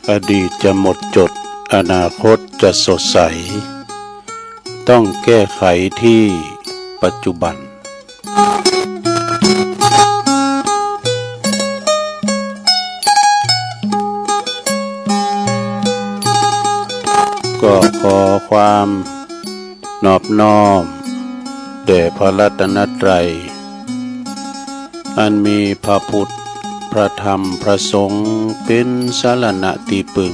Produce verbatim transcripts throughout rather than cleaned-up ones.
อดีตจะหมดจด อนาคตจะสดใส ต้องแก้ไขที่ปัจจุบัน ก็ขอความนอบน้อมแด่พระรัตนตรัย อันมีพระพุทธ พระธรรม พระสงฆ์เป็นสรณะที่พึ่ง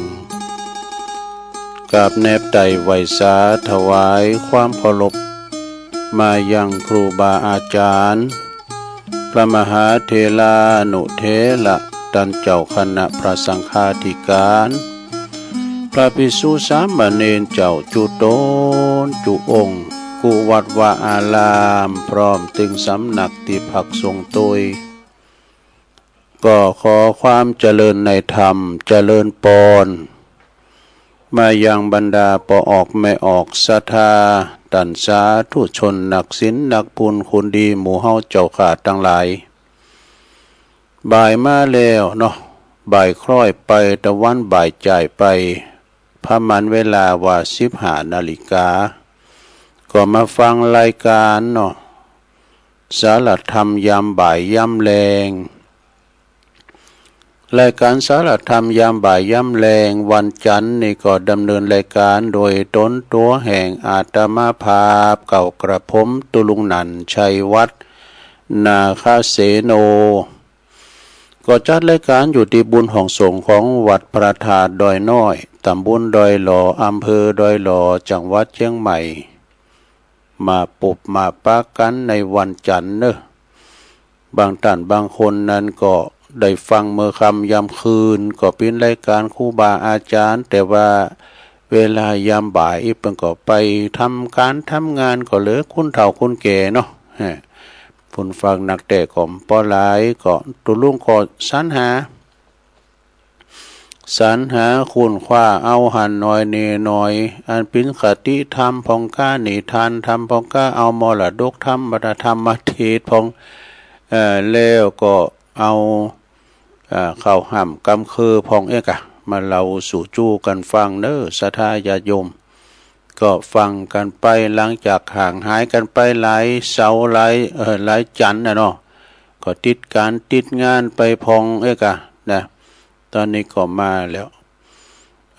กราบแนบไต่ไหว้สาถวายความเคารพ มายังครูบาอาจารย์ พระมหาเถรานุเถระ ต้านเจ้าคณะพระสังฆาธิการ พระภิกษุสามเณรเจ้าจุ๊ตนจุ๊องค์ กู้วัดวาอาราม พร้อมตึงสำนักตี้พักสงฆ์ตวย ก็ขอความเจริญในธรรม เจริญปอน มายังบรรดาป้อออกแม่ออกศรัทธา ต้านสาธุชนนักศีลนักบุญคนดีหมู่เฮาเจ้าข้าตังหลาย บ่ายมาแล้วเนาะ บ่ายคล้อยไป ตะวันบ่ายจ่ายไป ประมาณเวลาว่าสิบห้านาฬิกา ก็มาฟังรายการเนาะ สารธรรมยามบ่ายยามแลง รายการสารธรรมยามบ่ายยามแลง วันจันทร์นี่ก็ดำเนินรายการโดยตนตั๋วแห่งอาตมาภาพเก่ากระผม ตุ๊ลุงหนั่น ชัยวัฒน์ นาคเสโน ก็จัดรายการอยู่ตี้บุญห้องสงฆ์ของวัดพระธาตุดอยน้อย ตำบลดอยหล่อ อำเภอดอยหล่อ จังหวัดเชียงใหม่ มาปบมาปะกันในวันจันทร์เนอะ บางต้านบางคนนั้นก็ได้ฟังเมื่อค่ำยามคืน ก็เป๋นรายการครูบาอาจารย์ แต่ว่าเวลายามบ่ายเปิ้นก็ไปทำการทำงาน ก็เหลือคนเฒ่าคนแก่เนาะ ฮะ ผู้ฟังนักแต่ก็บ่หลาย ก็ตุ๊ลุงก็สรรหา สรรหาค้นคว้าเอาหันหน่อยนี่หน่อย อันเป๋นคติธรรมพ่องก้า นิทานธรรมพ่องก้า เอามรดกธรรม วัฒนธรรมมาเทศน์พ่อง เอ่อ แล้วก็เอา เอ่อ ข้าวห้ามกำคือพ่องเอ๊ะกะ มาเล่าสู่จู้กันฟังเนอะ ศรัทธาญาติโยม ก็ฟังกันไป หลังจากห่างหายกันไปหลายเสาร์หลาย เอ่อ หลายจันทร์น่ะเนาะ ก็ติดการติดงานไปพ่องเอ๊ะกะนะ ต๋อนนี้ก็มาแล้ว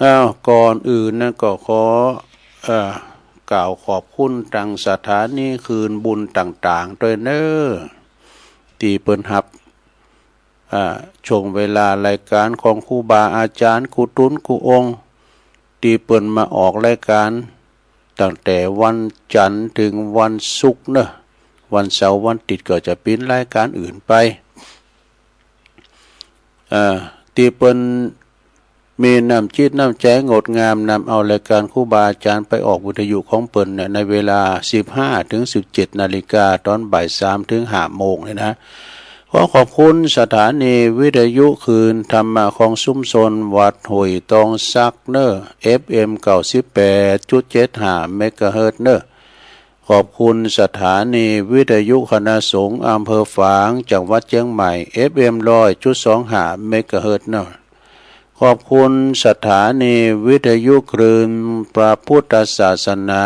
อ้าว ก่อนอื่นนั้นก็ขอ เอ่อ กล่าวขอบคุณตังสถานีคืนบุญต่างๆ ตวยเนอะ ตี้เปิ้นฮับ อ่า ช่วงเวลารายการของครูบาอาจารย์กู้ตุ๊นกู้องค์ ตี้เปิ้นมาออกรายการตั้งแต่วันจันทร์ถึงวันศุกร์เนอะ วันเสาร์วันอาทิตย์ก็จะเป๋นรายการอื่นไป อ่า ตี้เปิ้นมีน้ำจิตน้ำใจ๋งดงาม นำเอารายการครูบาอาจารย์ไปออกวิทยุของเปิ้นเนี่ย ในเวลาสิบห้าถึงสิบเจ็ดนาฬิกา ต๋อนบ่ายสามถึงห้าโมงเนี่ยนะ ขอขอบคุณสถานีวิทยุคลื่นธรรมะของชุมชนวัดห้วยตองสักเนอะ เอฟเอ็มเก้าสิบแปดจุดเจ็ดห้าเมกะเฮิรตซ์เนอะ ขอบคุณสถานีวิทยุคณะสงฆ์อำเภอฝาง จังหวัดเชียงใหม่ เอฟเอ็มร้อยจุดสองห้าเมกะเฮิรตซ์เนอะ ขอบคุณสถานีวิทยุคลื่นพระพุทธศาสนา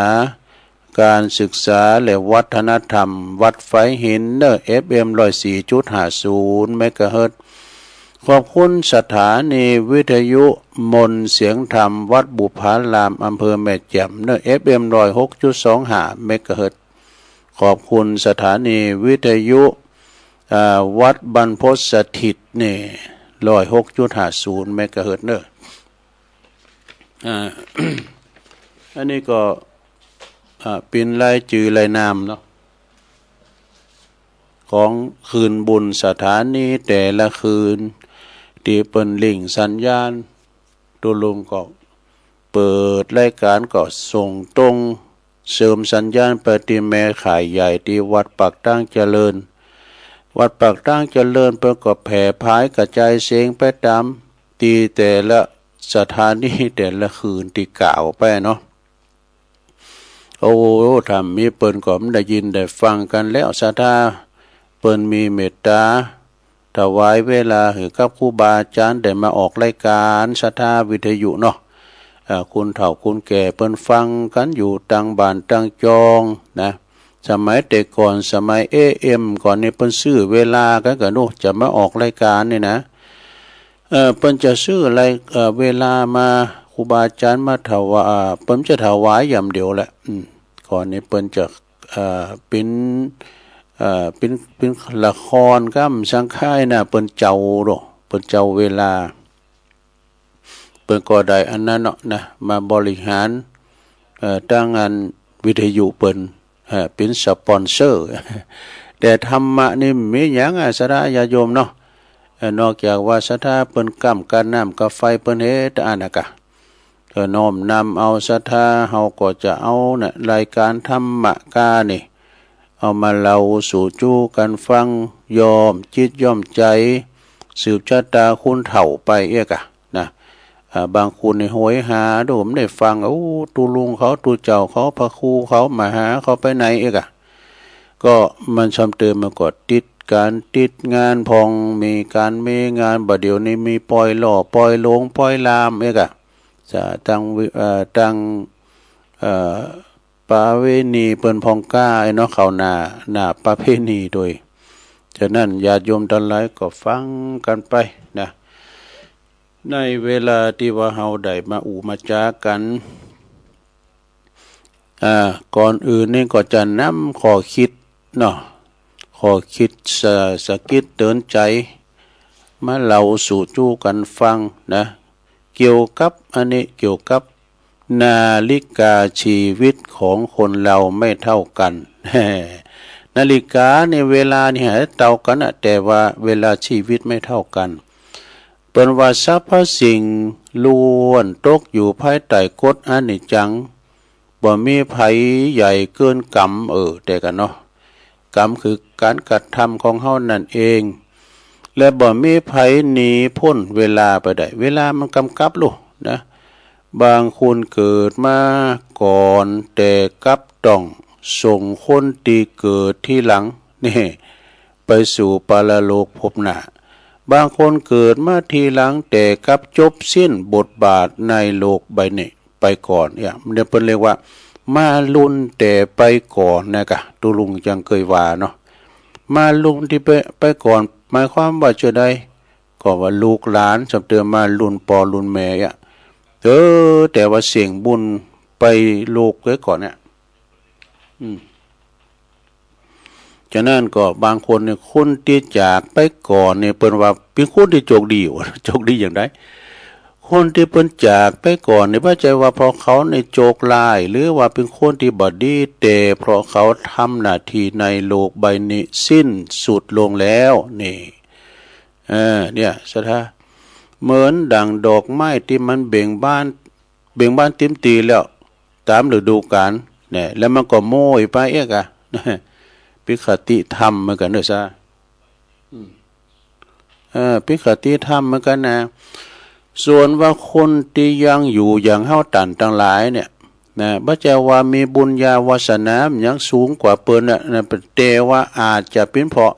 การศึกษาและวัฒนธรรม วัดฝายหินเนอะ เอฟเอ็มร้อยสี่จุดห้าศูนย์เมกะเฮิรตซ์ ขอบคุณสถานีวิทยุมนต์เสียงธรรม วัดบุพาราม อำเภอแม่แจ่มเนอะ เอฟเอ็มร้อยหกจุดสองห้าเมกะเฮิรตซ์ ขอบคุณสถานีวิทยุ อ่า วัดบรรพตสถิตเนี่ย ร้อยหกจุดห้าศูนย์เมกะเฮิรตซ์เนอะ อ่า อันนี้ก็ อ่า เป๋นรายจื้อรายนามเนาะ ของคืนบุญสถานีแต่ละคืน ตี้เปิ้นลิงก์สัญญาณ ตุ๊ลุงก็เปิดรายการก็ส่งตรง เสริมสัญญาณไปตี้แม่ข่ายใหญ่ตี้วัดปากตางเจริญ วัดปากตางเจริญเปิ้นก็แผ่ผายกระจายเสียงไปต๋ามตี้แต่ละสถานีแต่ละคืนตี้กล่าวไปเนาะ โอ้ ถ้ามีเปิ้นก็ได้ยินได้ฟังกันแล้ว ศรัทธาเปิ้นมีเมตตา ถวายเวลาหื้อกับครูบาอาจ๋ารย์ได้มาออกรายก๋านศรัทธาวิทยุเนาะ เอ่อ คนเฒ่าคนแก่เปิ้นฟังกั๋นอยู่ตางบ้านตางจองนะ สมัยแต่ก่อน สมัย เอเอ็ม ก่อนนี่เปิ้นซื้อเวลากั๋นก่อเนาะ จะมาออกรายก๋านนี่นะ เอ่อ เปิ้นจะซื้อราย เอ่อ เวลามา ครูบาอาจ๋ารย์มาถวาย เปิ้นจะถวายอย่างเดียวแหละ อืม ก่อนนี่เปิ้นจะ เอ่อ เป๋น เอ่อ เป๋น เป๋นละครกำสังคายนะ เปิ้นเจ้าโด เปิ้นเจ้าเวลา เปิ้นก็ได้อันนั้นเนาะนะ มาบริหาร เอ่อ ตางงานวิทยุเปิ้น เอ่อ เป๋นสปอนเซอร์ แต่ธรรมะนี่มีหยังอะ ศรัทธาญาติโยมเนาะ เอ่อ นอกจากว่าศรัทธาเปิ้นกำกาน้ำกาไฟเปิ้นเฮ็ดอันนะกะ เอ่อ น้อมนำเอาศรัทธา เฮาก็จะเอานะ รายก๋านธรรมะกานี่ เอามาเล่าสู่จู้กั๋นฟัง ย้อมจิตย้อมใจ๋ สืบชะตาคนเฒ่าไปเอกอะนะ อ่า บางคนนี่โหยหาโด บ่ได้ฟัง โอ้ ตุ๊ลุงเขา ตุ๊เจ้าเขา พระครูเขา มหาเขาไปไหนเอกอะ ก็มันซ้ำเติมมันก็ติดก๋านติดงานพ่อง มีก๋านมีงาน บ่าเดี่ยวนี้มีปอยหล่อ ปอยหลง ปอยลามเอกอะ จะตางวิ เอ่อ ตาง เอ่อ ประเวณีเปิ้นพ่องก้าไอ้เนาะ เข้าหน้า หน้าประเพณีโดย ฉะนั้นญาติโยมตังหลายก็ฟังกั๋นไปนะ ในเวลาตี้ว่าเฮาได้มาอู้มาจ๋ากั๋น อ่า ก่อนอื่นนี่ก็จะนำข้อคิดเนาะ ข้อคิดสะ สะกิดเตื๋อนใจ๋ มาเล่าสู่จู้กั๋นฟังนะ เกี่ยวกับอันนี้ เกี่ยวกับนาฬิกาชีวิตของคนเราไม่เท่ากัน นาฬิกานี่เวลานี่หาเต้ากั๋นนะ แต่ว่าเวลาชีวิตไม่เท่ากัน เปิ้นว่าสรรพสิ่งล้วนตกอยู่ภายใต้กฎอนิจจัง บ่มีใผใหญ่เกินก๋รรม เออ แต่กั๋นเนาะ ก๋รรมคือก๋านกระทำของเฮานั่นเอง และบ่มีใผหนีป๊นเวลาไปได้ เวลามันก๋ำกับลูกนะ บางคนเกิดมาก่อน แต่กลับต้องส่งคนตี้เกิดทีหลังนี่ ไปสู่ปรโลกภพหน้า บางคนเกิดมาทีหลัง แต่กลับจบสิ้นบทบาทในโลกใบนี้ไปก่อน เนี่ย มันเปิ้นเรียกว่า มาลุ่นแต่ไปก่อนนะกะ ตุ๊ลุงจังเกยว่าเนาะ มาลุ่นตี้ไป ไปก่อน หมายความว่าจะใด ก็ว่าลูกหลานซ้ำเติมมาลุ่นป้อลุ่นแม่อะ เออ แต่ว่าเสี่ยงบุญไปโลกไว้ก่อนเนี่ย อืม ฉะนั้นก็บางคนเนี่ย คนตี้จากไปก่อนเนี่ย เปิ้นว่าเป๋นคนตี้โจคดี โจคดีอย่างใด คนตี้เปิ้นจากไปก่อนเนี่ย บ่ใจ้ว่าเพราะเขาเนี่ยโจคร้าย หรือว่าเป๋นคนตี้บ่ดี แต่เพราะเขาทำหน้าตี้ในโลกใบนี้สิ้นสุดลงแล้ว นี่ เออ เนี่ย ศรัทธา เหมือนดั่งดอกไม้ตี้มันเบ่งบาน เบ่งบานเต็มตี้แล้ว ต๋ามฤดูกาลเนี่ย แล้วมันก็โม้ยไปเอกอะ เป๋นคติธรรมเหมือนกั๋นเนาะ ศรัทธา อืม เออ เป๋นคติธรรมเหมือนกั๋นนะ ส่วนว่าคนตี้ยังอยู่อย่างเฮาต้านตังหลายเนี่ยนะ บ่ใจ้ว่ามีบุญญาวาสนายังสูงกว่าเปิ้นน่ะนะ แต่ว่าอาจจะเป๋นเพราะ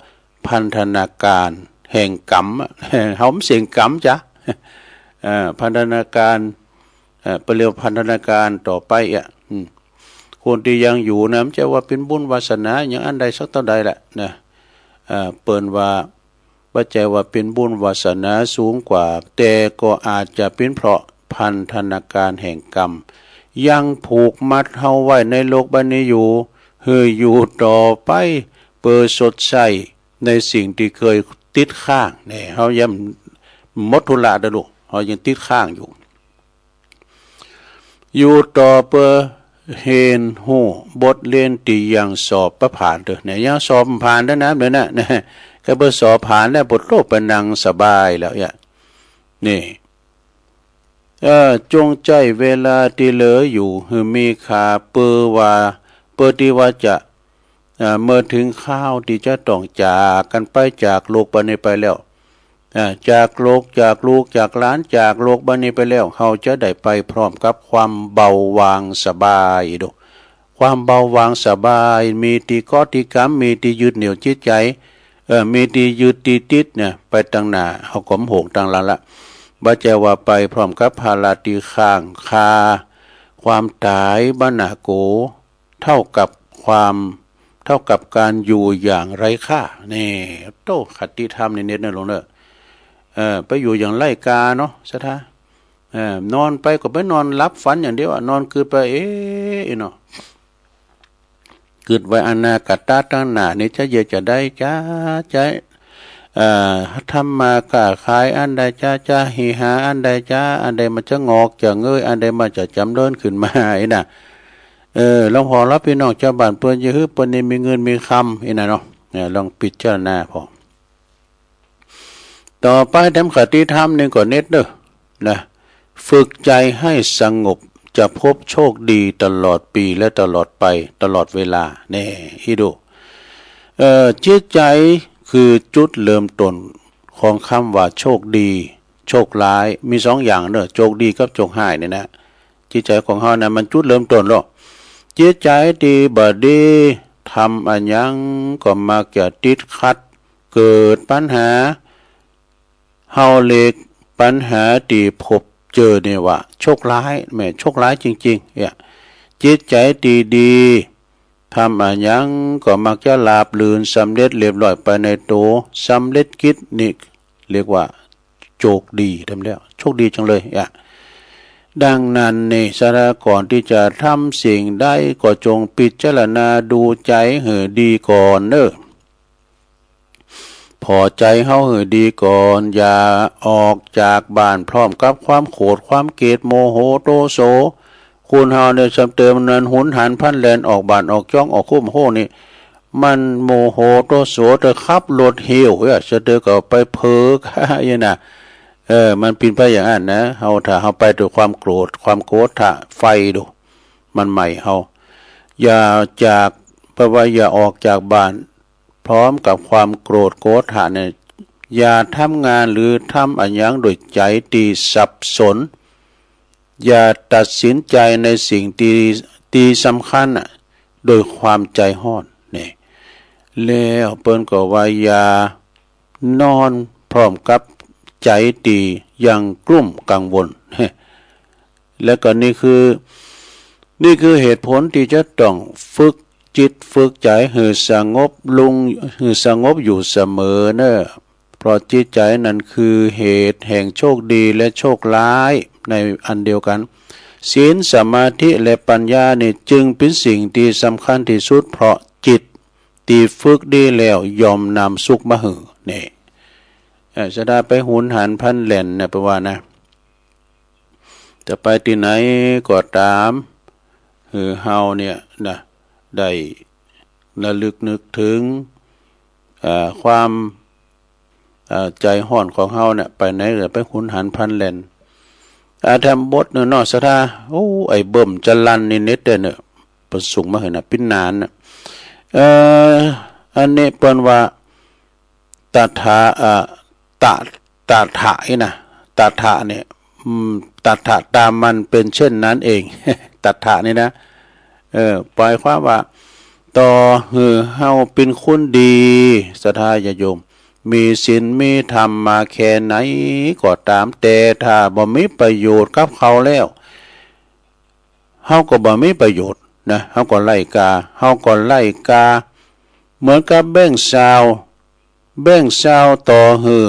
พันธนาการแห่งกรรมอะ เฮามันเสี่ยงกรรมจ้ะ เอ่อ พันธนาการ เอ่อ เปิ้นเรียกว่าพันธนาการต่อไปอะ อืม คนตี้ยังอยู่นะ บ่ใจ้ว่าเป๋นบุญวาสนาอย่างอันใดสักเต้าใดแหละนะ เอ่อ เปิ้นว่า บ่ใจ้ว่าเป๋นบุญวาสนาสูงกว่า แต่ก็อาจจะเป๋นเพราะพันธนาการแห่งกรรม ยังผูกมัดเฮาไว้ในโลกใบนี้อยู่ หื้ออยู่ต่อไป เปื้อชดใช้ในสิ่งตี้เคยติดค้าง เนี่ย เฮายังบ่หมดธุระเด้อลูก เฮายังติดค้างอยู่ อยู่ต่อเปื้อเฮียนฮู้บทเรียนตี้ยังสอบบ่ผ่านเต๊อะ เนี่ย ยังสอบบ่ผ่านเต๊อะนะ เดี๋ยวนะ นะ ก็เปื้อสอบผ่านแล้วปวดโลกไปนั่งสบายแล้วเนี่ย นี่ เออ จงใจ๊เวลาตี้เหลืออยู่หื้อมีค่า เปื้อว่า เปื้อตี้ว่าจะ เอ่อ เมื่อถึงคราวตี้จะต้องจากกั๋นไป จากโลกใบนี้ไปแล้ว อ่า จากโลก จากลูก จากหลาน จากโลกใบนี้ไปแล้ว เฮาจะได้ไปพร้อมกับความเบาหว่างสบายเด้อ ความเบาหว่างสบาย มีตี้เกาะตี้กำ มีตี้ยึดเหนี่ยวจิตใจ๋ ออ มีตี้ยึดตี้ติดเนี่ย ไปตังหน้า เฮาก็บ่ฮู้ตังหลังละ บ่ใจ้ว่าไปพร้อมกับภาระตี้ข้างคา ความต๋ายบ่หน้าโก เท่ากับความ เท่ากับการอยู่อย่างไร้ค่า นี่ โต้ คติธรรมนี่เน็ดเนอะหลวงเนอะ เออ ไปอยู่อย่างไร้ค่าเนาะ ศรัทธา เออ นอนไปก็ไปนอนหลับฝันอย่างเดียวอะ นอนกึ๊ดไป เอ๊ะ เนาะ กึ๊ดไว้อนาคตตังหน้านี่จะเยียะจะได้จ๊ะ จะ เอ่อ ทำมาค้าขายอันใดจ๊ะ จะหิหาอันใดจ๊ะ อันใดมันจะงอกจะเงย อันใดมันจะจ๋ำเริญขึ้นมา ไอ้น่ะ เออ หลวงพ่อและพี่น้องชาวบ้านเปิ้นจะหื้อเปิ้นนี่มีเงินมีคำ ไอ้น่ะเนาะ เออ ลองพิจารณาพอ ต่อไปแถมคติธรรมนี่ก็เน็ดเด้อ นะ ฝึกใจให้สงบ จะพบโชคดีตลอดปีและตลอดไป ตลอดเวลา แน่ อีดู เอ่อ จิตใจ๋คือจุดเริ่มต้นของคำว่าโชคดี โชคร้าย มีสองอย่างเนอะ โชคดีกับโชคฮ้ายนี่นะ จิตใจ๋ของเฮานะ มันจุดเริ่มต้นแล้ว จิตใจ๋ตี้บ่ดี ทำอะหยังก็มักจะติดขัด เกิดปัญหา เฮาเรียกปัญหาตี้พบเจอนี่ว่าโชคร้าย แม่นโชคร้ายจริงๆ เนี่ย จิตใจ๋ตี้ดี ทำอะหยังก็มักจะราบรื่น สำเร็จเรียบร้อยไปในตัว สำเร็จกิจ นี่เรียกว่าโชคดี ทำแล้ว โชคดีจังเลย เนี่ย ดังนั้นนี่ ศรัทธา ก่อนตี้จะทำสิ่งใดก็จงพิจารณาดูใจ๋หื้อดีก่อนเนอะ ผ่อใจ๋เฮาหื้อดีก่อน อย่าออกจากบ้านพร้อมกับความโขด ความเกลียด โมโห โทโส คนเฮาเนี่ย สำเติมนั้นหุนหันพลันแล่นออกบ้านออกจ้องออกคุ้มโฮนี่ มันโมโห โทโส เตอขับรถเหี่ยว เอ้ย สะเตอก็ไปเผลอ อย่างน่ะ เออ มันเป๋นไปอย่างนั้นนะ เฮา ถ้าเฮาไปด้วยความโกรธ ความโกฏฐะไฟดู มันไหม้เฮา อย่าจาก แปลว่าอย่าออกจากบ้าน พร้อมกับความโกรธโกฏฐะเนี่ย อย่าทำงานหรือทำอะหยังด้วยใจ๋ตี้สับสน อย่าตัดสินใจ๋ในสิ่งตี้ ตี้สำคัญน่ะ ด้วยความใจ๋ฮ้อน นี่ แล้วเปิ้นก็ว่าอย่านอนพร้อมกับใจ๋ตี้ยังกลุ้มกังวล แล้วก็นี่คือ นี่คือเหตุผลตี้จะต้องฝึกจิตฝึกใจ๋หื้อสงบลง หื้อสงบอยู่เสมอเนอะ เพราะจิตใจ๋นั้นคือเหตุแห่งโชคดีและโชคร้ายในอันเดียวกัน ศีล สมาธิ และปัญญานี่จึงเป๋นสิ่งตี้สำคัญตี้สุด เพราะจิตตี้ฝึกดีแล้วย่อมนำสุขมาหื้อ นี่ เอ่อ ศรัทธาไปหุนหันพลันแล่นนะ แปลว่านะ จะไปตี้ไหนก็ต๋าม หื้อเฮาเนี่ยนะ ได้ระลึกนึกถึง เอ่อ ความ เอ่อ ใจ๋ฮ้อนของเฮาเนี่ย ไปไหนก็ไปหุนหันพลันแล่น อ่า แถมบทเนอะเนาะ ศรัทธา โอ้ ไอ้เบิ่มจรัญนี่เน็ดเด้อเนอะ เปิ้นส่งมาหื้อนะ เป๋นนานน่ะ เอ่อ อันนี้เปิ้นว่า ตถา เอ่อ ตะ ตถะนี่นะ ตถะเนี่ย อืม ตถะตามันเป๋นเช่นนั้นเอง ตถะนี่นะ เออ หมายความว่า ต่อหื้อเฮาเป๋นคนดี ศรัทธาญาติโยม มีศีลมีธรรมมาแค่ไหนก็ต๋าม แต่ถ้าบ่มีประโยชน์กับเขาแล้ว เฮาก็บ่มีประโยชน์นะ เฮาก็ไร้ค่า เฮาก็ไร้ค่า เหมือนกับแบงก์ซาว แบงก์ซาวต่อหื้อ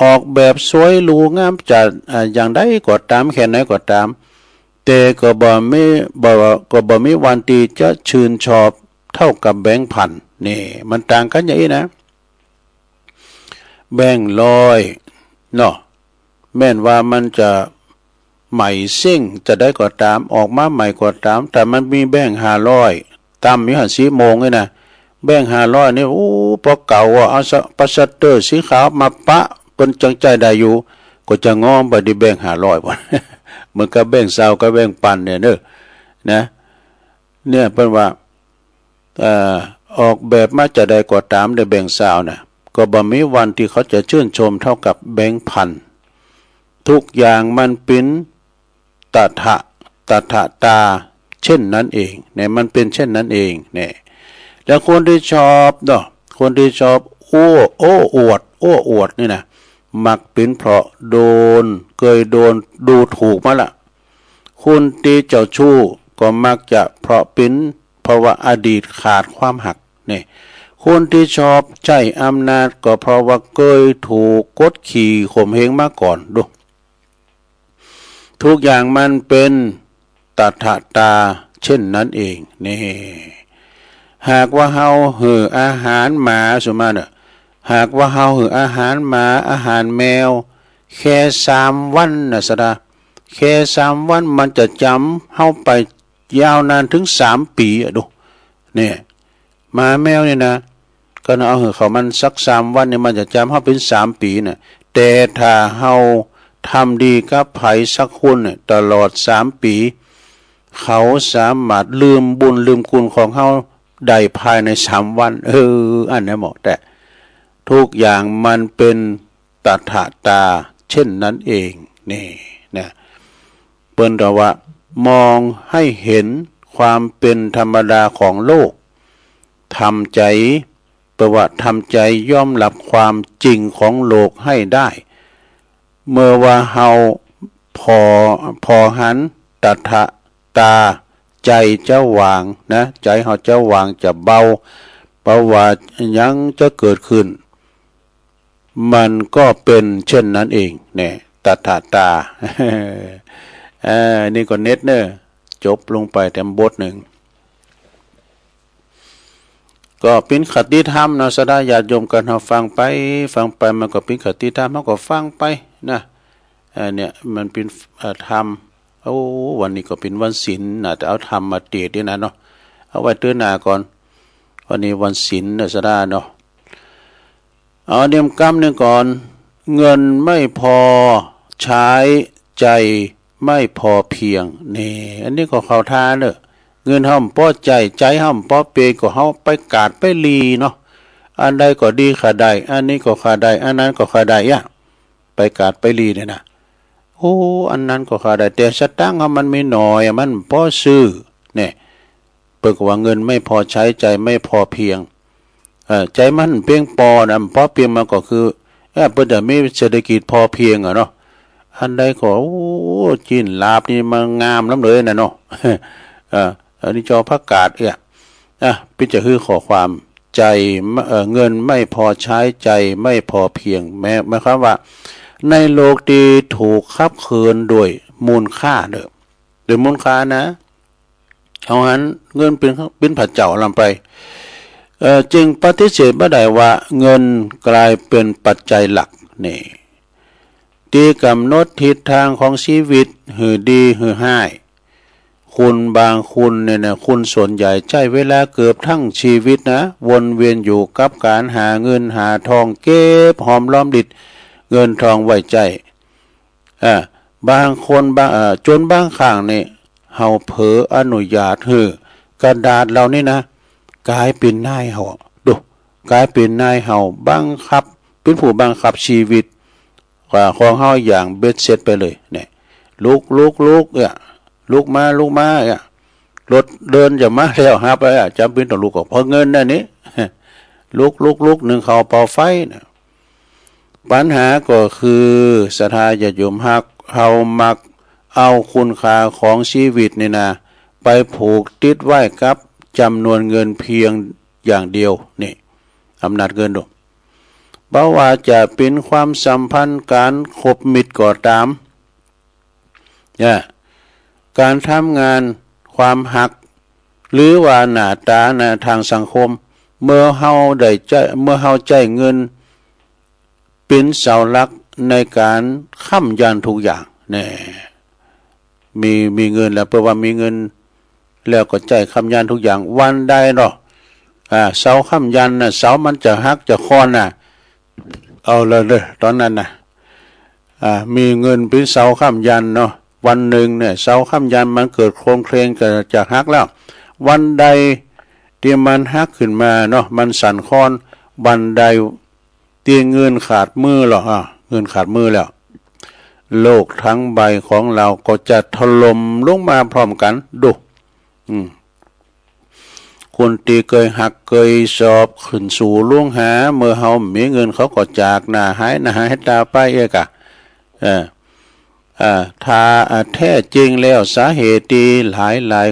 ออกแบบสวยหรูงามจัด อ่า อย่างใดก็ต๋าม แค่ไหนก็ต๋าม แต่ก็บ่มี บ่ ก็บ่มีวันตี้จะชื่นชอบเท่ากับแบงก์พัน นี่ มันต่างกั๋นอย่างอี้นะ แบงก์ร้อยเนาะ แม้นว่ามันจะใหม่เซ้งจะใดก็ต๋าม ออกมาใหม่ก็ต๋าม ถ้ามันมีแบงก์ห้าร้อย ตำอยู่หั้นสี่โมงนี่นะ แบงก์ห้าร้อยนี่ โอ้ ปอเก่าอ่ะ เอาสะ ปาสเตอร์สีขาวมาปะ เปิ้นจั่งใจ๊ได้อยู่ ก็จะงอมไปตี้แบงก์ห้าร้อย เหมือนกับแบงก์ซาวกับแบงก์พันเนี่ยเนอะ นะ เนี่ยเปิ้นว่า เอ่อ ออกแบบมาจะใดก็ต๋าม ในแบงก์ซาวน่ะ ก็บ่มีวันตี้เขาจะชื่นชมเท่ากับแบงก์พัน ทุกอย่างมันเป๋นตถะ ตถะตา เช่นนั้นเอง เนี่ย มันเป๋นเช่นนั้นเอง เนี่ย แล้วคนตี้ชอบเนาะ คนตี้ชอบ อ้อ อ้ออวด อ้ออวดนี่นะ มักเป็นเพราะโดน เคยโดนดูถูกมาละ คนที่เจ้าชู้ก็มักจะเพราะเป็น เพราะว่าอดีตขาดความฮัก นี่ คนที่ชอบใช้อำนาจก็เพราะว่าเคยถูกกดขี่ข่มเหงมาก่อน ดู ทุกอย่างมันเป็นตถตาเช่นนั้นเอง นี่ หากว่าเฮาหื้ออาหารหมา สมมาเน่ะ หากว่าเฮาหื้ออาหารหมา อาหารแมว แค่สามวันนะสะดา แค่สามวันมันจะจำเฮาไปยาวนานถึงสามปี๋อะ ดู เนี่ย หมาแมวนี่นะ ก็เอาหื้อเขามันสักสามวันนี่มันจะจำเฮาเป็นสามปี๋น่ะ แต่ถ้าเฮาทำดีกับใผสักคนเนี่ย ตลอดสามปี๋ เขาสามารถลืมบุญลืมคุณของเฮาได้ภายในสามวัน เออ อันนี้เหมาะ แต่ทุกอย่างมันเป็นตถตาเช่นนั้นเอง นี่นะ เปิ้นตอบว่า มองให้เห็นความเป็นธรรมดาของโลก ทำใจ แปลว่าทำใจยอมรับความจริงของโลกให้ได้ เมื่อว่าเฮาผ่อ ผ่อหันตถตา ใจจะวางนะ ใจเฮาจะวางจะเบา เพราะว่าหยังจะเกิดขึ้น มันก็เป็นเช่นนั้นเอง เนี่ย ตถตา เออ นี่ก็เน็ตเนอะ จบลงไปแถมบทหนึ่ง ก็เป็นคติธรรมเนาะ สะดาญาติโยมกัน เฮาฟังไป ฟังไป มันก็เป็นคติธรรม เฮาก็ฟังไปนะ เออ เนี่ย มันเป็น เอ่อ ธรรม โอ้ วันนี้ก็เป็นวันศีลนะ แต่เอาธรรมมาเทศน์นี่นะเนาะ เอาไว้เทื่อหน้าก่อน วันนี้วันศีลนะ สะดาเนาะ เอาเตรียมกำหนึ่งก่อน เงินไม่พอใช้ ใจไม่พอเพียง นี่ อันนี้ก็เข้าท่าเนอะ เงินเฮาบ่พอใจ๊ ใจเฮาบ่พอเปียง ก็เฮาไปกาดไปหลีเนาะ อันใดก็ดีข้าได้ อันนี้ก็ข้าได้ อันนั้นก็ข้าได้อะ ไปกาดไปหลีเนี่ยนะ โอ้ อันนั้นก็ข้าได้ แต่สตางค์เฮามันมีน้อยอะ มันบ่พอซื้อ เนี่ย เปิ้นก็ว่าเงินไม่พอใช้ ใจไม่พอเพียง เอ่อ ใจมันเพียงพอนะ พอเพียงมันก็คือ เอ่อ เปิ้นจะมีเศรษฐกิจพอเพียงอะเนาะ อันใดก็ โอ้ จีนลาบนี่มันงามล้ำเลยนะเนาะ เอ่อ อันนี้จอผักกาด เอ่อ อ่ะ เปิ้นจะหื้อข้อความ ใจไม่ เอ่อ เงินไม่พอใช้ ใจไม่พอเพียง แม้ หมายความว่า ในโลกที่ถูกขับเคลื่อนด้วยมูลค่าเด้อ โดยมูลค่านะ เฮาหันเงินเป็น เป็นพระเจ้าลำไป เอ่อ จึงปฏิเสธบ่ได้ว่าเงินกลายเป็นปัจจัยหลัก นี่ ที่กำหนดทิศทางของชีวิต หื้อดีหื้อฮ้าย คนบางคนเนี่ยนะ คนส่วนใหญ่ใช้เวลาเกือบทั้งชีวิตนะ วนเวียนอยู่กับการหาเงินหาทอง เก็บหอมรอมริบเงินทองไว้ใจ๊ อ่า บางคนบาง เอ่อ จนบางครั้งนี่ เฮาเผลออนุญาตหื้อกระดาษเหล่านี้นะ กลายเป็นนายเฮา ดู กลายเป็นนายเฮา บังคับ เป็นผู้บังคับชีวิต อ่า ของเฮาอย่างเบ็ดเสร็จไปเลย เนี่ย ลุก ลุก ลุก เนี่ย ลุกมา ลุกมา เนี่ย รถเดินจะมาแล้ว ฮับแล้ว จำเป็นต้องลุก ก็เพราะเงินนั่นนี่ ลุก ลุก ลุก นึ่งข้าวเป่าไฟนะ ปัญหาก็คือ ศรัทธาญาติโยมฮัก เฮามักเอาคุณค่าของชีวิตนี่นะ ไปผูกติดไว้กับจำนวนเงินเพียงอย่างเดียว นี่ อำนาจเงินดู บ่ว่าจะเป็นความสัมพันธ์การคบมิตรก็ตาม เนี่ย การทำงาน ความฮัก หรือว่าหน้าตาในทางสังคม เมื่อเฮาได้ใจ๊ เมื่อเฮาใจ๊เงินเป็นเสาหลักในการค้ำยันทุกอย่าง เนี่ย มี มีเงินแล้ว แปลว่ามีเงิน แล้วก็ใจ๊ค้ำยันทุกอย่าง วันใดเนาะ อ่า เสาค้ำยันน่ะ เสามันจะหักจะคอนน่ะ เอาเลยเด้อ ตอนนั้นน่ะ อ่า มีเงินเป็นเสาค้ำยันเนาะ วันหนึ่งเนี่ย เสาค้ำยันมันเกิดโคลนเคลนก็จะหักแล้ว วันใดที่มันหักขึ้นมาเนาะ มันสั่นคลอน วันใดที่เงินขาดมือหรอ อ่า เงินขาดมือแล้ว โลกทั้งใบของเราก็จะถล่มลงมาพร้อมกัน ดู อืม ค คนที่เคยฮักเคยชอบขึ้นสู่ล่วงหา เมื่อเฮามีเงินเขาก็จากหน้าหายหน้าหายตาไปเอกอะ เออ เอ่อ ถ้า อ่า แท้จริงแล้วสาเหตุที่หลายหลาย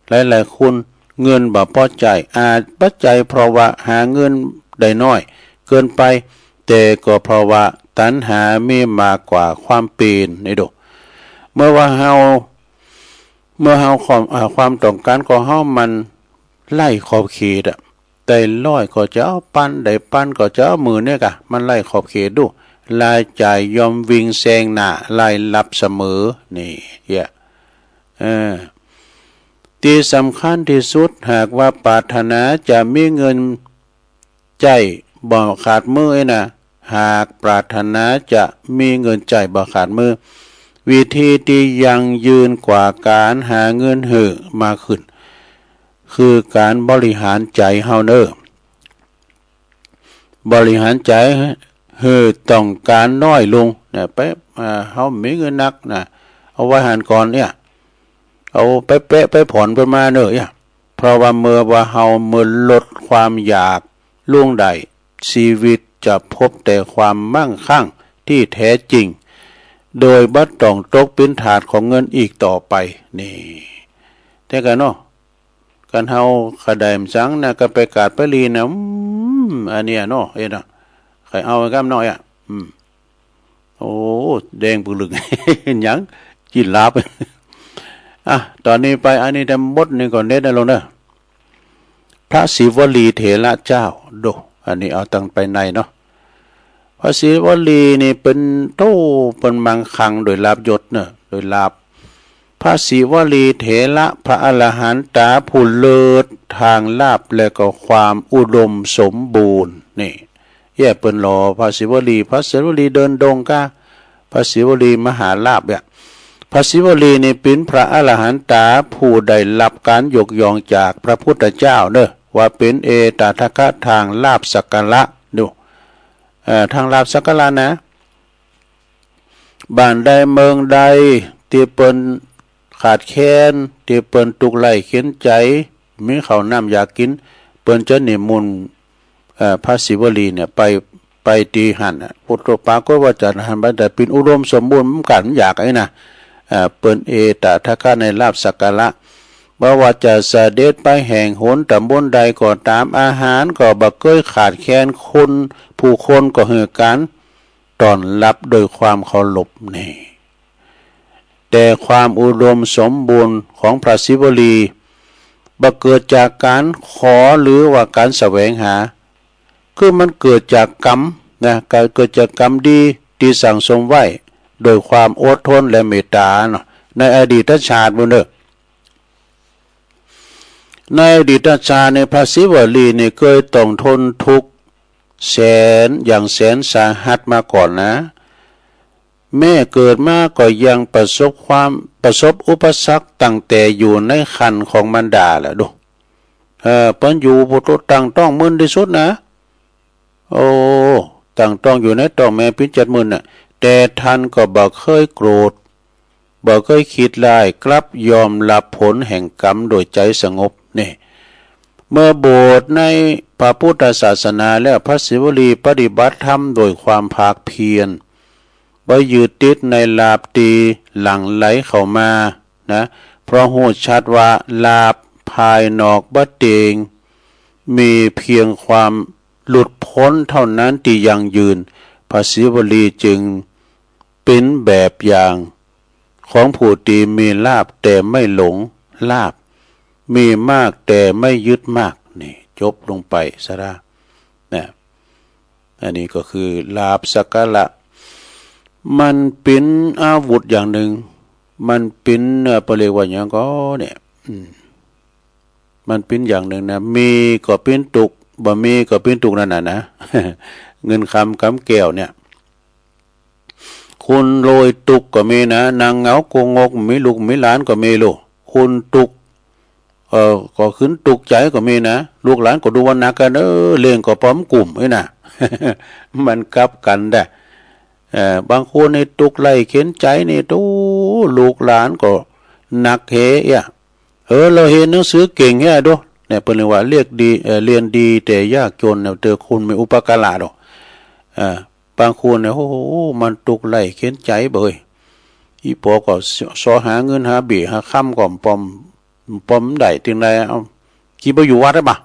หลายหลายคนเงินบ่พอใช้ อาจบ่ใจ้เพราะว่าหาเงินได้น้อยเกินไป แต่ก็เพราะว่าตัณหามีมากกว่าความเพียร นี่ดู เมื่อว่าเฮา เมื่อเฮาความ อ่า ความต้องการของเฮามันไร้ขอบเขตอะ ได้ร้อยก็จะเอาปัน ได้ปันก็จะเอาหมื่นเนี่ยกะ มันไร้ขอบเขตดู รายจ่ายย่อมวิ่งแซงหน้ารายรับเสมอ นี่เยอะ เออ ที่สำคัญที่สุด หากว่าปรารถนาจะมีเงินใช้บ่ขาดมือนะ หากปรารถนาจะมีเงินใช้บ่ขาดมือ วิธีที่ยั่งยืนกว่าการหาเงินหื้อมากขึ้น คือการบริหารใจเฮาเนอ บริหารใจหื้อต้องการน้อยลงนะ ไป อ่า เฮามีเงินนักนะ เอาไว้หั้นก่อนเนี่ย เอาไปแปะไปผ่อนเพิ่นมาเนอเนี่ย เพราะว่าเมื่อว่าเฮาเมื่อลดความอยากลงได้ ชีวิตจะพบแต่ความมั่งคั่งที่แท้จริง โดยบ่ต้องตกเป็นทาสของเงินอีกต่อไป นี่ แต่กันเนาะ กันเฮาขะได้มสังนะ ก็ไปกาดไปลีนะ อืม อันเนี้ยเนาะ เอ็ดเนาะ ใครเอาไว้กำเนาะอ่ะ อืม โอ้ แดงปึกลึก หยัง กินลาบ อ่ะ ตอนนี้ไป อันนี้แต่บทหนึ่งก่อนเน็ตนะลงเนอะ พระศิวลีเถระเจ้า ดู อันนี้เอาตั้งไปในเนาะ พระศิวลีนี่เป็นโต เป็นมังคังโดยลาภยศเนอะ โดยลาภ พระศิวลีเถระพระอรหันตาผู้เลิศทางลาภและก็ความอุดมสมบูรณ์ นี่ แย่เปิ้นหล่อพระศิวลี พระศิวลีเดินดงกะ พระศิวลีมหาลาภเนี่ย พระศิวลีนี่เป็นพระอรหันตาผู้ได้รับการยกย่องจากพระพุทธเจ้าเนอะ ว่าเป็นเอตทัคคะทางลาภสักการะ ดู เอ่อ ทางลาภสักการะนะ บ้านใดเมืองใดที่เปิ้นขาดแคลน ที่เปิ้นทุกข์ไร้เข็ญใจ มีข้าวน้ำอยากกิน เปิ้นจะนิมนต์ เอ่อ พระศิวลีเนี่ยไป ไปตี้หั้นน่ะ พุทโธปรากฏว่าจะหันไปแต่เป็นอุดมสมบูรณ์ มันกันอยากไอ้นะ เอ่อ เปิ้นเอตทัคคะในลาภสักการะ บ่ว่าจะเสด็จไปแห่งหนตำบลใดก็ตาม อาหารก็บ่เคยขาดแคลน คน ผู้คนก็หื้อการต้อนรับโดยความเคารพ นี่ แต่ความอุดมสมบูรณ์ของพระศิวลี บ่เกิดจากการขอหรือว่าการแสวงหา คือมันเกิดจากกรรมนะ เกิดจากกรรมดีที่สั่งสมไว้ โดยความอดทนและเมตตาเนาะ ในอดีตชาติบุ้นเด้อ ในอดีตชาติในพระศิวลีนี่เคยต้องทนทุกข์แสน อย่างแสนสาหัสมาก่อนนะ แม่เกิดมาก็ยังประสบความ ประสบอุปสรรคตั้งแต่อยู่ในครรภ์ของมารดาแหละดู เออ เปิ้นอยู่ผู้ตั้งท้องมึนที่สุดนะ โอ้ ตั้งท้องอยู่ในท้องแม่ปิ้นเจ็ดมื้อน่ะ แต่ท่านก็บ่เคยโกรธ บ่เคยคิดร้าย กลับยอมรับผลแห่งกรรมโดยใจสงบ นี่ เมื่อบวชในพระพุทธศาสนาแล้ว พระศิวลีปฏิบัติธรรมโดยความภาคเพียร บ่ยึดติดในลาภที่หลั่งไหลเข้ามานะ เพราะฮู้ชัดว่าลาภภายนอกบ่เต็ง มีเพียงความหลุดพ้นเท่านั้นที่ยั่งยืน พระศิวลีจึงเป็นแบบอย่างของผู้ที่มีลาภแต่ไม่หลงลาภ มีมากแต่ไม่ยึดมาก นี่ จบลงไปซะละนะ อันนี้ก็คือลาภสักการะ มันเป็นอาวุธอย่างหนึ่ง มันเป็น เอ่อ เปิ้นเรียกว่าหยังก็เนี่ย อืม มันเป็นอย่างหนึ่งนะ มีก็เป็นทุกข์ บ่มีก็เป็นทุกข์นั่นน่ะนะ เงินคำกำแก้วเนี่ย คนรวยทุกข์ก็มีนะ นั่งเหงาโกงก มีลูกมีหลานก็มีลูก คนทุกข์ เอ่อ ก็ขึ้นทุกข์ใจก็มีนะ ลูกหลานก็ดูว่าหนักกัน เออ เลี้ยงก็พร้อมกุ้มไอ้น่ะ มันกลับกันได้ เอ่อ บางคนนี่ทุกข์ไร้เข็ญใจนี่ โธ่ ลูกหลานก็หนักเหยอะ เออ เราเรียนหนังสือเก่งแฮะดู เนี่ย เปิ้นเรียกว่าเรียกดี เอ่อ เรียนดีแต่ยากจนเนี่ย เจอคนมีอุปการะดอก เอ่อ บางคนเนี่ย โอ้โห มันทุกข์ไร้เข็ญใจ๋บ่เอ้ย อีปอก็เซาะหาเงินหาเบ้หาคำก็บ่ บ่ได้ติ่งใด เอ้า สิไปอยู่วัดหรือเปล่า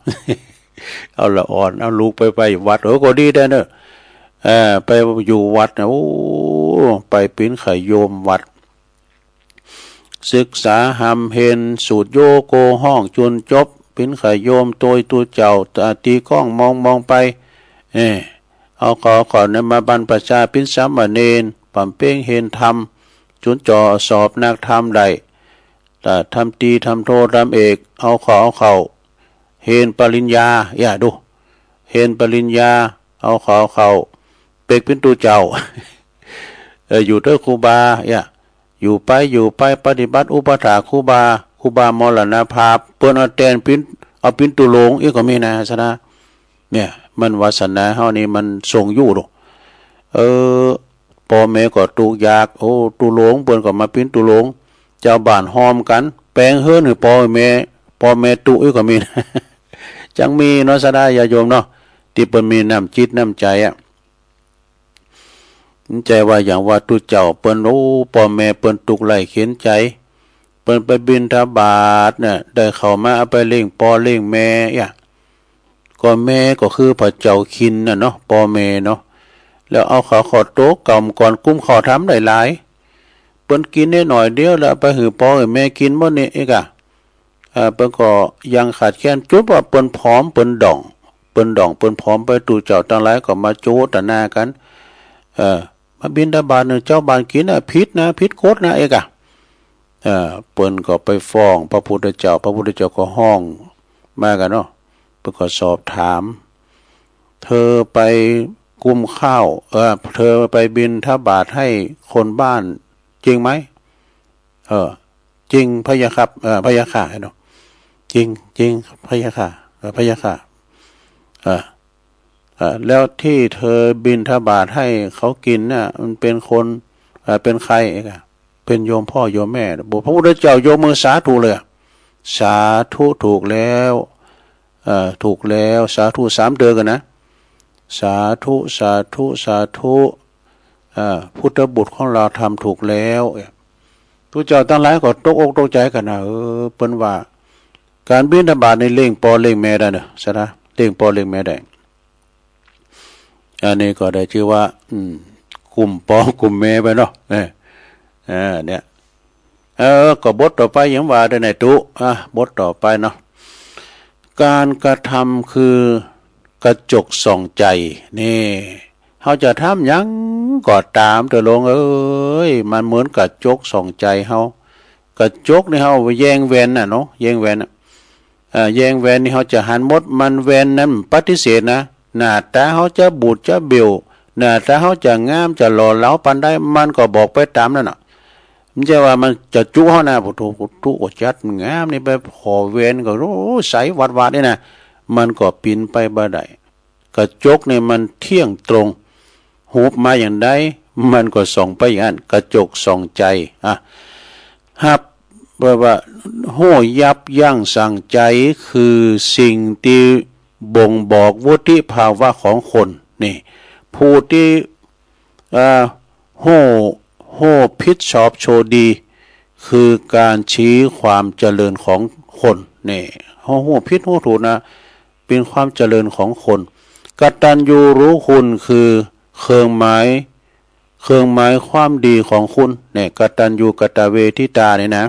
เอาละอ่อน เอาลูกไป ไปวัด เออ ก็ดีแต๊เนอะ เออ ไปอยู่วัดนะ โอ้ ไปปิณฑบาตโยมวัด ศึกษาฮำเฮญสูตรโยโกห้องจุนจบ ปิณฑบาตโยมโตยตูเจ้า ตาตีก้องมองมองไป เออ เอาข้าว ข้าวนั้นมาบรรพชา ปิณฑสามเณร บำเพ็ญเฮญธรรม จุนจ่อสอบนักธรรมได้ แต่ธรรมตรี ธรรมโท ธรรมเอก เอาข้าว เอาข้าว เฮญปริญญา อย่าดู เฮญปริญญา เอาข้าว เอาข้าว เปกปิณฑบาตเจ้า เออ อยู่เตื้อครูบา อย่า อยู่ไป อยู่ไป ปฏิบัติอุปัฏฐากครูบา ครูบามรณภาพ เปิ้นเอาแตนปิณ เอาปิณฑบาตหลวง อีกก็มีนะ ศาสนา เนี่ย มันวาสนาเฮานี่มันส่งอยู่ดอก เออ ปอแม่ก็ทุกข์ยาก โอ้ ตุหลง เปิ้นก็มาปิณฑบาตตุหลง เจ้าบ้านฮอมกั๋น แป๋งเฮือนหื้อปอแม่ ปอแม่ตุ๊ก อีกก็มี จังมีเนาะ ศาสนาญาติโยมเนาะ ตี้เปิ้นมีน้ำจิตน้ำใจ๋อะ ใจ๋ว่าอย่างว่าตุ๊เจ้าเปิ้น โอ้ ปอแม่เปิ้นทุกข์ไร้เข็ญใจ๋ เปิ้นไปบิณฑบาตเนี่ย ได้ข้าวมาเอาไปเลี้ยงปอเลี้ยงแม่ อย่า ก็แม่ก็คือพระเจ้าคิณน่ะเนาะ ปอแม่เนาะ แล้วเอาข้าว ข้าวโต๊ะ กำก่อนกุมข้าวทำได้หลาย เปิ้นกินได้หน่อยเดียว แล้วเอาไปหื้อปอหื้อแม่กินหมดนี่ อีกอะ เอ่อ เปิ้นก็ยังขาดแคลน จุดว่าเปิ้นผอม เปิ้นด่อง เปิ้นด่อง เปิ้นผอมไป ตุ๊เจ้าตังหลายก็มาโจตนากั๋น เอ่อ มาบิณฑบาตเนี่ย เจ้าบ้านกิ๋นน่ะ ผิดนะ ผิดกฎนะ อีกอะ เอ่อ เปิ้นก็ไปฟ้องพระพุทธเจ้า พระพุทธเจ้าก็ฮ้องมากั๋นเนาะ เปิ้นก็สอบถาม เธอไปกุมข้าว เอ่อ เธอไปบิณฑบาตให้คนบ้านจริงไหม เออ จริงพะยะค่ะ เออ พะยะค่ะ เนาะ จริง จริงพะยะค่ะ เออ พะยะค่ะ เออ เออ แล้วที่เธอบิณฑบาตให้เขากินน่ะ มันเป็นคน เออ เป็นใคร เอกอะ เป็นโยมพ่อโยมแม่ บอกพระพุทธเจ้ายกมือสาธุเลยอะ สาธุ ถูกแล้ว เอ่อ ถูกแล้ว สาธุสามเทื่อกั๋นนะ สาธุ สาธุ สาธุ เอ่อ พุทธบุตรของเราทำถูกแล้ว ตุ๊เจ้าตังหลายก็ตกอกตกใจ๋กั๋นนะ เออ เปิ้นว่า ก๋านบิณฑบาตนี่เลี้ยงปอเลี้ยงแม่ได้เนอะ ศาสนา เลี้ยงปอเลี้ยงแม่ได้ อันนี้ก็ได้จื้อว่า อืม กุมปอกุมแม่ไปเนาะ เออ เออ เนี่ย เออ ก็บทต่อไปยังว่าได้ในตุ๊ อ่ะ บทต่อไปเนาะ ก๋านกระทำคือกระจกส่องใจ๋ นี่ เฮาจะทำหยังก็ต๋าม ตุ๊หลงเอ้ย มันเหมือนกระจกส่องใจ๋เฮา กระจกนี่เฮาแยงแว่นน่ะเนาะ แยงแว่นน่ะ เอ่อ แยงแว่นนี่เฮาจะหันหมด มันแว่นนั้นปฏิเสธนะ หน้าต๋าเฮาจะบูดจะเบ้ว หน้าต๋าเฮาจะงามจะหล่อเหลาปานใด มันก็บอกไปต๋ามนั่นน่ะ มันใจ้ว่ามันจะจุเฮานะ โอ้โธ่ ตุ๊ก็จัดงามนี่ ไปผ่อแว่นก็ โอ้ ใสวัดๆ นี่นะ มันก็ปิ๋นไปบ่ได้ กระจกนี่มันเที่ยงตรง หุบมาอย่างใด มันก็ส่องไปอย่างนั้น กระจกส่องใจ๋ อ่ะ ฮับ แปลว่า ฮู้ยับยั้งชั่งใจ๋ คือสิ่งที่บ่งบอกวุฒิภาวะของคน นี่ ผู้ที่ เอ่อ ฮู้ ฮู้ผิดชอบชั่วดี คือการชี้ความเจริญของคน นี่ ฮู้ ฮู้ผิดฮู้ถูกนะ เป็นความเจริญของคน กตัญญูรู้คุณคือเครื่องหมาย เครื่องหมายความดีของคุณ เนี่ย กตัญญูกตเวทิตาเนี่ยนะ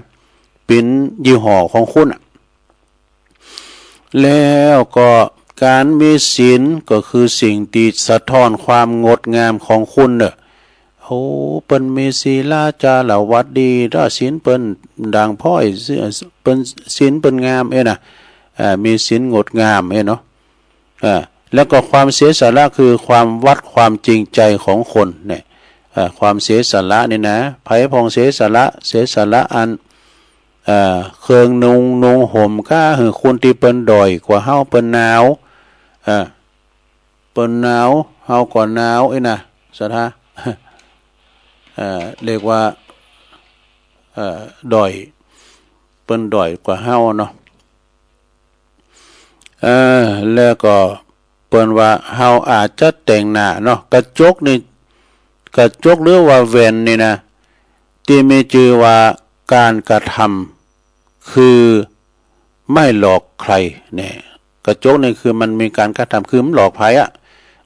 เป็นยี่ห้อของคุณอะ แล้วก็การมีศีลก็คือสิ่งที่สะท้อนความงดงามของคุณเนอะ โอ้ เปิ้นมีศีลาจาระวัตรดี ถ้าศีลเปิ้นด่างพร้อย เปิ้น ศีลเปิ้นงาม เอ้ยนะ อ่า มีศีลงดงาม เอ้ยเนาะ อ่า แล้วก็ความเสียสละคือความวัดความจริงใจของคนเนี่ย อ่า ความเสียสละนี่นะ ไผพ่องเสียสละ เสียสละอัน อ่า เครื่องนุ่ง นุ่งห่ม ก้าหื้อคนตี้เปิ้นด้อยกว่าเฮา เปิ้นหนาว อ่า เปิ้นหนาว เฮาก็หนาว เอ้ยนะ ศรัทธา เอ่อ เรียกว่า เอ่อ ด้อย เปิ้นด้อยกว่าเฮาเนาะ เออ แล้วก็เปิ้นว่า เฮาอาจจะแต่งหน้าเนาะ กระจกนี่ กระจกหรือว่าแว่นนี่นะ ที่มีชื่อว่าการกระทำคือไม่หลอกใครเนี่ย กระจกนี่คือมันมีการกระทำ คือมันหลอกใผอะ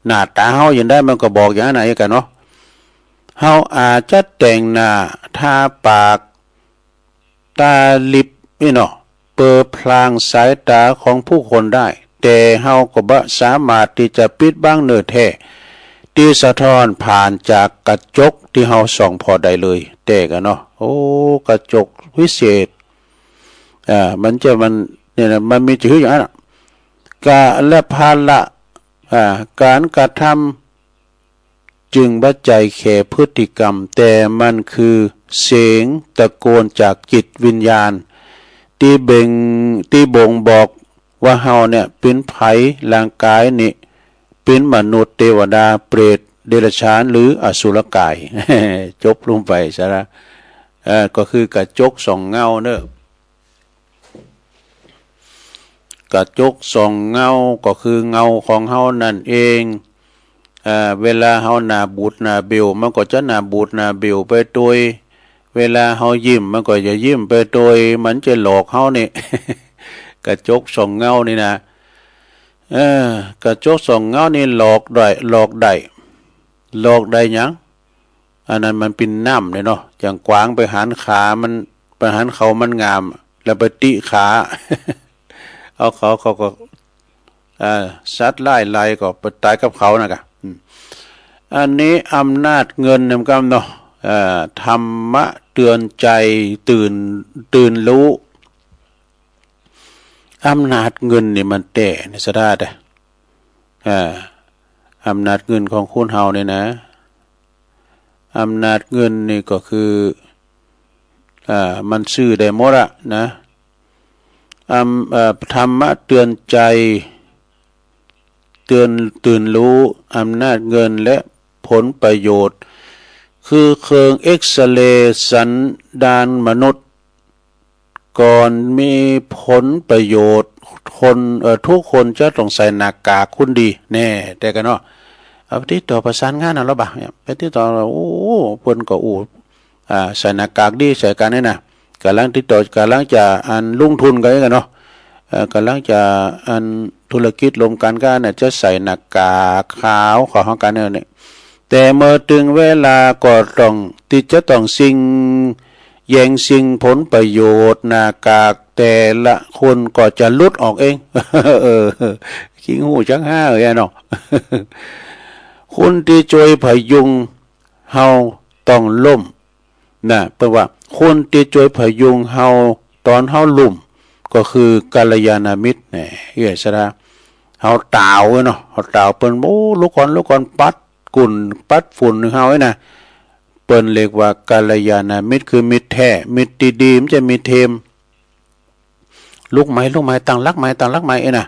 หน้าตาเฮาอย่างใดมันก็บอกอย่างนั้นนะ เอ้ย กันเนาะ เฮาอาจจะแต่งหน้า ทาปาก ตาลิปนี่เนาะ เปิดพลางสายตาของผู้คนได้ แต่เฮาก็บ่สามารถที่จะปิดบังเนื้อแท้ ที่สะท้อนผ่านจากกระจกที่เฮาส่องผ่อได้เลย แต่กันเนาะ โอ้ กระจกวิเศษ อ่า มันจะ มัน เนี่ยนะ มันมีชื่ออย่างนั้นอะ กะ และภาระ อ่า การกระทำ จึงบ่ใจ้แค่พฤติกรรม แต่มันคือเสียงตะโกนจากจิตวิญญาณ ที่เบ่ง ที่บ่งบอกว่าเฮาเนี่ยเป็นไผ ร่างกายนี่เป็นมนุษย์ เทวดา เปรต เดรัจฉาน หรืออสุรกาย จบลงไปซะละ เอ่อ ก็คือกระจกส่องเงาเนอะ กระจกส่องเงาก็คือเงาของเฮานั่นเอง เอ่อ เวลาเฮาหน้าบูดหน้าเบี้ยว มันก็จะหน้าบูดหน้าเบี้ยวไปตวย เวลาเฮายิ้ม มันก็จะยิ้มไปตวย มันจะหลอกเฮานี่ กระจกส่องเงานี่นะ เออ กระจกส่องเงานี่หลอกได้ หลอกได้ หลอกได้หยัง อันนั้นมันเป็นน้ำเลยเนาะ อย่างกวางไปหันขามัน ไปหันเขามันงาม แล้วไปติขา เอาเขา เขาก็ อ่า สัตว์ร้ายไล่ก็ไปตายกับเขานะกะ อืม อันนี้อำนาจเงินนำกำเนาะ อ่า ธรรมะเตือนใจ ตื่น ตื่นรู้ อำนาจเงินนี่มันแต๊ในสะดาดอะ อ่า อำนาจเงินของคนเฮาเนี่ยนะ อำนาจเงินนี่ก็คือ อ่า มันซื้อได้หมดอะนะ อำ เอ่อ ธรรมะเตือนใจ เตือน ตื่นรู้ อำนาจเงินและผลประโยชน์ คือเครื่องเอ็กซเรย์สันดานมนุษย์ ก่อนมีผลประโยชน์ คน เอ่อ ทุกคนจะต้องใส่หน้ากากคนดี แน่ แต่กันเนาะ เอาไปติดต่อประสานงานเอาละบ่าเนี่ย ไปติดต่อ โอ้ เปิ้นก็ โอ้ อ่า ใส่หน้ากากดี ใส่กันนี่นะ กำลังติดต่อ กำลังจะอันลงทุนกันนี่กันเนาะ เอ่อ กำลังจะอันธุรกิจร่วมกันกันน่ะ จะใส่หน้ากากขาว ขาวของกันเนี่ย แต่เมื่อถึงเวลาก็ต้อง ที่จะต้องชิง แย่งชิงผลประโยชน์ หน้ากากแต่ละคนก็จะหลุดออกเอง เออ คิงฮู้จักห้าเอ้ยเนาะ คนที่ช่วยพยุงเฮาต้องล้ม นะ แปลว่าคนที่ช่วยพยุงเฮาตอนเฮาล้ม ก็คือกัลยาณมิตร แน่ เอ้ย สะดา เฮาตาวเนาะ เฮาตาว เปิ้น โอ้ ลุกก่อน ลุกก่อน ปัดกุ่น ปัดฝุ่นเฮาเอ้ยนะ เปิ้นเรียกว่ากัลยาณมิตร คือมิตรแท้ มิตรที่ดี มันจะมีเทม ลุกใหม่ ลุกใหม่ ตั้งหลักใหม่ ตั้งหลักใหม่เอ้ยนะ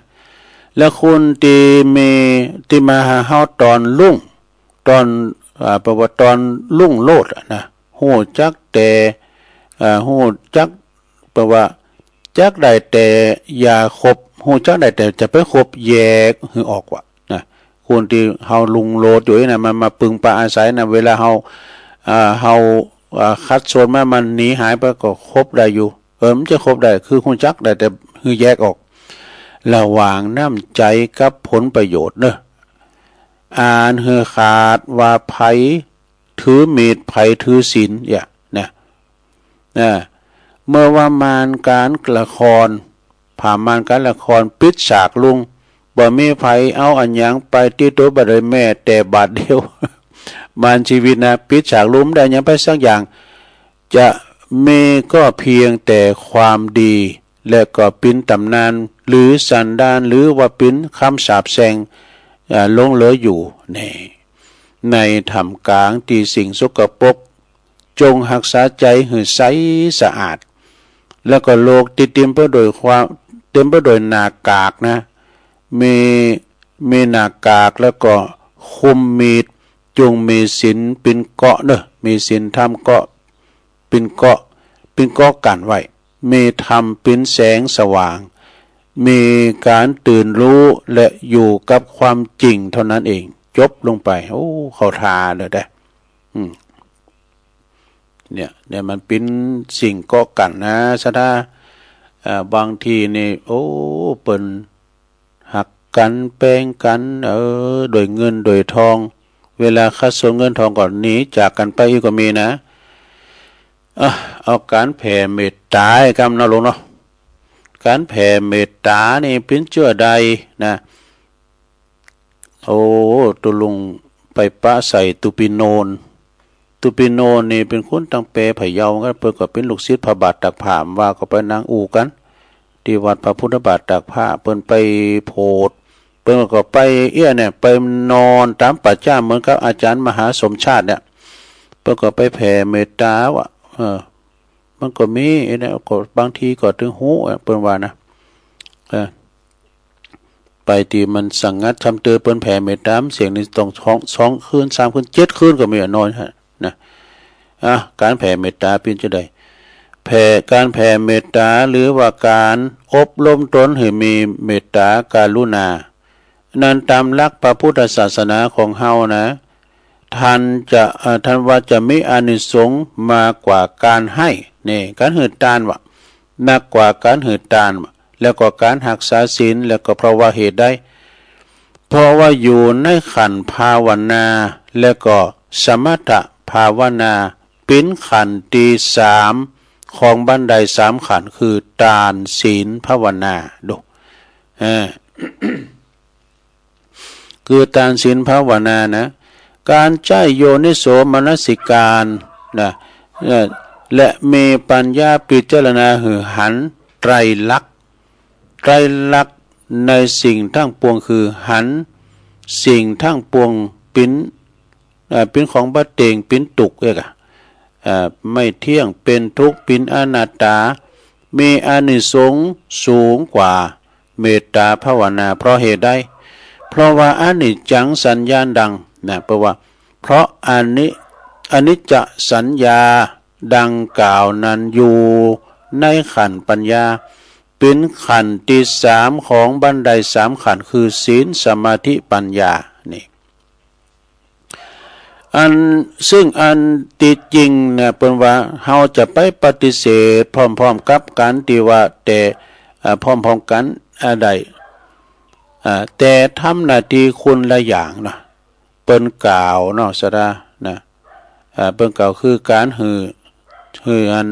แล้วคนที่มี ที่มาหาเฮาตอนลุ่ง ตอน อ่า แปลว่าตอนลุ่งโลดอะนะ ฮู้จักแต่ อ่า ฮู้จัก แปลว่า จักได้แต่อย่าคบ ฮู้จักได้แต่จะไปคบ แยกหื้อออกว่านะ คนที่เฮาลุ่งโลดอยู่นี่นะ มันมาปึงปะอาศัยนะ เวลาเฮา อ่า เฮา อ่า ขัดสนมา มันหนีหายไปก็คบได้อยู่ เออ มันจะคบได้ คือฮู้จักได้แต่หื้อแยกออก ระหว่างน้ำใจกับผลประโยชน์เนอะ อ่านหื้อขาดว่าไผถือมีด ไผถือศีล เนี่ย นะ นะ เมื่อว่าม่านการละคร ผ่าม่านการละครปิดฉากลง บ่มีไผเอาอันหยังไปติดตัวบ่ได้แม้แต่บาทเดียว ม่านชีวิตนะ ปิดฉากลง บ่ได้หยังไปสักอย่าง จะมีก็เพียงแต่ความดี และก็เป็นตำนาน หรือสันดาน หรือว่าเป็นคำสาปแช่ง อ่า หลงเหลืออยู่ นี่ ในท่ามกลางที่สิ่งสกปรก จงรักษาใจหื้อใสสะอาด แล้วก็โลกที่เต็มไปด้วยความ เต็มไปด้วยหน้ากากนะ มี มีหน้ากาก แล้วก็คุมมีด จงมีศีลเป็นเกราะเนอะ มีศีลธรรมเกราะ เป็นเกราะ เป็นเกราะกั้นไว้ มีธรรมเป็นแสงสว่าง มีการตื่นรู้และอยู่กับความจริงเท่านั้นเอง จบลงไป โอ้ เข้าท่าเลยเด้ อืม เนี่ย เนี่ยมันเป็นสิ่งเกาะกันนะ ศรัทธา เอ่อ บางทีนี่ โอ้ เปิ้นหักกันแปงกัน เออ โดยเงินโดยทอง เวลาขัดสนเงินทองก็หนีจากกันไปอีกก็มีนะ อ่ะ เอาการแผ่เมตตาให้กำเนาะลุงเนาะ การแผ่เมตตานี่เป็นเจื้อใดนะ โอ้ ตุลุงไปปะใส่ตุปีโนน ตุปีโนนนี่เป็นคนตังแปพะเยากัน เปิ้นก็เป็นลูกศิษย์พระบาทตากผ้า ว่าก็ไปนั่งอู้กัน ที่วัดพระพุทธบาทตากผ้า เปิ้นไปโผด เปิ้นก็ไปเอี้ยเนี่ย ไปนอนตามป่าช้าเหมือนกับอาจารย์มหาสมชาติเนี่ย เปิ้นก็ไปแผ่เมตตาว่ะ เออ มันก็มีไอ้เนี่ย ก็บางทีก็ถึงหู้อะ เปิ้นว่านะ เออ ไปที่มันสงัด ทำเตอเปิ้นแผ่เมตตา เสียงนี่ต้องสอง สองคืน สามคืน เจ็ดคืนก็มีอะ นอนฮะ นะ อ่ะ การแผ่เมตตาเป็นจังใด แผ่ การแผ่เมตตา หรือว่าการอบรมตนให้มีเมตตากรุณา นั้นตามหลักพระพุทธศาสนาของเฮานะ ท่านจะ เอ่อ ท่านว่าจะมีอานิสงส์มากกว่าการให้ นี่ การหื้อตานว่ะ มากกว่าการหื้อตานว่ะ แล้วก็การหักษาศีล แล้วก็เพราะว่าเหตุใด เพราะว่าอยู่ในขั้นภาวนา แล้วก็สมถภาวนา เป็นขั้นที่สามของบันไดสามขั้น คือตานศีลภาวนา ดู เออ คือตานศีลภาวนานะ การใช้โยนิโสมนสิการนะ เอ่อ และมีปัญญาพิจารณาหื้อหันไตรลักษณ์ ไตรลักษณ์ในสิ่งทั้งปวงคือหันสิ่งทั้งปวงเป็น เอ่อ เป็นของบ่เต็ง เป็นตุ๊กข์ เอ้ยกะ เอ่อ ไม่เที่ยง เป็นทุกข์ เป็นอนัตตา มีอานิสงส์สูงกว่าเมตตาภาวนา เพราะเหตุใด เพราะว่าอนิจจังสัญญาดังนะ แปลว่า เพราะอนิ อนิจจสัญญาดังกล่าวนั้นอยู่ในขั้นปัญญา เป็นขั้นที่สามของบันไดสามขั้น คือศีล สมาธิ ปัญญา นี่ อัน ซึ่งอันที่จริงเนี่ย เปิ้นว่าเฮาจะไปปฏิเสธพร้อมๆกับการที่ว่า แต่ เอ่อ พร้อมๆกัน อ่า ได้ อ่า แต่ทำหน้าที่คนละอย่างเนาะ เปิ้นกล่าวเนาะ ศรัทธา นะ อ่า เปิ้นกล่าวคือการหื้อ หื้ออัน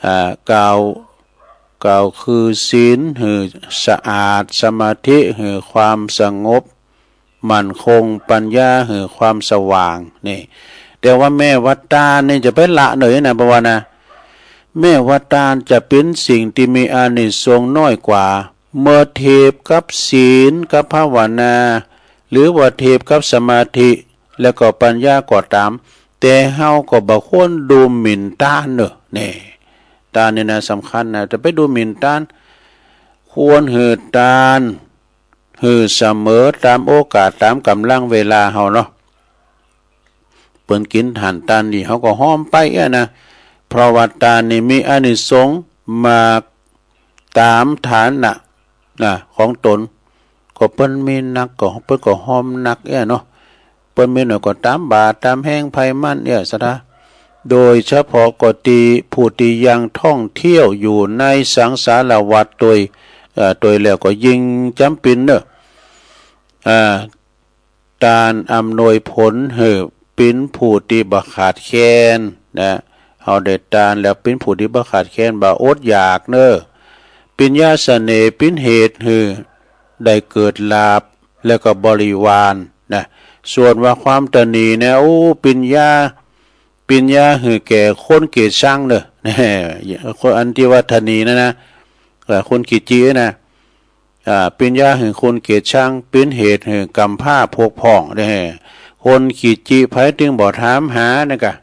อ่า กล่าว กล่าวคือศีลหื้อสะอาด สมาธิหื้อความสงบมั่นคง ปัญญาหื้อความสว่าง นี่ แต่ว่าแม่ว่าตานนี่จะไปละเน่อนะ เพราะว่านะ แม่ว่าตานจะเป็นสิ่งที่มีอานิสงส์น้อยกว่า เมื่อเทียบกับศีลกับภาวนา หรือว่าเทียบกับสมาธิ แล้วก็ปัญญาก็ตาม แต่เฮาก็บ่ควรดูหมิ่นตานเน่อ นี่ ตานนี่นะสำคัญนะ จะไปดูหมิ่นตาน ควรหื้อตาน หื้อเสมอตามโอกาส ตามกำลังเวลาเฮาเนาะ เปิ้นกินหันตานนี่ เฮาก็ฮ้อมไปเอี้ยนะ เพราะว่าตานนี่มีอานิสงส์มากตามฐานะ นะ ของตน ก็เปิ้นมีนักก็ เปิ้นก็ฮ้อมนักเอี้ยเนาะ เปิ้นมีน้อยก็ตามบาตรตามแฮงไผมันเอี้ย ศรัทธา โดยเฉพาะก็ตี้ผู้ตี้ยังท่องเที่ยวอยู่ในสังสารวัฏโดย เอ่อ โดยแล้วก็ยิ่งจ๋ำเป๋นเน่อ อ่า ตานอำนวยผลหื้อเป๋นผู้ตี้บ่ขาดแคลนนะ เฮาได้ตานแล้วเป๋นผู้ตี้บ่ขาดแคลน บ่อดอยากเน่อ เป๋นยาเสน่ห์ เป๋นเหตุหื้อได้เกิดลาภ แล้วก็บริวารนะ ส่วนว่าความตะหนีเนี่ย โอ้ เป๋นยา เป๋นยาหื้อแก่คนเกลียดชังเน่อ คนอันตี้ว่าตะหนีนั่นนะ เอ่อ คนขี้จี้นะ อ่า เป๋นยาหื้อคนเกลียดชัง เป๋นเหตุหื้อกำพร้าพวกพ้องเน่อ คนขี้จี้ไผตึงบ่ถามหานะกะ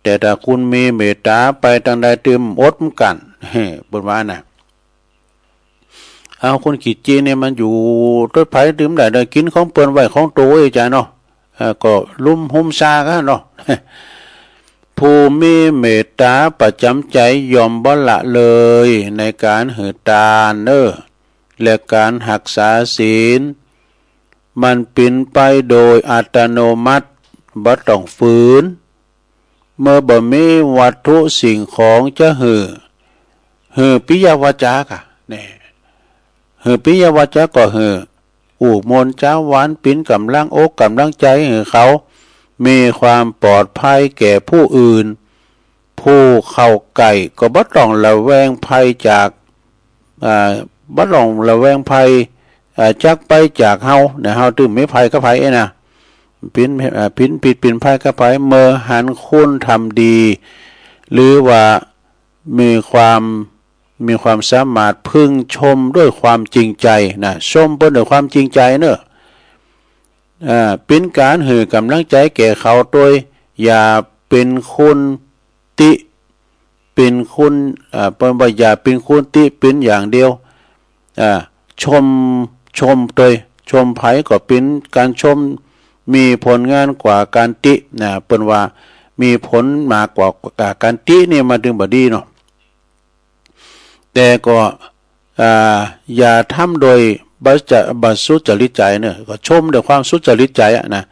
แต่ถ้าคุณมีเมตตาไปตางใดตึงอดเหมือนกั๋น เปิ้นว่านะ เอา คนขี้จี้นี่มันอยู่ตวยไผตึงได้ ได้กินของเปิ้นไว้ของโตเองจ้ะเนาะ เอ่อ ก็ลุ่มหุ้มซากั๋นเนาะ ผ ผู้มีเมตตาประจำใจย่อมบ่ละเลยในการหือตานเนอ และการหักษาศีล มันเป็นไปโดยอัตโนมัติ บ่ต้องฝืน เมื่อบ่มีวัตถุสิ่งของจะหือ หือปิยวาจากะ เนี่ย หือปิยวาจากะก็หือ อู้มนต์เจ้าวัน เป็นกำลังอกกำลังใจให้เขา มีความปลอดภัยแก่ผู้อื่น ผู้เข้าใกล้ก็บ่ต้องระแวงภัยจาก อ่า บ่ต้องระแวงภัย อ่า จากไปจากเฮา นะ เฮาตึงมีภัยกับภัยเอ้ยนะ เป็น อ่า เป็นพิษเป็นภัยกับภัย เมื่อหันคนทำดี หรือว่ามีความ มีความสามารถพึงชมด้วยความจริงใจนะ ชมเปิ้นด้วยความจริงใจเนอะ อ่า เป็นการหื้อกำลังใจแก่เขาโดย อย่าเป็นคนติ เป็นคน อ่า เปิ้นว่าอย่าเป็นคนติเป็นอย่างเดียว อ่า ชม ชมโดย ชมไผก็เป็นการชม มีผลงานกว่าการตินะ เปิ้นว่ามีผลมากกว่าการตินี่มาถึงบ่ดีเนาะ แต่ก็ อ่า อย่าทำโดยบ่จะ บ่สุจริตใจเนอะ ก็ชมด้วยความสุจริตใจอะนะ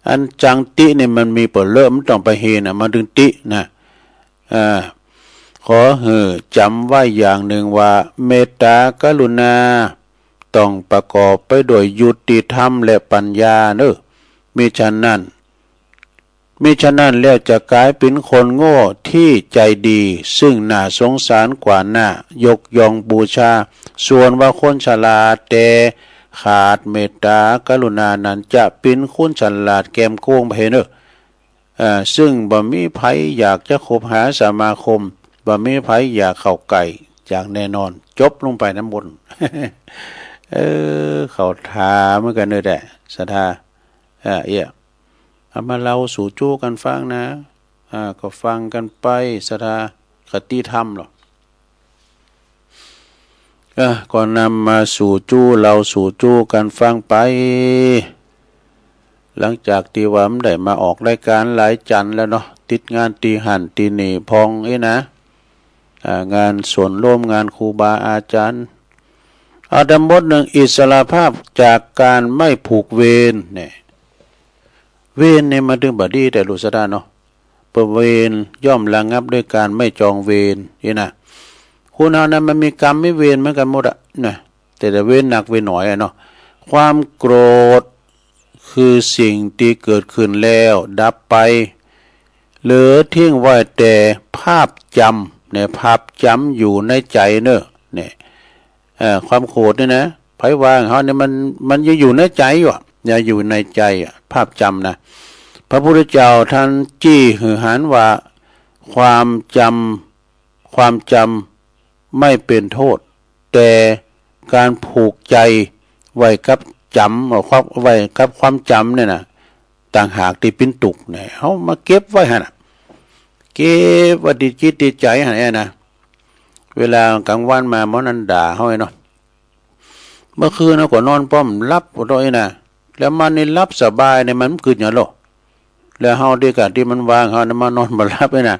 อันจังตินี่มันมีเปิ้นเลอะ มันต้องไปเฮนะ มันถึงตินะ อ่า ขอหื้อจำไว้อย่างหนึ่งว่า เมตตากรุณา ต้องประกอบไปด้วยยุติธรรมและปัญญาเนอะ มิฉะนั้น มิฉะนั้นแล้วจะกลายเป็นคนโง่ที่ใจดี ซึ่งน่าสงสารกว่าน่ายกย่องบูชา ส่วนว่าคนฉลาดแต่ขาดเมตตากรุณานั้น จะเป็นคนฉลาดแกมโกงไปเนอะ เอ่อ ซึ่งบ่มีไผอยากจะคบหาสมาคม บ่มีไผอยากเข้าใกล้อย่างแน่นอน จบลงไปน้ำบน เออ เขาถามเหมือนกันเนอะ แต่ศรัทธา เอ่อ เอี้ย เอามาเล่าสู่จู้กันฟังนะ อ่า ก็ฟังกันไป ศรัทธา คติธรรมเหรอ อ่ะ ก็นำมาสู่จู้ เล่าสู่จู้กันฟังไป หลังจากที่ว่ามันได้มาออกรายการหลายจันทร์แล้วเนาะ ติดงานตีหั่นตีนี่พองเอ้ยนะ อ่า งานส่วนร่วมงานครูบาอาจารย์ เอาทั้งหมดหนึ่ง อิสรภาพจากการไม่ผูกเวรเนี่ย เวรเนี่ยมาถึงบ่ดีแต่ลูกศรัทธาเนาะ เพราะเวรย่อมระงับด้วยการไม่จองเวรนี่นะ คนเฮานั้นมันมีกรรมมีเวรเหมือนกันหมดอะนะ แต่แต่เวรหนักเวรหน่อยอะเนาะ ความโกรธคือสิ่งที่เกิดขึ้นแล้วดับไป เหลือทิ้งไว้แต่ภาพจำเนี่ย ภาพจำอยู่ในใจเนอะ เนี่ย เอ่อ ความโกรธเนี่ยนะ ไผว่าเฮาเนี่ยมัน มันยังอยู่ในใจอยู่อะ ยังอยู่ในใจอะ ภาพจำนะ พระพุทธเจ้าท่านจี้หื้อหันว่า ความจำ ความจำไม่เป็นโทษ แต่การผูกใจไว้กับจำ เอาความ ไว้กับความจำเนี่ยนะ ต่างหากที่เป็นทุกข์เนี่ย เฮามาเก็บไว้หั่นน่ะ เก็บไว้ที่จิตที่ใจหั่นแหละนะ เวลากลางวันมาหมอนั่นด่าเฮาไอ้เนาะ เมื่อคืนเฮาก็นอนป้อมหลับโอ้โตไอ้นะ แล้วมันนี่หลับสบายเนี่ย มันกึดหยังโล แล้วเฮาที่กะที่มันว่าเฮานะมานอนบ่หลับไอ้นะ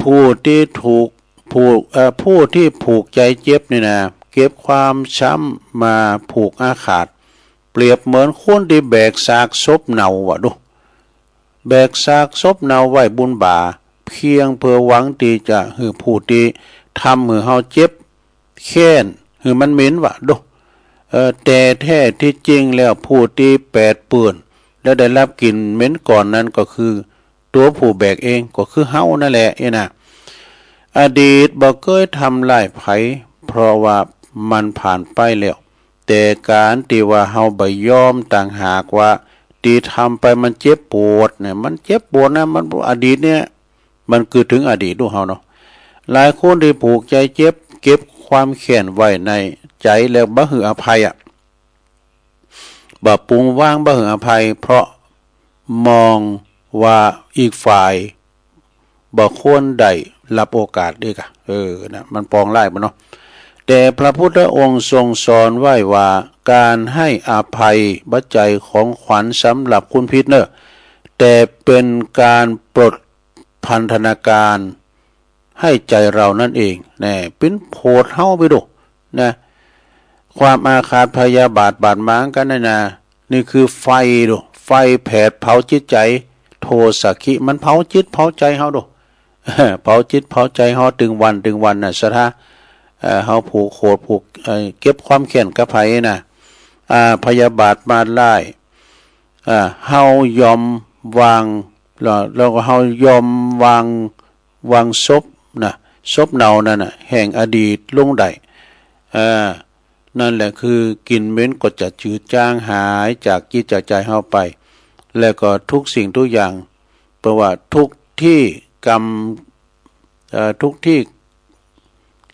ผู้ที่ถูก ผูก เอ่อ ผู้ที่ผูกใจเจ็บนี่นะ เก็บความช้ำมาผูกอาฆาต เปรียบเหมือนคนที่แบกซากศพเน่าว่ะดู แบกซากศพเน่าไว้บนบ่า เพียงเพื่อหวังที่จะหื้อผู้ที่ทำหื้อเฮาเจ็บแค้นหื้อมันเหม็นว่ะดู เออ แต่แท้ที่จริงแล้วผู้ที่แปดเปื้อน และได้รับกลิ่นเหม็นก่อนนั้นก็คือตัวผู้แบกเอง ก็คือเฮานั่นแหละเอ้ยนะ อดีตบ่เคยทำร้ายไผ เพราะว่ามันผ่านไปแล้ว แต่การที่ว่าเฮาบ่ยอมต่างหากว่า ที่ทำไปมันเจ็บปวดเนี่ย มันเจ็บปวดนะ มัน อดีตเนี่ย มันคือถึงอดีตดูเฮาเนาะ หลายคนที่ผูกใจเจ็บ เก็บความแค้นไว้ในใจแล้วบ่หื้ออภัยอะ บ่ปรงวาง บ่หื้ออภัย เพราะมองว่าอีกฝ่ายบ่ควรได้รับโอกาสอีกอะ เออ นะ มันปองร้ายบ่เนาะ แต่พระพุทธองค์ทรงสอนไว้ว่า การให้อภัยบ่ใจ้ของขวัญสำหรับคนผิดเนอะ แต่เป็นการปลด พันธนาการให้ใจเรานั่นเอง นะ เป็นโผดเฮาไปดู นะ ความอาฆาตพยาบาทบาดหมางกันนะ นะ นี่คือไฟดู ไฟแผดเผาจิตใจ โทสะคิ มันเผาจิตเผาใจเฮาดู เผาจิตเผาใจเฮาตึงวันตึงวันน่ะ ศรัทธา เอ่อ เฮาผูกโขดผูก เอ่อ เก็บความแค้นกับไผน่ะ อ่า พยาบาทมาดร้าย อ่า เฮายอมวาง แล้ว แล้วก็เฮายอมวาง วางศพน่ะ ศพเน่านั่นน่ะ แห่งอดีตลงได้ อ่า นั่นแหละคือกลิ่นเหม็นก็จะจืดจางหายจากจิตจากใจเฮาไป แล้วก็ทุกสิ่งทุกอย่าง เพราะว่าทุกข์ที่กำ เอ่อ ทุกข์ที่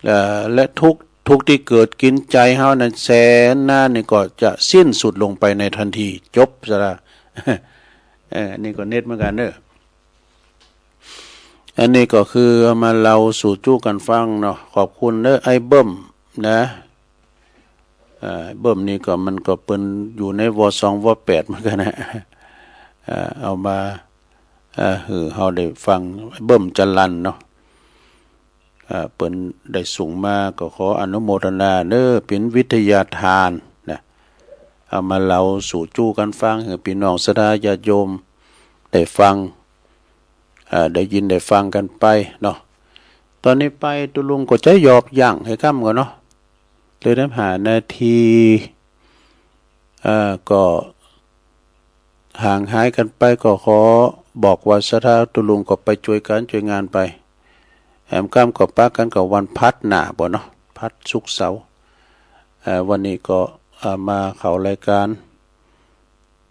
เอ่อ และทุกข์ ทุกข์ที่เกิดกินใจเฮานั้นแสนนานนี่ก็จะสิ้นสุดลงไปในทันที จบซะละ เออ นี่ก็เน็ตเหมือนกันเด้อ อันนี้ก็คือเอามาเล่าสู่จู้กันฟังเนาะ ขอบคุณเด้อ ไอ้เบิ่มนะ เอ่อ เบิ่มนี่ก็มันก็เปิ้นอยู่ใน ว.สอง ว.แปด เหมือนกันนะ เอ่อ เอามา เอ่อ หื้อเฮาได้ฟัง เบิ่มจรัญเนาะ เอ่อ เปิ้นได้ส่งมา ก็ขออนุโมทนาเด้อ เป็นวิทยาทานนะ เอามาเล่าสู่จู้กันฟัง ให้พี่น้องศรัทธาญาติโยมได้ฟัง เอ่อ ได้ยินได้ฟังกันไปเนาะ ตอนนี้ไปตุ๊ลุงก็จะหยอบย่างให้ค่ำก่อนเนาะ เหลือได้ห้านาที เอ่อ ก็ห่างหายกันไป ก็ขอบอกว่าศรัทธาตุ๊ลุงก็ไปช่วยการช่วยงานไป แหมค่ำก็ปะกันกับวันพัดหน้าบ่เนาะ พัดศุกร์เสาร์ เอ่อ วันนี้ก็ เอ่อ มาเข้ารายการ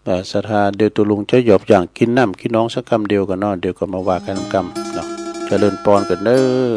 เอ่อ ศรัทธา เดี๋ยวตุ๊ลุงจะหยอบย่างกินน้ำกินน้องสักกำเดียวก่อนเนาะ เดี๋ยวก็มาว่ากันกำเนาะ เจริญปอนกันเด้อ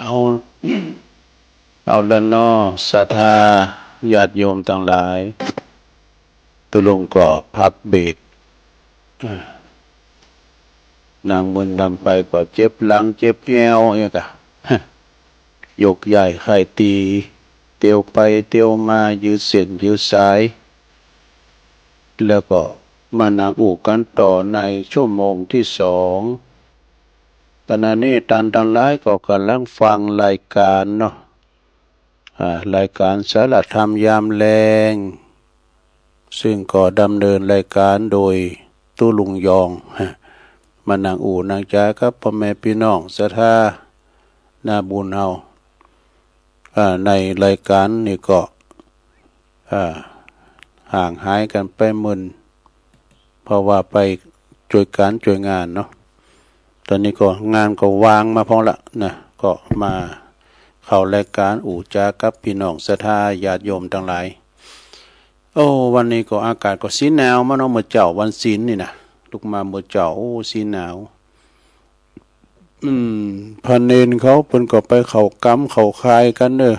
เอา เอาละเนาะ ศรัทธาญาติโยมทั้งหลาย ตุลุงก็พักเบรก อ่า นั่งมึนลำไปก็เจ็บหลังเจ็บแอวเนี่ยกะ ยกย้ายไข้ตี เตียวไปเตียวมา ยืดเส้นยืดสาย แล้วก็มานั่งอู้กันต่อในชั่วโมงที่สอง ขณะนี้ท่านทั้งหลายก็กำลังฟังรายการเนาะ อ่า รายการสาระธรรมยามแลง ซึ่งก็ดำเนินรายการโดยตุ๊ลุงยอง มานั่งอู้นั่งจากับพ่อแม่พี่น้องศรัทธานาบุญเฮา อ่า ในรายการนี่ก็ อ่า ห่างหายกันไปเมิน เพราะว่าไปช่วยการช่วยงานเนาะ ตอนนี้ก็งานก็วางมาพองละนะ ก็มาเข้ารายการอู้จากับพี่น้องศรัทธาญาติโยมทั้งหลาย โอ้ วันนี้ก็อากาศก็สีหนาวมาเนาะ เมื่อเช้าวันศีลนี่นะ ลุกมาเมื่อเช้า โอ้ สีหนาว อืม พระเณรเขาเปิ้นก็ไปเข้ากรรมเข้าข่ายกันเด้อ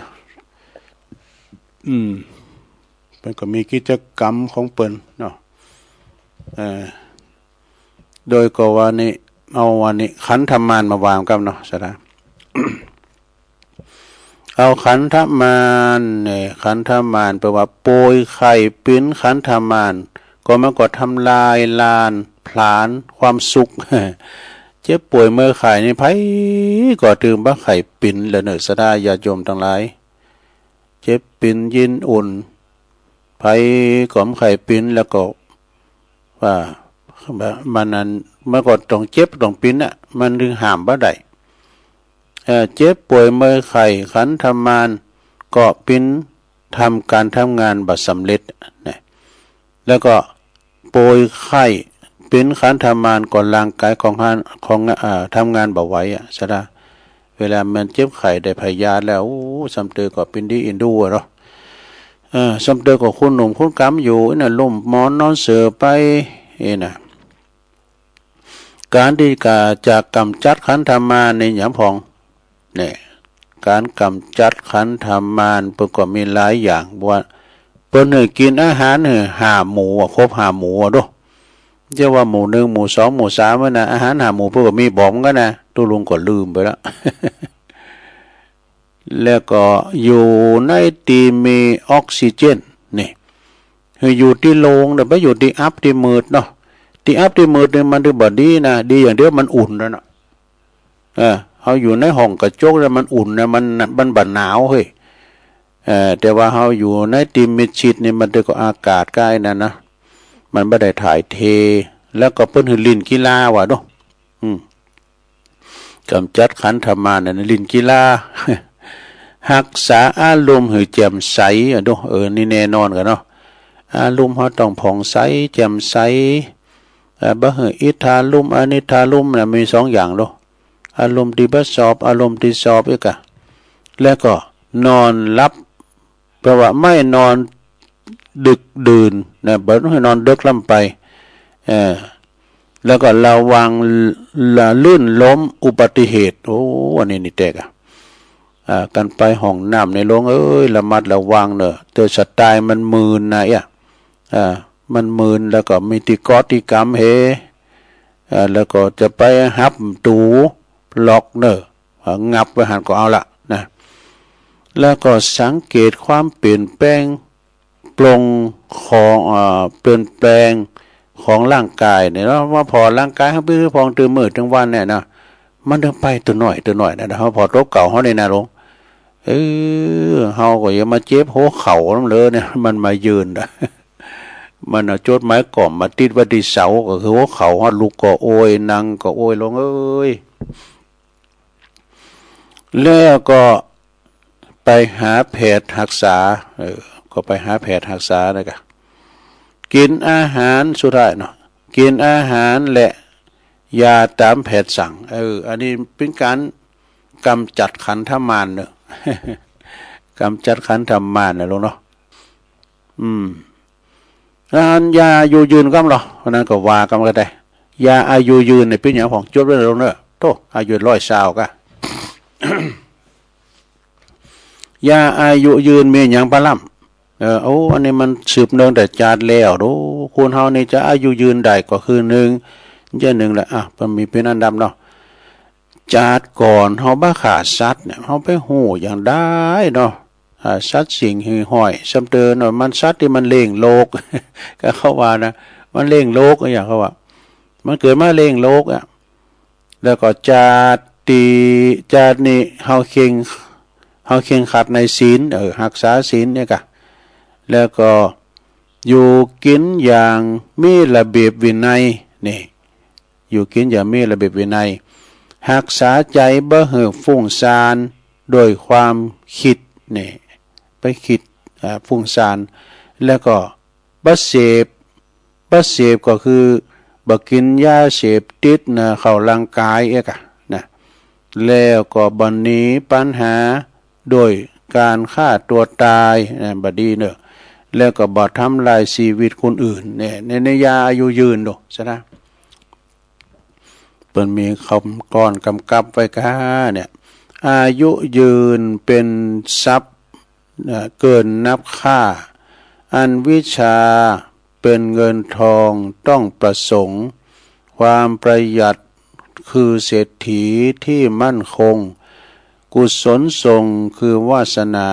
อืม เปิ้นก็มีกิจกรรมของเปิ้นเนาะ เอ่อ โดยก็ว่านี่ เอาวันนี้ขันธมารมาวางกับเนาะ ศรัทธา เอาขันธมารเนี่ย ขันธมารแปลว่าโปยไข่ปิ๋นขันธมาร ก็มันก็ทำลายล้านผลาญความสุข เจ็บป่วยเมื่อยไข้นี่ ไผก็ตึงบ่ใค่ปิ๋นแหละเนอะ ศรัทธาญาติโยมทั้งหลาย เจ็บปิ๋นยินอุ่น ไผก็บ่ใค่ปิ๋น แล้วก็ว่า มันนั้น มันก็ต้องเจ็บต้องปิ๋นน่ะ มันตึงห้ามบ่ได้ เอ่อ เจ็บป่วยเมื่อยไข้ ขันธมารก็ปิ๋นทำการทำงานบ่สำเร็จนะ แล้วก็โปยไข้ปิ๋นขันธมารก็ร่างกายของหัน ของ เอ่อ ทำงานบ่ไหวอะ ศรัทธา เวลามันเจ็บไข้ได้พยาธิแล้ว โอ้ ส่ำเตอก็ปิ๋นดีอินดูอะเนาะ เออ ส่ำเตอก็คุณหนุ่มคุณกำอยู่นะ ลุ่มหมอนนอนเสื่อไป เอ้นะ การตี้กะจะก๋ำจัดขันธมารนี่หยังพ่อง เนี่ย ก๋านก๋ำจัดขันธมารเปิ้นก็มีหลายอย่าง ว่าเปิ้นหื้อกิ๋นอาหารหื้อห้าหมู่อะ ครบห้าหมู่อะโด จะว่าหมู่หนึ่ง หมู่สอง หมู่สามนั่นนะ อาหารห้าหมู่เปิ้นก็มีบอกเหมือนกั๋นนะ ตุ๊ลุงก็ลืมไปละ แล้วก็อยู่ในตี้มีออกซิเจน นี่ คืออยู่ตี้โล่งเด้อ บ่อยู่ตี้อับตี้มืดเนาะ ตี้อับตี้มืดนี่มันตึงบ่ดีนะ ดีอย่างเดียวมันอุ่นแล้วเนาะ เออ เฮาอยู่ในห้องกระจกเนี่ยมันอุ่นนะ มัน มันบ่หนาวเฮ้ย เออ แต่ว่าเฮาอยู่ในตี้มิดชิดนี่มันตึงก็อากาศก้ายนั่นนะ มันบ่ได้ถ่ายเท แล้วก็เปิ้นหื้อเล่นกีฬาว่าโด อืม ก๋ำจัดขันธมารนั่นเล่นกีฬา ฮักษาอารมณ์หื้อแจ่มใสอะดู เออ นี่แน่นอนกันเนาะ อารมณ์เฮาต้องผ่องใส แจ่มใส เอ่อ บ่หื้ออิทธารมณ์ อนิทธารมณ์นะ มีสองอย่างเนาะ อารมณ์ที่บ่ชอบ อารมณ์ที่ชอบอีกอะ แล้วก็นอนหลับ แปลว่าไม่นอนดึกดื่นนะ บ่ต้องให้นอนดึกล้ำไป เอ่อ แล้วก็ระวังละลื่นล้มอุบัติเหตุ โอ้ อันนี้นี่แตกอะ อ่า กันไปห้องน้ำในโรงเอ้ย ระมัดระวังเนอะ เตอสไตล์มันมืนนะเอ้ย อ่า มันมืน แล้วก็มีที่เกาะที่กำเห อ่า แล้วก็จะไปหับตูล็อกเนอะ อ่า งับไว้หันก็เอาละนะ แล้วก็สังเกตความเปลี่ยนแปลง ปลงของ เอ่อ เปลี่ยนแปลงของร่างกายเนี่ยเนาะ ว่าพอร่างกายเฮาไปพองตื่นมื้อถึงวันเนี่ยนะ มันถึงไปตัวหน่อยตัวหน่อยนะ เฮาพอตบเข่าเฮานี่นะหลวง เออ เฮาก็อย่ามาเจ็บหัวเข่านำเลยเนี่ย มันมายืนนะ มันเอาจดหมายกล่อมมาติดไว้ที่เสา ก็คือหัวเข่าเฮาลุกก็โอย นั่งก็โอย หลวงเอ้ย แล้วก็ไปหาแพทย์ฮักษา เออ ก็ไปหาแพทย์ฮักษาแล้วก็กินอาหาร สุดท้ายเนาะ กินอาหารและยาตามแพทย์สั่ง เออ อันนี้เป็นการกำจัดขันธมารเนอะ กำจัดขันธมารนะหลวงเนาะ อืม อันยาอายุยืนกำเหรอ เพราะนั้นก็ว่ากำก็ได้ ยาอายุยืนเนี่ยเป็นอย่างของจดไว้หลวงเนอะ โธ่ อายุร้อยซาวกะ ยาอายุยืนมีอย่างปะล่ำ เออ โอ้ อันนี้มันสืบเนื่องแต่จาติแล้วดู คนเฮานี่จะอายุยืนได้ก็คือหนึ่ง อย่างหนึ่งแหละ อ่ะ มันมีเป็นอันดับเนาะ จาติก่อนเฮาบ่ฆ่าสัตว์เนี่ย เฮาไปฮู้อย่างใดเนาะ อ่า สัตว์สิ่งหื้อห้อย ซ้ำเติมเนาะ มันสัตว์ที่มันเลี้ยงโลก ก็เขาว่านะ มันเลี้ยงโลกอะ อย่างเขาว่า มันเกิดมาเลี้ยงโลกอะ แล้วก็จาติ จาตินี้เฮาเคร่ง เฮาเคร่งครัดในศีล เออ ฮักษาศีลเนี่ยกะ แล้วก็อยู่กินอย่างมีระเบียบวินัย นี่ อยู่กินอย่างมีระเบียบวินัย ฮักษาใจบ่หื้อฟุ้งซ่านโดยความคิด นี่ ไปคิด อ่า ฟุ้งซ่าน แล้วก็บ่เสพ บ่เสพก็คือบ่กินยาเสพติดนะ เข้าร่างกายเอกอะนะ แล้วก็บ่หนีปัญหาโดยการฆ่าตัวตายนะ บ่ดีเนอะ แล้วก็บ่ทำลายชีวิตคนอื่นเนี่ย ใน ในยาอายุยืนดูซะนะ เปิ้นมีคำกลอนกำกับไว้กะเนี่ย อายุยืนเป็นทรัพย์ เอ่อ เกินนับค่า อันวิชาเป็นเงินทองต้องประสงค์ ความประหยัดคือเศรษฐีที่มั่นคง กุศลส่งคือวาสนา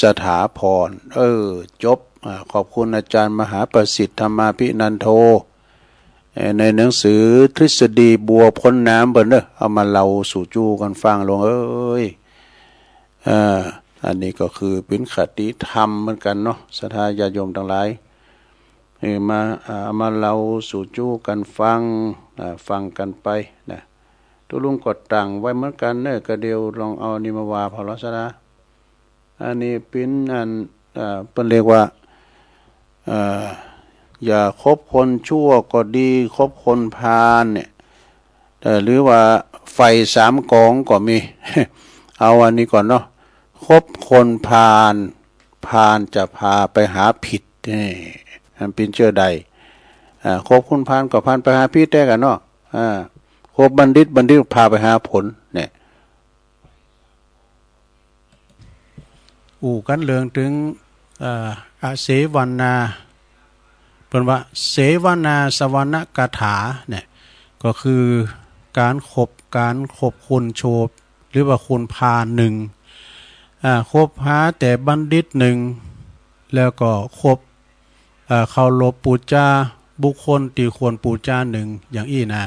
สถาพร เออ จบ อ่า ขอบคุณอาจารย์มหาประสิทธิ์ ธรรมาภินันโท เอ่อ ในหนังสือทฤษฎีบัวพ้นน้ำเปิ้นเนอะ เอามาเล่าสู่จู้กันฟังหลวงเอ้ย เอ่อ อันนี้ก็คือเป็นคติธรรมเหมือนกันเนาะ ศรัทธาญาติโยมทั้งหลาย เอ่อ มา อ่า เอามาเล่าสู่จู้กันฟัง อ่า ฟังกันไปนะ ตุ๊ลุงก็ตั้งไว้เหมือนกันเนอะ ก็เดี๋ยวลองเอานี่มาว่าพอละศรัทธา อันนี้เป็นอัน เอ่อ เปิ้นเรียกว่า เอ่อ อย่าคบคนชั่วก็ดี คบคนพาลเนี่ย เอ่อ หรือว่าไฟสามกองก็มี เอาอันนี้ก่อนเนาะ คบคนพาล พาลจะพาไปหาผิด นี่ มันเป็นเจ้าใด อ่า คบคนพาลก็พาลไปหาผิดแต๊กันเนาะ อ่า คบบัณฑิต บัณฑิตพาไปหาผล เนี่ย อู้กันเรื่องถึง เอ่อ อเสวนา เปิ้นว่าเสวนาสวรรคาถาเนี่ย ก็คือการคบ การคบคนโชบ หรือว่าคนพาลหนึ่ง อ่า คบหาแต่บัณฑิตหนึ่ง แล้วก็คบ เอ่อ เคารพปูจาบุคคลที่ควรปูจาหนึ่ง อย่างอี้นะ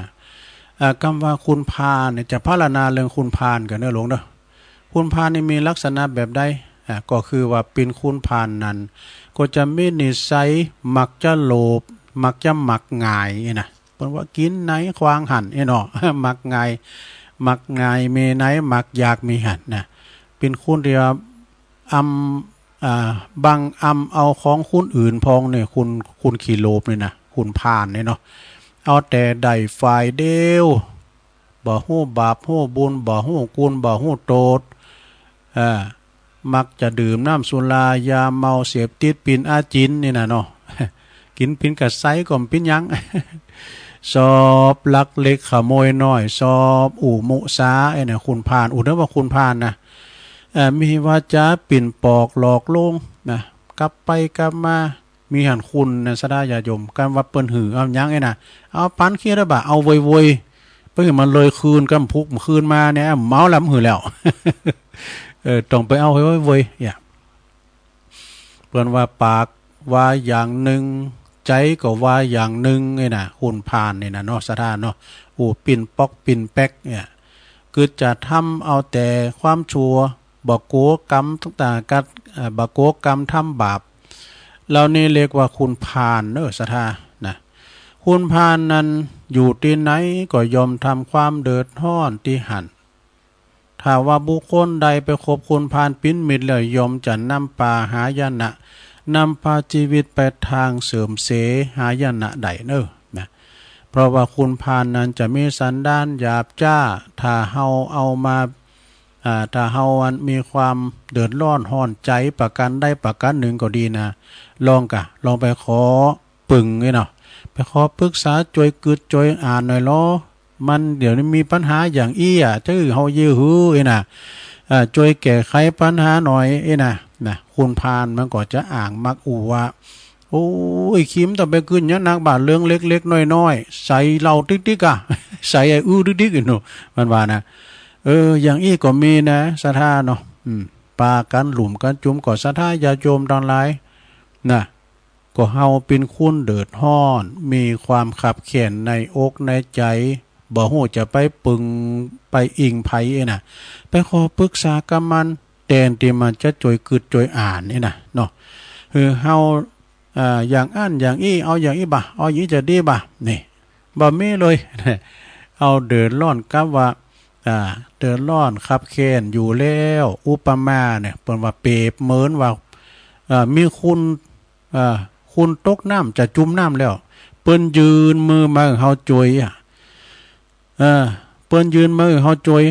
เอ่อ กำว่าคนพาลเนี่ย จะพรรณนาเรื่องคนพาลกันเนอะหลวงเนอะ คนพาลนี่มีลักษณะแบบใด อ่า ก็คือว่าเป็นคนพาลนั้น ก็จะมีนิสัยมักจะโลภ มักจะมักง่ายนี่นะ เปิ้นว่ากินไหนขว้างหั้น เอ้ยเนาะ มักง่าย มักง่ายมีไหน มักอยากมีหั้นนะ เป เป็นคนที่ว่าอำอ่าบังอำเอาของคนอื่นพองเนี่ย คนคนขี้โลภเนี่ยนะ คนพาลเนี่ยเนาะ เอาแต่ได้ฝ่ายเดียว บ่ฮู้บาปฮู้บุญ บ่ฮู้คุณบ่ฮู้โทษ อ่า มักจะดื่มน้ำสุรายาเมาเสพติดเป็นอาจิณนี่นะเนาะ กินเป็นกะไซก็บ่เป็นหยัง ชอบลักเล็กขโมยน้อย ชอบอู้มุสา ไอ้เนี่ย คนพาล อู้เด้อว่าคนพาลนะ เอ่อ มีวาจาปิ่นปอกหลอกลวงนะ กลับไปกลับมา มีหั้นคนนะ ศรัทธาญาติโยม กำว่าเปิ้นหื้อเอาหยังไอ้น่ะ เอาปันขี้ระบะ เอาเวยๆ เปิ้นหื้อมันเลยคืน กำพุกมันคืนมาเนี่ย เมาแล้วมันหื้อแล้ว เออ ต้องไปเอาเฮ้ยเว้ย เนี่ย เปิ้นว่าปากว่าอย่างหนึ่ง ใจก็ว่าอย่างหนึ่งไอ้น่ะ คนพาลนี่นะเนาะ ศรัทธาเนาะ อู้ปิ่นป๊อกปิ่นแป๊กเนี่ย คือจะทำเอาแต่ความชั่ว บ่กลัวกรรมต่างๆ กัด เอ่อ บ่กลัวกรรมทำบาป เหล่านี้เรียกว่าคนพาลเนอะ ศรัทธานะ คนพาลนั้นอยู่ที่ไหนก็ย่อมทำความเดือดร้อนที่หั้น ถ้าว่าบุคคลใดไปคบคนพาลเป็นมิตรแล้ว ย่อมจะนำพาหายนะ นำพาชีวิตไปทางเสื่อมเสียหายนะได้เนอะนะ เพราะว่าคนพาลนั้นจะมีสันดานหยาบช้า ถ้าเฮาเอามา อ่า ถ้าเฮาอันมีความเดือดร้อนฮ้อนใจประการใดประการหนึ่งก็ดีนะ ลองกะ ลองไปขอปึงนี่เนาะ ไปขอปรึกษาช่วยกึดช่วยอ่านหน่อยลอ มันเดี๋ยวนี้มีปัญหาอย่างอี้อ่ะ จะหื้อเฮายื้อหื้อไอ้น่ะ อ่า ช่วยแก้ไขปัญหาหน่อยไอ้น่ะ นะ คนพาลมันก็จะอ้างมักอู้ว่า โอ้ย คิมต้องไปกึ๊ดหยังนักบ่า เรื่องเล็กๆ น้อยๆ ใส่เหล้าติ๊กๆ อ่ะ ใส่ไอ้อื้อติ๊กๆ อีกหนู มันว่านะ เออ อย่างอี้ก็มีนะ ศรัทธาเนาะ อืม ปากั๋นหลุ่มกั๋นจุมก็ ศรัทธาญาติโยมตังหลาย นะ ก็เฮาเป๋นคนเดือดร้อน มีความคับแค้นในอกในใจ๋ บ่ฮู้จะไปปึงไปอิงใผไอ้น่ะ ไปขอปรึกษากับมัน แตนตี้มันจะจ้วยกึ๊ดจ้วยอ่านนี่นะเนาะ คือเฮา อ่า อย่างอั้นอย่างอี้ เอาอย่างอี้บ่ะ เอาอย่างอี้จะดีบ่ะ นี่ บ่มีเลย เอาเดือดร้อนกับว่า อ่า เดือดร้อนคับแค้นอยู่แล้ว อุปมาเนี่ย เปิ้นว่าเปรียบเหมือนว่า อ่า มีคน อ่า คนตกน้ำจะจุ่มน้ำแล้ว เปิ้นยื่นมือมาหื้อเฮาจ้วยอ่ะ เออ เปิ้นยื่นมือหื้อเฮาจ้วย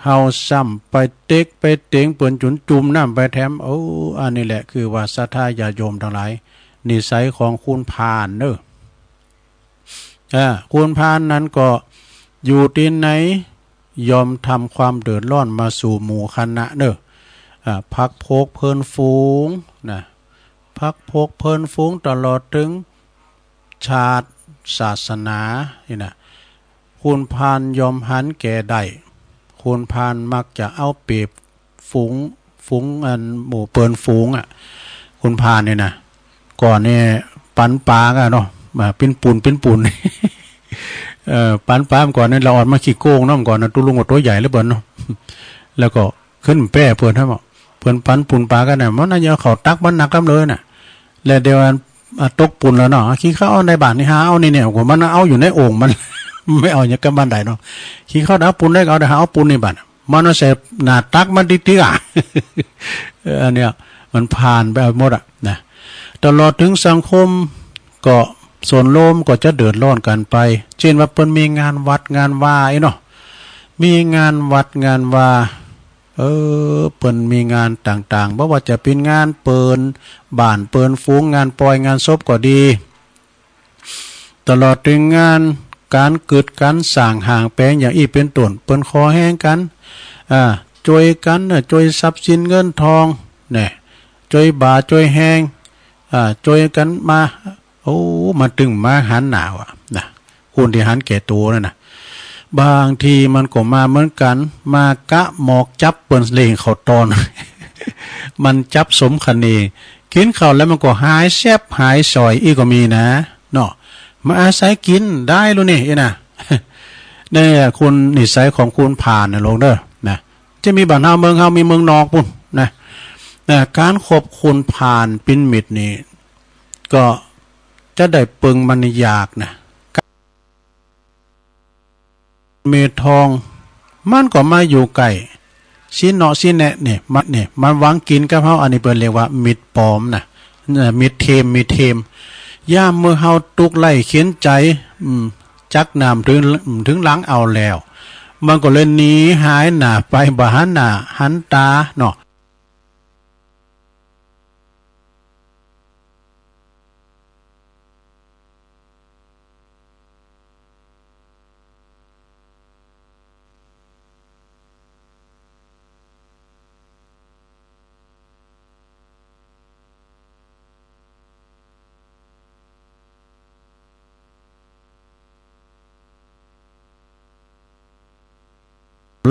เฮาซ้ำไปเต็กไปเต็งเปิ้นจ๋นจุ่มน้ำไปแถม โอ้ อันนี้แหละคือว่าศรัทธาญาติโยมตังหลาย นิสัยของคนพาลเนอะ อ่า คนพาลนั้นก็อยู่ตี้ไหน ย่อมทำความเดือดร้อนมาสู่หมู่คณะเนอะ อ่า พรรคพวกเพื่อนฝูงนะ พรรคพวกเพื่อนฝูงตลอดถึงชาติศาสนานี่นะ คนพาลย่อมหันแก่ได้ คนพาลมักจะเอาเปรียบฝูง ฝูงอันหมู่เปิ้นฝูงอ่ะ คนพาลนี่นะ ก่อนนี่ปันปลากั๋นเนาะ มาเป๋นปูนเป๋นปูน เอ่อ ปันปลาก่อนนี่ ละอ่อนมาขี้โกงเนาะ ก่อนนะ ตุ๊ลุงก็ตั๋วใหญ่เหลือเป๋นเนาะ แล้วก็ ขึ้นแป้เปิ้นให้หมด เปิ้นปันปูนปลากั๋นน่ะ มันน่ะยังเขาตักมันหนักกำเลยน่ะ แล้วเดี๋ยวอัน อ่ะ ตกปูนแล้วเนาะ ขี้ข้าเอาในบ้านนี่หาเอานี่เนี่ย ว่ามันเอาอยู่ในโอ่งมัน ไม่เอาอย่างกับบ้านใดเนาะ ขี้ข้าเอาปูนได้ก็เอา แต่หาเอาปูนในบ้าน มันเอาใส่หน้าตักมันติ๊กๆ อ่ะ เออ อันเนี้ย มันพาลไปเอาหมดอ่ะนะ ตลอดถึงสังคมก็ส่วนรวมก็จะเดือดร้อนกั๋นไป เช่นว่าเปิ้นมีงานวัดงานวาไอ้เนาะ มีงานวัดงานวา เออ เปิ้นมีงานต่างๆ บ่ว่าจะเป๋นงานเปิดบ้านเปิดฝูง งานปอยงานศพก็ดี ตลอดถึงงานก๋านกึ๊ดก๋านสร้างห้างแป๋งอย่างอี้เป๋นต้น เปิ้นขอแฮงกั๋น อ่า จ้วยกั๋นน่ะ จ้วยทรัพย์สินเงินทอง เนี่ย จ้วยบ่าจ้วยแฮง อ่า จ้วยกั๋นมา โอ้ มันตึงมาหันหน้าว่ะนะ คนตี้หันแก่ตั๋วนั่นน่ะ บางทีมันก็มาเหมือนกั๋น มากะหมอกจับเปิ้นเล่งเข้าตอน มันจับสมคะเน กิ๋นข้าวแล้วมันก็หายแซบหายส่อยอี้ก็มีนะ เนาะ มาอาศัยกิ๋นได้ลูกนี่ อี้นะ เนี่ย คนนิสัยของคนพาลน่ะลูกเด้อ นะ จะมีบ้านเฮาเมืองเฮา มีเมืองนอกปู้นนะ นะ ก๋านคบคนพาลเป๋นมิตรนี่ ก็จะได้ปึงมันยากนะ เมทอง มันก็มาอยู่ใก้ สิเนาะสิแนะนี่ มันนี่ มันหวังกิ๋นกับเฮา อันนี้เปิ้นเรียกว่ามิตรปลอมนะ เอ่อ มิตรเทียม มิตรเทียม ยามเมื่อเฮาตุ๊กข์ไร้เข็ญใจ๋ อืม จักหน้าบ่เถิง บ่เถิงหลังเอาแล้ว มันก็เลยหนีหายหน้าไป บ่หันหน้าหันต๋าเนาะ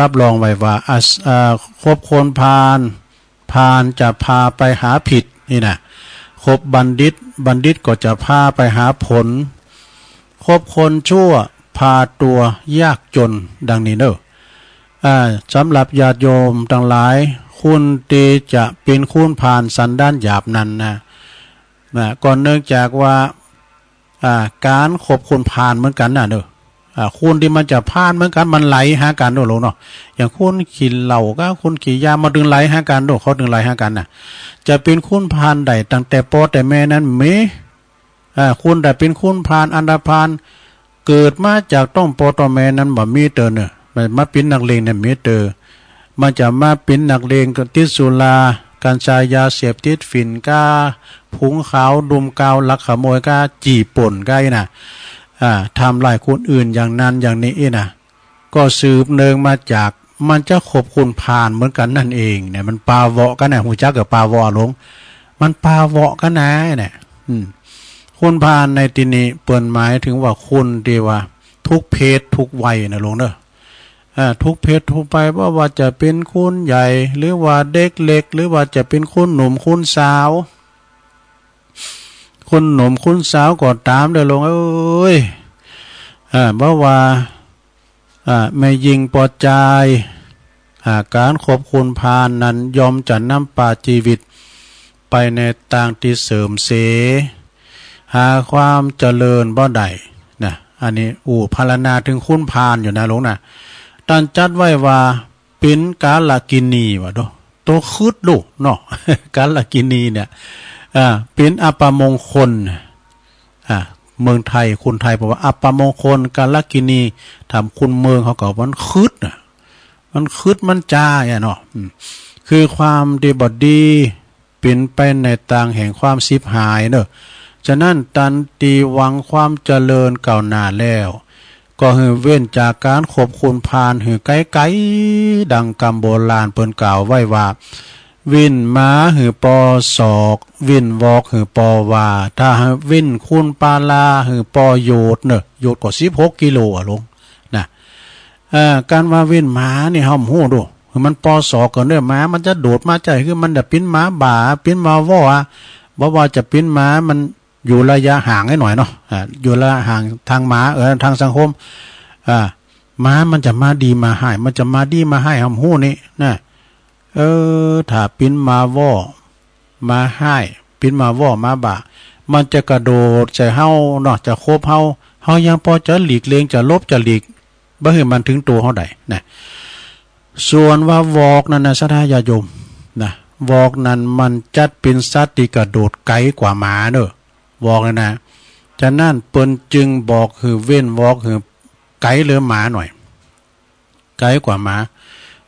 รับรองไว้ว่า อ่า อ่า คบคนพาล พาลจะพาไปหาผิดนี่นะ คบบัณฑิต บัณฑิตก็จะพาไปหาผล คบคนชั่วพาตัวยากจน ดังนี้เนอะ อ่า สำหรับญาติโยมตังหลาย คนตี้จะเป๋นคนพาลสันดานหยาบนั้นนะ นะ ก็เนื่องจากว่า อ่า ก๋านคบคนพาลเหมือนกั๋นน่ะเนอะ อ่า คนตี้มันจะพาลเหมือนกั๋น มันไหลหากั๋นโดดลงเนาะ อย่างคนขี้เหล้ากับคนขี้ยา มันเถิงไหลหากั๋นโดด เขาเถิงไหลหากั๋นน่ะ จะเป๋นคนพาลได้ตั้งแต่ป้อแต่แม่นั้นเม อ่า คนตี้เป๋นคนพาล อันธพาล เกิดมาจากต๊องป้อต๊องแม่นั้นบ่มีเต๋อเนอะ มันมาเป๋นนักเลงเนี่ยมีเต๋อ มันจะมาเป๋นนักเลงก็ติดสุรา กัญชา ยาเสพติด ฝิ่น ก๊า ผงขาว ดมกาว ลักขโมย ก๊า จี้ปล้น ก๊าอี้น่ะ อ่า ทำร้ายคนอื่นอย่างนั้นอย่างนี้อี้น่ะ ก็สืบเนื่องมาจากมันจะคบคนพาลเหมือนกั๋นนั่นเองเนี่ย มันปาเหวาะกั๋นน่ะ ฮู้จักกับปาเหวาะหลง มันปาเหวาะกั๋นน่ะเนี่ย อืม คนพาลในตี้นี้เปิ้นหมายเถิงว่าคนตี้ว่าทุกเพศทุกวัยนะหลวงเนอะ อ่า ทุกเพศทุกวัย บ่ว่าจะเป๋นคนใหญ่ หรือว่าเด็กเล็ก หรือว่าจะเป๋นคนหนุ่มคนสาว คนหนุ่มคนสาวก็ต๋ามเด้อหลวงเอ้ย อ่า บ่ว่า อ่า แม่ญิงปอจาย อ่า ก๋านคบคนพาลนั้นย่อมจะนำปาจีวิตไปในตางตี้เสื่อมเสย หาความเจริญบ่ได้นะ อันนี้อู้พรรณนาเถิงคนพาลอยู่นะหลวงนะ ต้านจัดไว้ว่าเป๋นกาลกิณีว่าโด โตขึดลูกเนาะ กาลกิณีเนี่ย อ่า เป๋นอัปมงคล อ่า เมืองไทย คนไทยบอกว่าอัปมงคล กาลกิณี ถามคนเมืองเขาก็ว่ามันขึดน่ะ มันขึด มันจ้าอะเนาะ อืม คือความตี้บ่ดี เป๋นไปในตางแห่งความฉิบหายเนอะ ฉะนั้นต้านตี้หวังความเจริญก้าวหน้าแล้ว ก็หื้อเว้นจากก๋านคบคนพาลหื้อไก๋ๆ ดังกำโบราณเปิ้นกล่าวไว้ว่า วิ่นหมาหื้อปอศอก วิ่นวอกหื้อปอว่า ถ้าหื้อวิ่นคนปาลาหื้อปอโยชน์เนอะ โยชน์ก็สิบหกกิโลอะหลวงนะ เอ่อ ก๋านว่าวิ่นหมานี่เฮาฮู้โด หื้อมันปอศอกก่อนเนอะ หมามันจะโดดมาใจ้ คือมันจะเป๋นหมาบ่า เป๋นหมาว่ออะ บ่ว่าจะเป๋นหมา มัน อยู่ระยะห่างให้หน่อยเนาะ อ่า อยู่ระยะห่างตางหมา เออ ตางสังคม อ่า หมามันจะมาดีมาฮ้าย มันจะมาดีมาฮ้าย เฮาฮู้นี่นะ เออ ถ้าเป๋นหมาว่อ หมาฮ้าย เป๋นหมาว่อ หมาบ่า มันจะกระโดดใส่เฮาเนาะ จะคบเฮา เฮายังปอจะหลีกเลี่ยง จะหลบจะหลีก บ่หื้อมันเถิงตั๋วเฮาได้นะ ส่วนว่าวอกนั้นนะ ศรัทธาญาติโยมนะ วอกนั้นมันจัดเป๋นสัตว์ตี้กระโดดไก๋กว่าหมาเนอะ วอกนั้นนะ ฉะนั้นเปิ้นจึงบอกหื้อเว้นวอกหื้อไก๋เหลือหมาหน่อย ไก๋กว่าหมา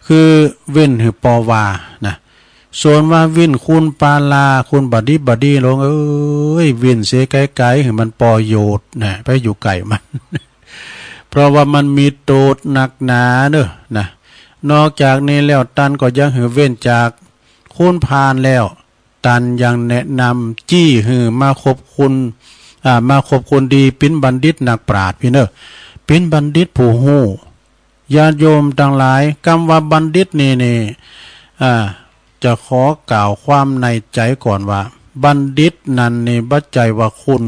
คือเว้นหื้อปอว่านะ ส่วนว่าวิ่นคนปาลา คนบ่ดีบ่ดีหลวงเอ้ย วิ่นเสียไก๋ๆ หื้อมันปอโยชน์นะ ไปอยู่ใก้มัน เพราะว่ามันมีโต้ษหนักหนาเนอะนะ นอกจากนี้แล้วต้านก็ยังหื้อเว้นจากคนพาลแล้ว ต้านยังแนะนำจี้หื้อมาคบคน อ่า มาคบคนดี เป๋นบัณฑิตนักปราชญ์พี้เนอะ เป๋นบัณฑิตผู้ฮู้ ญาติโยมตังหลาย กำว่าบัณฑิตนี่นี่ อ่า จะขอกล่าวความในใจ๋ก่อนว่า บัณฑิตนั้นนี่บ่ใจ้ว่าคน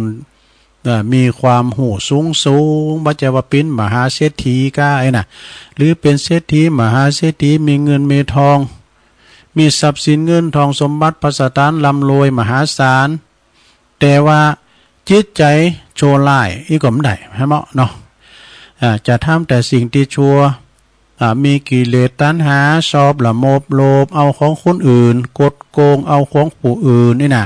เอ่อ มีความฮู้สูงสูง บ่ใจ้ว่าเป๋นมหาเศรษฐีก้าไอ้น่ะ หรือเป๋นเศรษฐีมหาเศรษฐี มีเงินมีทอง มีทรัพย์สินเงินทองสมบัติภัสถานร่ำรวยมหาศาล แต่ว่าจิตใจ๋ชั่วร้ายอี้ก็บ่ได้ ใช่ไหมเนาะ อ่า จะทำแต่สิ่งตี้ชั่ว อ่า มีกิเลสตัณหา ชอบละโมบโลภเอาของคนอื่น คดโกงเอาของผู้อื่นนี่นะ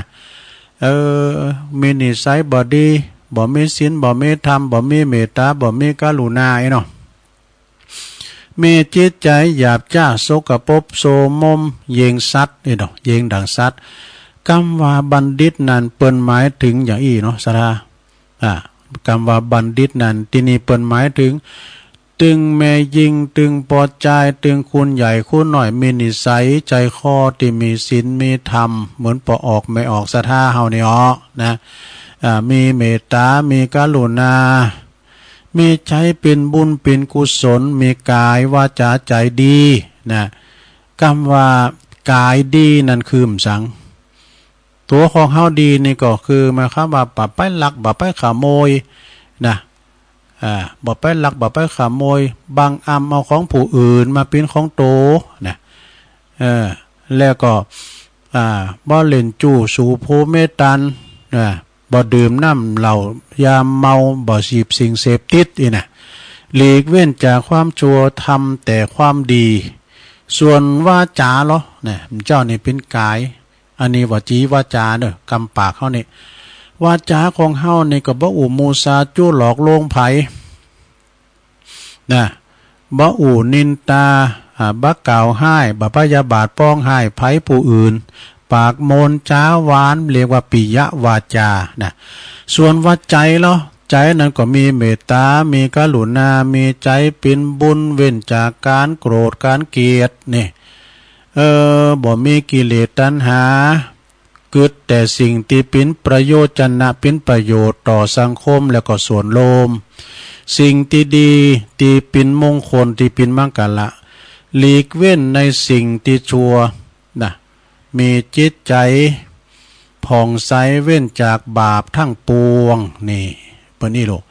เออ มีนิสัยบ่ดี บ่มีศีล บ่มีธรรม บ่มีเมตตา บ่มีกรุณา ไอ้เนาะ มีจิตใจหยาบช้า สกปรก โสมม เหย่งสัตว์ ไอ้เนาะ เหย่งดั่งสัตว์ กำว่าบัณฑิตนั้นเปิ้นหมายถึงอย่างอี้เนาะ ศรัทธา อ่า กำว่าบัณฑิตนั้น ตี้นี่เปิ้นหมายถึง ตึงแม่ญิง ตึงป้อจาย ตึงคุณใหญ่คุณน้อย มีนิสัยใจคอตี้มีศีลมีธรรม เหมือนป้อออกแม่ออก ศรัทธาเฮานี่อ้อ นะ อ่า มีเมตตา มีกรุณา มีใจเป็นบุญเป็นกุศล มีกายวาจาใจดี นะ กำว่ากายดีนั้นคือหยัง ตั๋วของเฮาดีนี่ก็คือหมายความว่าบ่ไปลัก บ่ไปขโมย นะ อ่า บ่ไปลัก บ่ไปขโมย บ่บังอำเอาของผู้อื่นมาเป๋นของตั๋ว นะ เออ แล้วก็ อ่า บ่เล่นจู้สู่โผเมตัน อ่า บ่ดื่มน้ำเหล้ายาเมา บ่เสพสิ่งเสพติด อี้นะ หลีกเว้นจากความชั่ว ทำแต่ความดี ส่วนวาจาเหรอ นะ เจ้านี่เป๋นกาย อันนี้วจีวาจาเนาะ กำปากเฮานี่ วาจาของเฮานี่ก็บ่อู้มุสาจุหลอกลวงใผ นะ บ่อู้นินทา อ่า บ่กล่าวฮ้าย บ่พยาบาทปองฮ้ายใผผู้อื่น ปากมนจ๋าหวาน เรียกว่าปิยวาจา นะ ส่วนว่าใจเหรอ ใจนั้นก็มีเมตตา มีกรุณา มีใจเป็นบุญ เว้นจากการโกรธ การเกลียด นี่ เออ บ่มีกิเลสตัณหา กึ๊ดแต่สิ่งตี้เป๋นประโยชนะ เป๋นประโยชน์ต่อสังคมแล้วก็ส่วนรวม สิ่งตี้ดี ตี้เป๋นมงคล ตี้เป๋นมังคละ หลีกเว้นในสิ่งตี้ชั่ว นะ มีจิตใจผ่องใส เว้นจากบาปทั้งปวง นี่ เป๋นอี้ลูก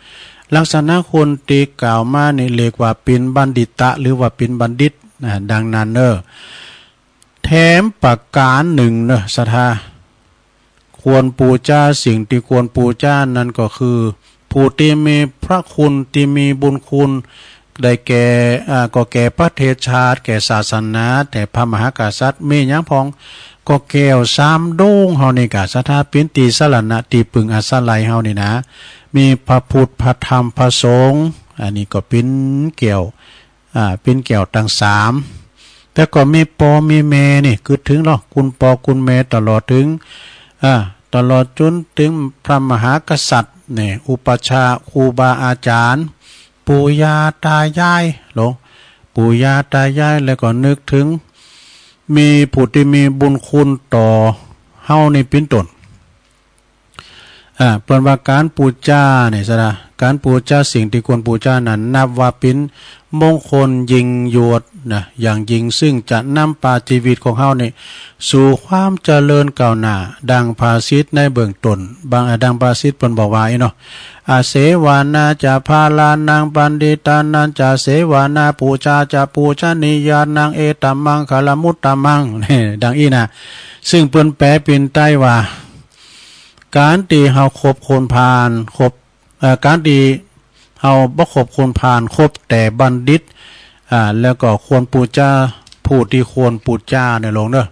ลักษณะคนตี้กล่าวมานี่เรียกว่าเป๋นบัณฑิตะ หรือว่าเป๋นบัณฑิต นะ ดังนั้นเนอะ แถมประการหนึ่งเนอะ ศรัทธา ควรปู๋จา สิ่งตี้ควรปู๋จานั้นก็คือ ผู้ตี้มีพระคุณ ตี้มีบุญคุณ ได้แก่ อ่า ก็แก่ประเทศชาติ แก่ศาสนา แก่พระมหากษัตริย์ มีหยังพ่อง ก็แก้วสามดวงเฮานี่กา ศรัทธา เป๋นตี้สรณะ ตี้ปึงอาศัยเฮานี่นะ มีพระพุทธ พระธรรม พระสงฆ์ อันนี้ก็เป๋นแก้ว อ่า เป๋นแก้วตังสาม แต่ก็มีป้อมีแม่นี่ กึ๊ดเถิงเนาะ คุณป้อคุณแม่ ตลอดเถิง อ่า ตลอดจ๋นเถิงพระมหากษัตริย์นี่ อุปัชฌาย์ ครูบาอาจารย์ ปู่ย่าตายาย หลวงปู่ย่าตายาย แล้วก็นึกเถิง มีผู้ตี้มีบุญคุณต่อเฮานี่เป๋นต้น อ่า เปิ้นว่าก๋านปู๋จานี่ ศรัทธา ก๋านปู๋จาสิ่งตี้ควรปู๋จานั้น นับว่าเป๋นมงคลยิ่งยวดนะ อย่างยิ่ง ซึ่งจะนำพาจีวิตของเฮานี่ สู่ความเจริญก้าวหน้า ดังภาษิตในเบื้องต้น บาง อ่า ดังภาษิตเปิ้นบอกว่าอี้เนาะ อาเสวนาจะพาลานัง ปัณฑิตานัญจะเสวนา ปูจะปูชนียานัง เอตมมังคลมุตตมัง นี่ ดังอี้นะ ซึ่งเปิ้นแปลเป๋นไตว่า ก๋านตี้เฮาคบคนพาล คบ เอ่อ ก๋านตี้เฮาบ่คบคนพาล คบแต่บัณฑิต อ่า แล้วก็ควรปู๋จา ผู้ตี้ควรปู๋จาเนี่ยหลวงเนอะ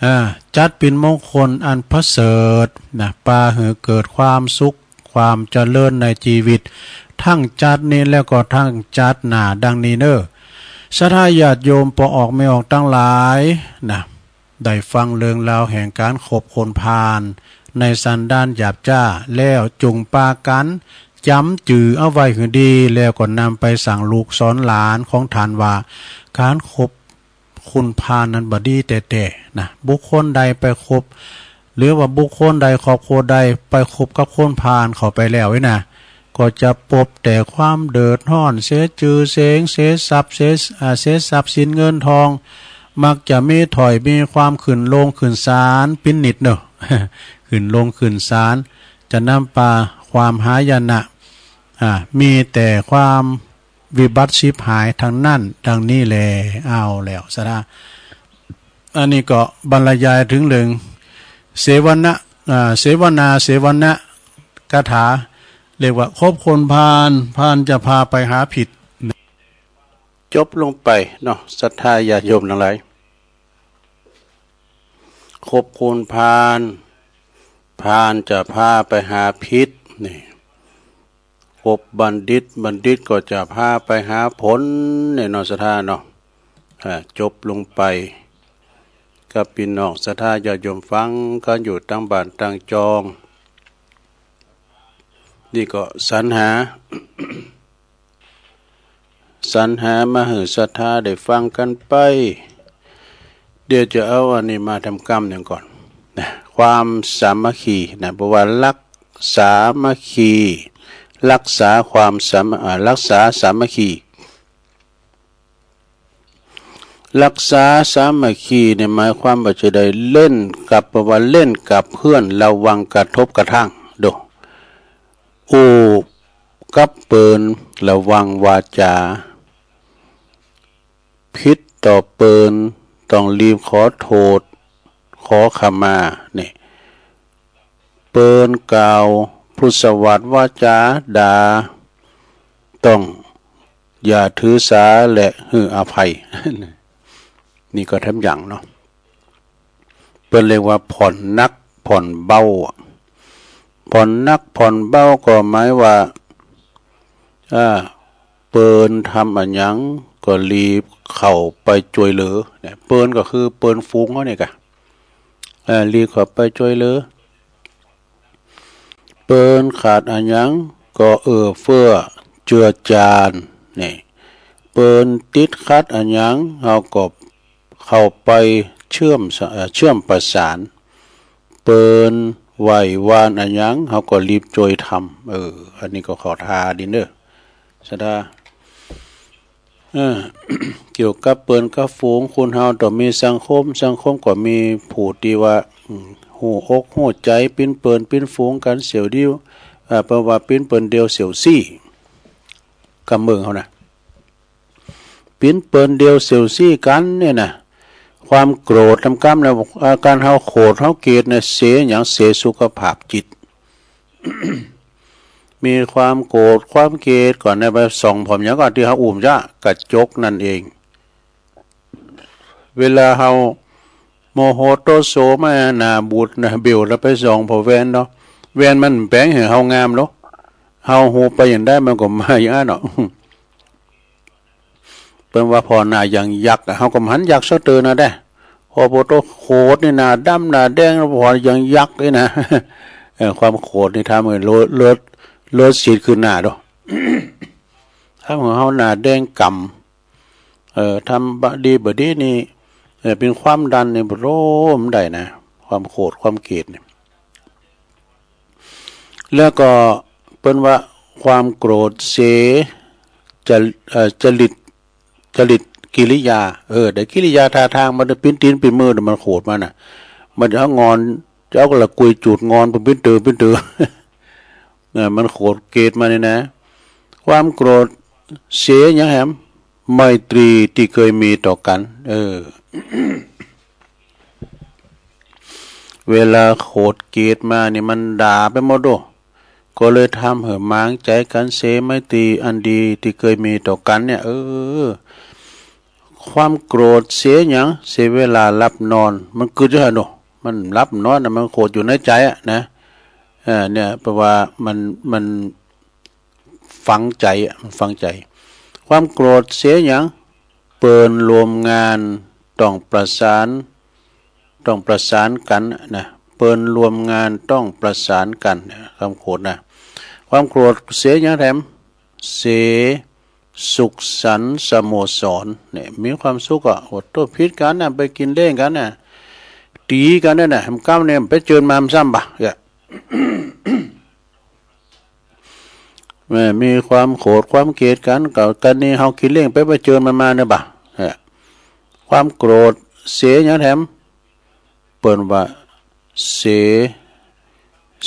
อ่า จัดเป๋นมงคลอันประเสริฐนะ ปาหื้อเกิดความสุข ความเจริญในจีวิต ทั้งชาตินี้แล้วก็ทั้งชาติหน้า ดังนี้เนอะ ศรัทธาญาติโยมป้อออกแม่ออกตังหลายนะ ได้ฟังเรื่องราวแห่งก๋านคบคนพาลในสันดานหยาบช้าแล้ว จงปากั๋นจ๋ำจือเอาไว้หื้อดี แล้วก็นำไปสั่งลูกสอนหลานของต้านว่า ก๋านคบคนพาลนั้นบ่ดีแต๊ๆ นะ บุคคลใดไปคบ หรือว่าบุคคลใด ครอบครัวใดไปคบกับคนพาลเข้าไปแล้วนี่นะ ก็จะปบแต่ความเดือดร้อน เสียจื้อเสียง เสียทรัพย์ เสีย อ่า เสียทรัพย์สินเงินทอง มักจะมีถ้อยมีความขึ้นโลงขึ้นศาลเป๋นนิดเนอะ ขึ้นโลงขึ้นศาล จะนำปาความหายนะ อ่า มีแต่ความวิบัติฉิบหายตังนั้น ดังนี้แล เอาแล้ว ศรัทธา อันนี้ก็บรรยายเถิงเรื่อง เสวนะ อ่า เสวนา เสวนะคาถา เรียกว่าคบคนพาล พาลจะพาไปหาผิด จบลงไปเนาะ ศรัทธาญาติโยมทั้งหลาย คบคนพาล พาลจะพาไปหาพิษนี่ คบบัณฑิต บัณฑิตก็จะพาไปหาผลเนี่ยเนาะ ศรัทธาเนาะ อ่า จบลงไป กับพี่น้องศรัทธาญาติโยมฟังกันอยู่ตั้งบ้านตั้งจอง นี่ก็สรรหา สรรหามาหื้อศรัทธาได้ฟังกันไป เดี๋ยวจะเอาอันนี้มาทำกรรมหนึ่งก่อนนะ ความสามัคคีนะ เพราะว่ารักสามัคคี รักษาความสามัคอ่ารักษาสามัคคี รักษาสามัคคีเนี่ยหมายความว่าจะได้เล่นกับ เพราะว่าเล่นกับเพื่อนระวังกระทบกระทั่ง ดู อู้กับเปิ้นระวังวาจา ผิดต่อเปิ้นต้องรีบขอโทษ ขอขมาเนี่ย เปิ้นกล่าวพรุษวาทวาจาด่า ต้องอย่าถือสาและหื้ออภัย นี่ก็แถมอย่างเนาะ เปิ้นเรียกว่าผ่อนหนักผ่อนเบาอะ ผ่อนหนักผ่อนเบาก็หมายว่า อ่า เปิ้นทำอะหยังก็รีบเข้าไปช่วยเหลือเนี่ย เปิ้นก็คือเปิ้นฝูงเขาเนี่ยกะ อ่า รีบเข้าไปช่วยเหลือ เปิ้นขาดอะหยังก็เอื้อเฟื้อเจือจานเนี่ย เปิ้นติดขัดอะหยังเฮาก็เข้าไปเชื่อมสะเอ่อเชื่อมประสาน เปิ้นไหว้วานอะหยังเฮาก็รีบช่วยทำ เออ อันนี้ก็ขอทาดีเนอะ ศรัทธา เออ เกี่ยวกับเปิ้นกับฝูง คนเฮาต้องมีสังคม สังคมก็มีผู้ที่ว่า อืม ฮู้อกฮู้ใจปิ้นเปิ้นปิ้นฝูงกันเสี่ยวเดียว อ่า เพราะว่าปิ้นเปิ้นเดียวเสี่ยวซี่ กำเมืองเฮานะ ปิ้นเปิ้นเดียวเสี่ยวซี่กันเนี่ยนะ ความโกรธนำกำนะ อาการเฮาโกรธเฮาเกลียดเนี่ย เสียอย่าง เสียสุขภาพจิต มีความโกรธความเกลียดก่อนในไปส่องผมอย่างก่อนที่เขาอุ้มจะกระจกนั่นเอง เวลาเขาโมโหโตโสมาหน้าบูดหน้าเบวแล้วไปส่องพอแว่นเนาะ แว่นมันแปลงให้เขางามเนาะ เขาหูไปอย่างได้มันก็มาอย่างนั้นเนาะ เปิ้นว่าพอหน้าอย่างยักษ์อะ เขาก็หันยักษ์เสาเตอนะได้ พอโปโตโขดนี่หน้าดำหน้าแดง พออย่างยักษ์นี่นะ เออ ความโขดนี่ทำให้เลือดเลือดเลือดสีดขึ้นหน้าดู ทำให้เขาหน้าแดงก่ำ เออ ทำบ่ดีบ่ดีนี่ เออ เป็นความดันนี่บ่รู้มันได้นะ ความโขดความเกลียดนี่ แล้วก็เปิ้นว่าความโกรธเส จริต เอ่อ จริต จริตกิริยา เออ แต่กิริยาท่าทางมันปิ้นตีนปิ้นมือเนี่ยมันโขดมันน่ะ มันจะเอางอน จะเอากระกุยจูดงอนปิ้นเตือปิ้นเตือ เออ มันโขดเกลียดมานี่นะ ความโกรธเสอย่างแหม ไมตรีที่เคยมีต่อกัน เออ เวลาโขดเกลียดมานี่มันด่าไปหมดโด ก็เลยทำให้หมางใจกันเสียไมตรีอันดีที่เคยมีต่อกันเนี่ย เออ ความโกรธเสียหยัง เสียเวลาหลับนอน มันกึดอยู่หั่นโด มันหลับนอนน่ะ มันโกรธอยู่ในใจอะนะ เออ เนี่ย แปลว่ามัน มัน ฝังใจอะ มันฝังใจ ความโกรธเสียหยัง เปิ้นร่วมงานต้องประสาน ต้องประสานกันนะ เปิ้นร่วมงานต้องประสานกันนะ ความโกรธนะ ความโกรธเสียหยังแถม เสียสุขสันต์สโมสรเนี่ย มีความสุขอะ โอ้โตผิดกันนะ ไปกินเลี้ยงกันนะ ตีกันเนี่ยนะ มันก้าวเนี่ยไปเจิญมามันซ้ำปะเนี่ย แม่มีความโขดความเกลียดกัน ก็กันนี่เฮาขี้เล่งไปไปเจิญมันมาเนี่ยบ่ะ เนี่ย ความโกรธเสียหยังแถม เปิ้นว่าเสีย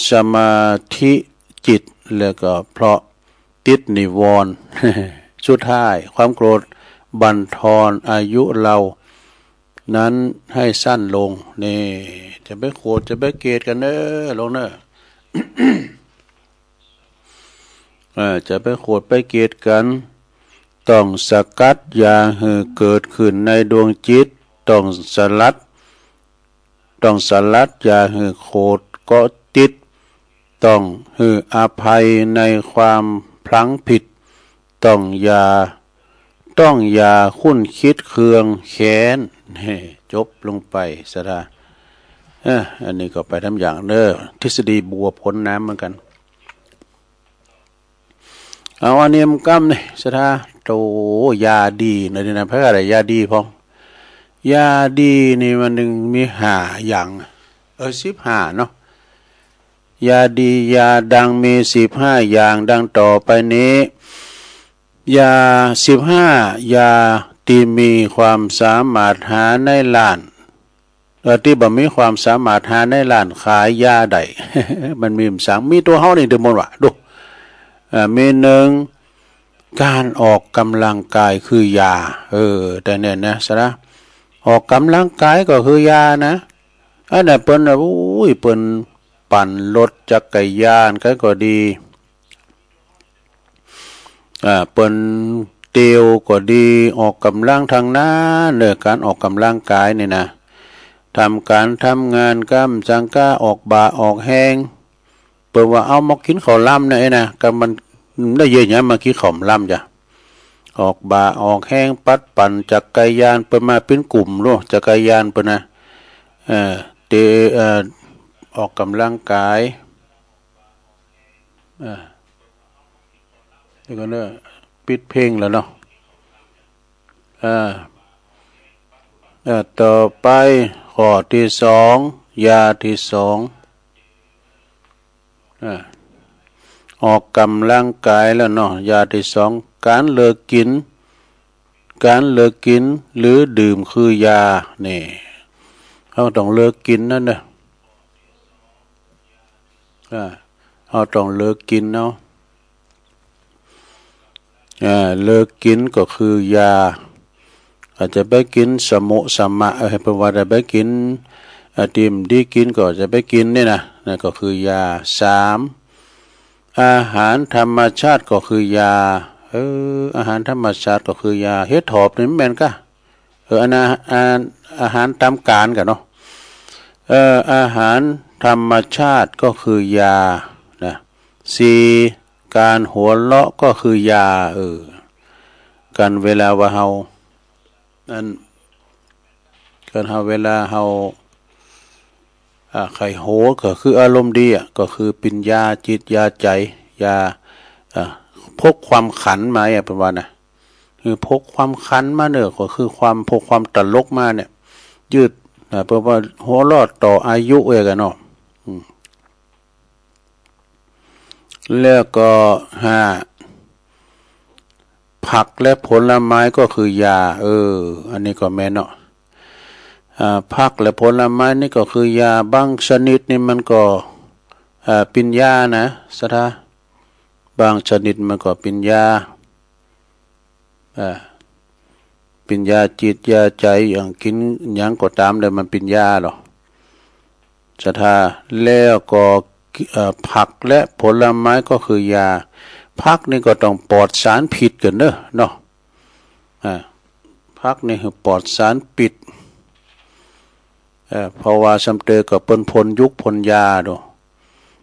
สมาธิจิต แล้วก็เพราะติดนิวรณ์ สุดท้ายความโกรธบั่นทอนอายุเรานั้นให้สั้นลง นี่ จะไปโขดจะไปเกลียดกันเน้อ ลงเน้อ เออ จะไปโขดไปเกลียดกัน ต้องสกัดอย่าหื้อเกิดขึ้นในดวงจิต ต้องสลัด ต้องสลัดอย่าหื้อโขดเกาะติด ต้องหื้ออภัยในความพลั้งผิด ต้องอย่า ต้องอย่าคุ้นคิดเคืองแค้น เฮ้ จบลงไป ศรัทธา เออ อันนี้ก็ไปทำอย่างเด้อ ทฤษฎีบัวพ้นน้ำเหมือนกัน เอาอันนี้มันกำนี่ ศรัทธา โต ยาดีนะ นี่นะ ไผก็ได้ยาดีพ่อง ยาดีนี่มันหนึ่งมีห้าอย่าง เออ สิบห้าเนาะ ยาดียาดังมีสิบห้าอย่างดังต่อไปนี้ ยาสิบห้า ยาที่มีความสามารถหาในร้าน เอ่อ ที่บ่มีความสามารถหาในร้านขายยาได้ มันมีบ่สัง มีตัวเฮานี่เด้อมนต์ว่า ดู เอ่อ มีหนึ่ง การออกกำลังกายคือยา เออ แต่เนี่ยนะ ศรัทธา ออกกำลังกายก็คือยานะ อันนั้นเปิ้นน่ะ อุ้ย เปิ้นปั่นรถจักรยานกันก็ดี อ่า เปิ้นเตียวก็ดี ออกกำลังทางนั้นเด้อ การออกกำลังกายนี่นะ ทำการทำงานกำจังก้าออกบ่าออกแฮง เปิ้นว่าเอามากินข้าวหลามนะ เอ้ยนะ ก็มันได้เยอะแยะมากินข้าวหลามจ้ะ ออกบ่าออกแฮง ปัดปั่นจักรยาน เปิ้นมาเป็นกลุ่มโลด จักรยานเปิ้นนะ เอ่อ เตะ เอ่อ ออกกำลังกาย เอ่อ เดี๋ยวก่อนเด้อ ปิดเพลงแล้วเนาะ เอ่อ เอ่อ ต่อไป ข้อที่สอง ยาที่สอง อ่า ออกกำลังกายแล้วเนาะ ยาที่สอง การเลิกกิน การเลิกกินหรือดื่มคือยา นี่ เฮาต้องเลิกกินนั่นเด้อ อ่า เฮาต้องเลิกกินเนาะ อ่า เลิกกินก็คือยา อาจจะไปกินสมุสมะ เออ ให้เปิ้นว่าได้ไปกิน อ่า ที่บ่ดีกินก็จะไปกินนี่นะ นั่นก็คือยา สาม อาหารธรรมชาติก็คือยา เออ อาหารธรรมชาติก็คือยา เห็ดถอบนี่แม่นกะ เออ อันน่ะ อา อาหารตามกาลกะเนาะ เออ อาหารธรรมชาติก็คือยานะ สี่ การหัวเราะก็คือยา เออ การเวลาว่าเฮา อัน การเฮาเวลาเฮา อ่า ใค่หัวก็คืออารมณ์ดีอ่ะ ก็คือเป๋นยาจิตยาใจ๋ ยา อ่า พกความขันมาอ่ะ เปิ้นว่านะ คือพกความขันมาเน่อ ก็คือความ พกความตลกมาเนี่ย ยืด อ่า เปิ้นว่าหัวเราะต่ออายุเอ้ยกะเนาะ อืม แล้วก็ห้า ผักและผลไม้ก็คือยา เออ อันนี้ก็แม่นเนาะ อ่า ผักและผลไม้นี่ก็คือยา บางชนิดนี่มันก็ อ่า เป๋นยานะ ศรัทธา บางชนิดมันก็เป๋นยา อ่า เป๋นยาจิตยาใจ๋ อย่างกินหยังก็ตามแต่มันเป๋นยาหรอ ศรัทธา แล้วก็ เอ่อ ผักและผลไม้ก็คือยา ผักนี่ก็ต้องปลอดสารพิษกันเนอะเนาะ อ่า ผักนี่คือปลอดสารพิษ เอ่อ เพราะว่าซ้ำเตอก็เปิ้นพ่นยุกพ่นยาโด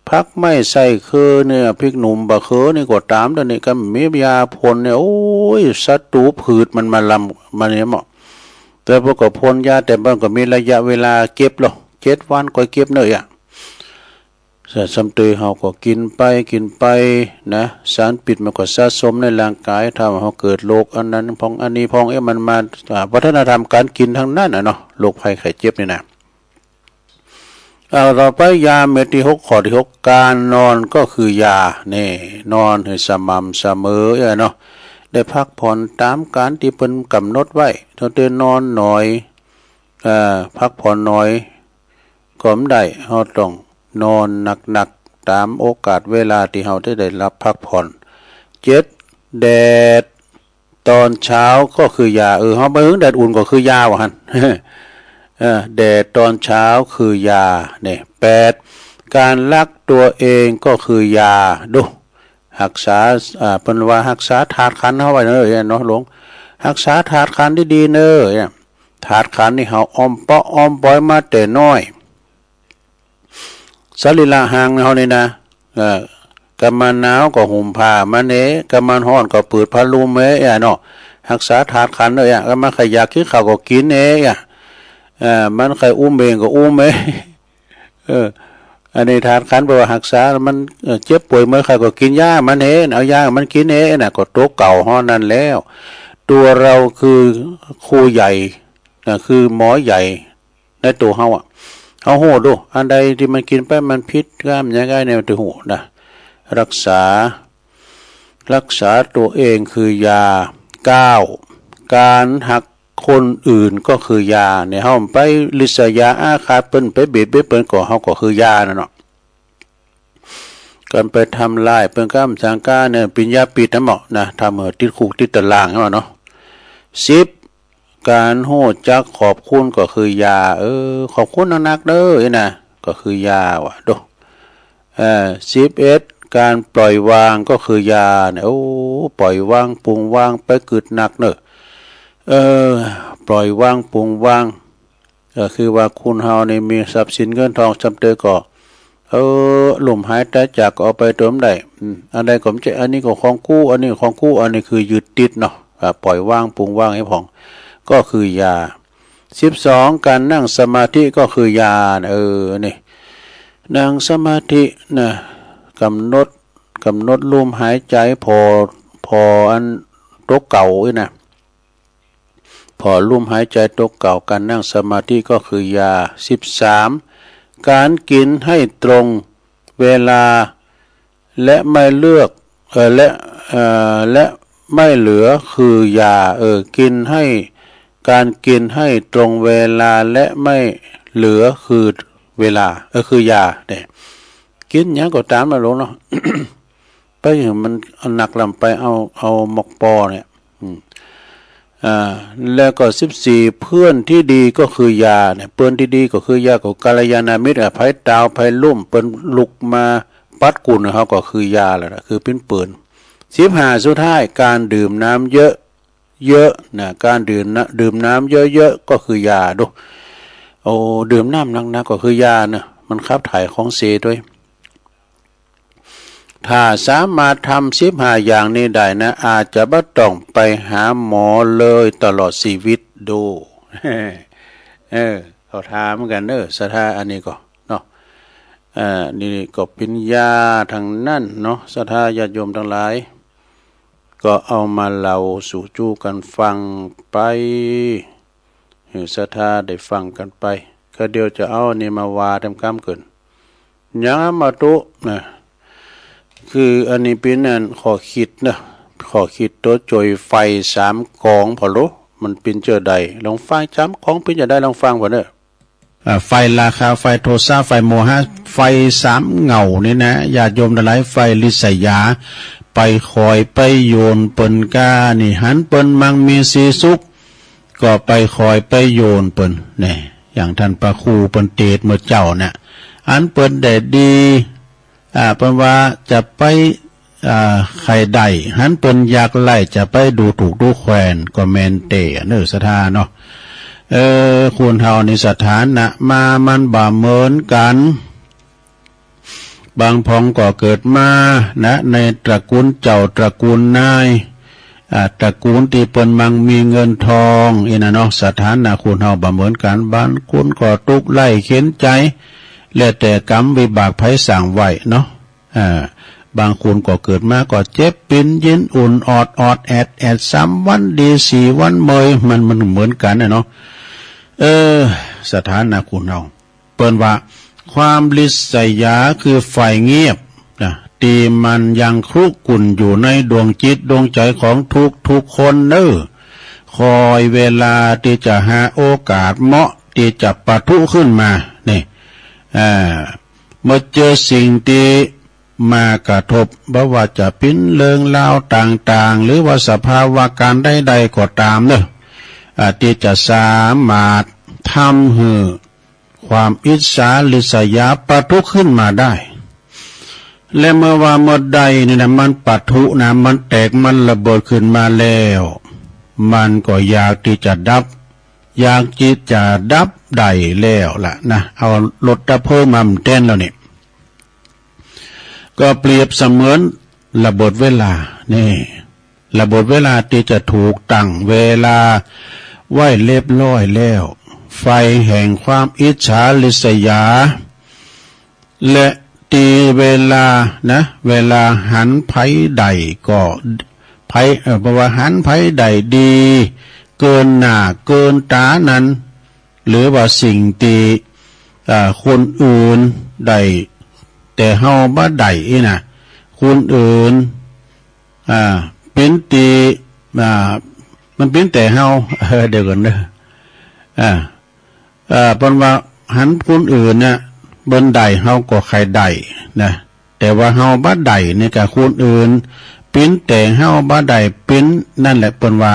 ผักไม้ไส้คือเนี่ย พริกหนุ่ม บ่าคือนี่ก็ตาม เดี๋ยวนี้ก็มียาพ่นเนี่ย โอ้ย ศัตรูพืชมันมาลำ มาเนี่ยเนาะ แต่พวกก็พ่นยา แต่มันก็มีระยะเวลาเก็บหรอ เจ็ดวันก็เก็บเนอะอ่ะ แต่ซ้ำเตอเฮาก็กินไป กินไปนะ สารพิษมันก็สะสมในร่างกาย ทำให้เฮาเกิดโรคอันนั้นพ่องอันนี้พ่อง เอ๊ะ มันมา อ่า วัฒนธรรมการกินทั้งนั้นน่ะเนาะ โรคภัยไข้เจ็บนี่นะ เอา ต่อไปยาเม็ดที่หก ข้อที่หก การนอนก็คือยา นี่ นอนให้สม่ำเสมอเนาะ ได้พักผ่อนตามการที่เปิ้นกำหนดไว้ ถ้าเตนอนน้อย เอ่อ พักผ่อนน้อยก็บ่ได้ เฮาต้องนอนหนักๆ ตามโอกาสเวลาที่เฮาจะได้รับพักผ่อน เจ็ด แดด ตอนเช้าก็คือยา เออ เฮาไปเฮิงแดดอุ่นก็คือยาว่าหั่น เออ แดดตอนเช้าคือยา นี่ แปด การรักตัวเองก็คือยา ดู ฮักษา อ่า เปิ้นว่าฮักษาธาตุขันธ์เฮาไว้เน่อ เนาะหลวง ฮักษาธาตุขันธ์ดีๆ เน่อ เนี่ย ธาตุขันธ์นี่เฮาอ้อมเปาะอ้อมปอยมาแต่น้อย สรีระร่างเฮานี่นะ เอ่อ กำมันหนาวก็ห่มผ้ามันเน่ กำมันฮ้อนก็เปิดพัดลมเน่ เนาะ ฮักษาธาตุขันธ์เน่อ กำมันใค่อยากกินข้าวก็กินเน่ เอ่อ มันใค่อุ้มเบ่งก็อุ้มเน่ เออ อันนี้ธาตุขันธ์แปลว่าฮักษา มัน เอ่อ เจ็บป่วยเมื่อยไข้ก็กินยามันเน่ เอายามันกินเน่ น่ะ ก็ตั๋วเก่าเฮานั้นแล้ว ตั๋วเฮาคือครูใหญ่ น่ะ คือหมอใหญ่ในตั๋วเฮาอะ เฮาฮู้ดู อันใดตี้มันกินไปมันผิด กำหยังไงเนี่ย มันจะฮู้นะ ฮักษา ฮักษาตั๋วเองคือยา เก้า ก๋านฮักคนอื่นก็คือยา เนี่ย เฮาไปริษยาอาฆาตเปิ้น ไปเบียดเบียนเปิ้น ก็เฮาก็คือยานั่นเนาะ ก๋านไปทำร้ายเปิ้น กำจังก้าเนี่ย เป๋นยาพิษนะหมอนะ ทำหื้อติดคุกติดตารางนั่นเนาะ สิบ ก๋านฮู้จักขอบคุณก็คือยา เออ ขอบคุณนักๆ เน่อ นี่นะ ก็คือยาว่ะ ดู เอ่อ สิบเอ็ด ก๋านปล่อยวางก็คือยาเนี่ย โอ้ ปล่อยวางปล่อยวางไปกึ๊ดนักเน่อ เออ ปล่อยวางปล่อยวาง ก็คือว่าคนเฮานี่มีทรัพย์สินเงินทองส่ำใดก็ เออ ล้มหายตายจากก็เอาไปตั๋วบ่ได้ อืม อันใดก็บ่ใจ้ อันนี้ก็ของกู อันนี้ของกู อันนี้คือยึดติดเนาะ อ่า ปล่อยวางปล่อยวางให้ผ่อง ก็คือยา สิบสอง ก๋านนั่งสมาธิก็คือยา เออ นี่ นั่งสมาธินะ ก๋ำหนด ก๋ำหนดลมหายใจ๋ผ่อ ผ่ออันตั๋วเก่านี่นะ ผ่อลมหายใจ๋ตั๋วเก่า ก๋านนั่งสมาธิก็คือยา สิบสาม ก๋านกิ๋นให้ตรงเวลา และไม่เลือก เอ่อ และ เอ่อ และไม่เหลือคือยา เออ กิ๋นให้ ก๋านกิ๋นให้ตรงเวลาและไม่เหลือคือเวลา เออ คือยาเนี่ย กิ๋นหยังก็ต๋ามนะหลวงเนาะ ไปหื้อมันหนักลำไป เอา เอาหมกปอเนี่ย อืม อ่า แล้วก็สิบสี่ เพื่อนที่ดีก็คือยาเนี่ย เพื่อนที่ดีก็คือยา ก็กัลยาณมิตรอะ ใผตาวใผล้มเปิ้นลุกมาปัดกุ่นเฮาก็คือยาแล้วนะ คือปิ้นเปิ้น สิบห้า สุดท้าย ก๋านดื่มน้ำเยอะ เยอะนะ ก๋านดื่มนะ ดื่มน้ำเยอะๆ ก็คือยา ดู โอ้ ดื่มน้ำหนักๆ ก็คือยาเนาะ มันขับถ่ายของเสียด้วย ถ้าสามารถทำสิบห้าอย่างนี้ได้นะ อาจจะบ่ต้องไปหาหมอเลยตลอดชีวิต ดู เออ เขาถามกันเนอะ ศรัทธาอันนี้ก็เนาะ อ่า นี่ก็เป๋นยาตังนั้นเนาะ ศรัทธาญาติโยมตังหลาย ก็เอามาเล่าสู่จู้กั๋นฟังไป หื้อศรัทธาได้ฟังกั๋นไป ก็เดี๋ยวจะเอาอันนี้มาว่าเต็มกำเกิน ยังมาตุนะ คืออันนี้เป๋นอันข้อคิดนะ ข้อคิดตั๋วจ่อยไฟสามก๋องผ่อโล มันเป๋นเจ้าใด ลองฟัง สามก๋องเป๋นเจ้าใด ลองฟังผ่อเนอะ อ่า ไฟราคะ ไฟโทสะ ไฟโมหะ ไฟสามเหง้านี่นะ ญาติโยมตังหลาย ไฟริษยา ไปคอยไปโยนเปิ้นก้านี่ หันเปิ้นมังมีสีสุข ก็ไปคอยไปโยนเปิ้น เนี่ย อย่างต้านพระครูเปิ้นเตสน์เมื่อเจ๊าเนี่ย อันเปิ้นได้ดี อ่า เปิ้นว่าจะไป อ่า ใค่ได้ หันเปิ้นอยากไล่ จะไปดูถูกดูแควน ก็แม่นแต๊เนอะ ศรัทธาเนาะ เออ คนเฮานี่สถานะมามันบ่เหมือนกั๋น บางผองก็เกิดมานะ ในตระกูลเจ้า ตระกูลนาย อ่า ตระกูลตี้เปิ้นมังมีเงินทอง อี้นะเนาะ สถานะคนเฮาบ่เหมือนกั๋น บางคนก็ตุ๊กข์ไร้เข็ญใจ๋ แล้วแต่กรรมวิบากไผสร้างไว้เนาะ อ่า บางคนก็เกิดมาก็เจ็บปินยินอุ่น ออดออดแอดแอด สามวันดี สี่วันเมย มัน มันเหมือนกั๋นนะเนาะ เออ สถานะคนเฮา เปิ้นว่า ความริษยาคือไฟเงียบนะ ตี้มันยังครุกุ่นอยู่ในดวงจิตดวงใจ๋ของทุกๆ คนเนอะ คอยเวลาตี้จะหาโอกาสเหมาะตี้จะปะทุขึ้นมา นี่ อ่า เมื่อเจอสิ่งตี้มากระทบ บ่ว่าจะเป๋นเรื่องราวต่างๆ หรือว่าสภาวะก๋ารณ์ใดๆ ก็ต๋ามเนอะ อ่า ตี้จะสามารถทำหื้อความอิจฉาริษยาปะทุขึ้นมาได้ และเมื่อว่าเมื่อใดนี่นะมันปะทุนะ มันแตก มันระเบิดขึ้นมาแล้ว มันก็อยากที่จะดับ อยากที่จะดับได้แล้วล่ะนะ เอารถดับเพลิงมาแทนแล้วนี่ ก็เปรียบเสมือนระเบิดเวลา นี่ ระเบิดเวลาที่จะถูกตั้งเวลาไว้เรียบร้อยแล้ว ไฟแห่งความอิจฉาริษยา และตีเวลานะ เวลาหันไผใดก็ ไผ เอ่อ เพราะว่าหันไผใดดี เกินหน้าเกินตานั้น หรือว่าสิ่งที่ อ่า คนอื่นได้ แต่เฮาบ่ได้อีนะ คนอื่น อ่า เป็นที่ อ่า มันเป็นแต่เฮา เออ เดี๋ยวก่อนเด้อ อ่า เอ่อ เปิ้นว่าหันคนอื่นน่ะ เปิ้นได้ เฮาก็ใค่ได้นะ แต่ว่าเฮาบ่ได้นี่ก็คนอื่น เป็นแต่เฮาบ่ได้ เป็นนั่นแหละ เปิ้นว่า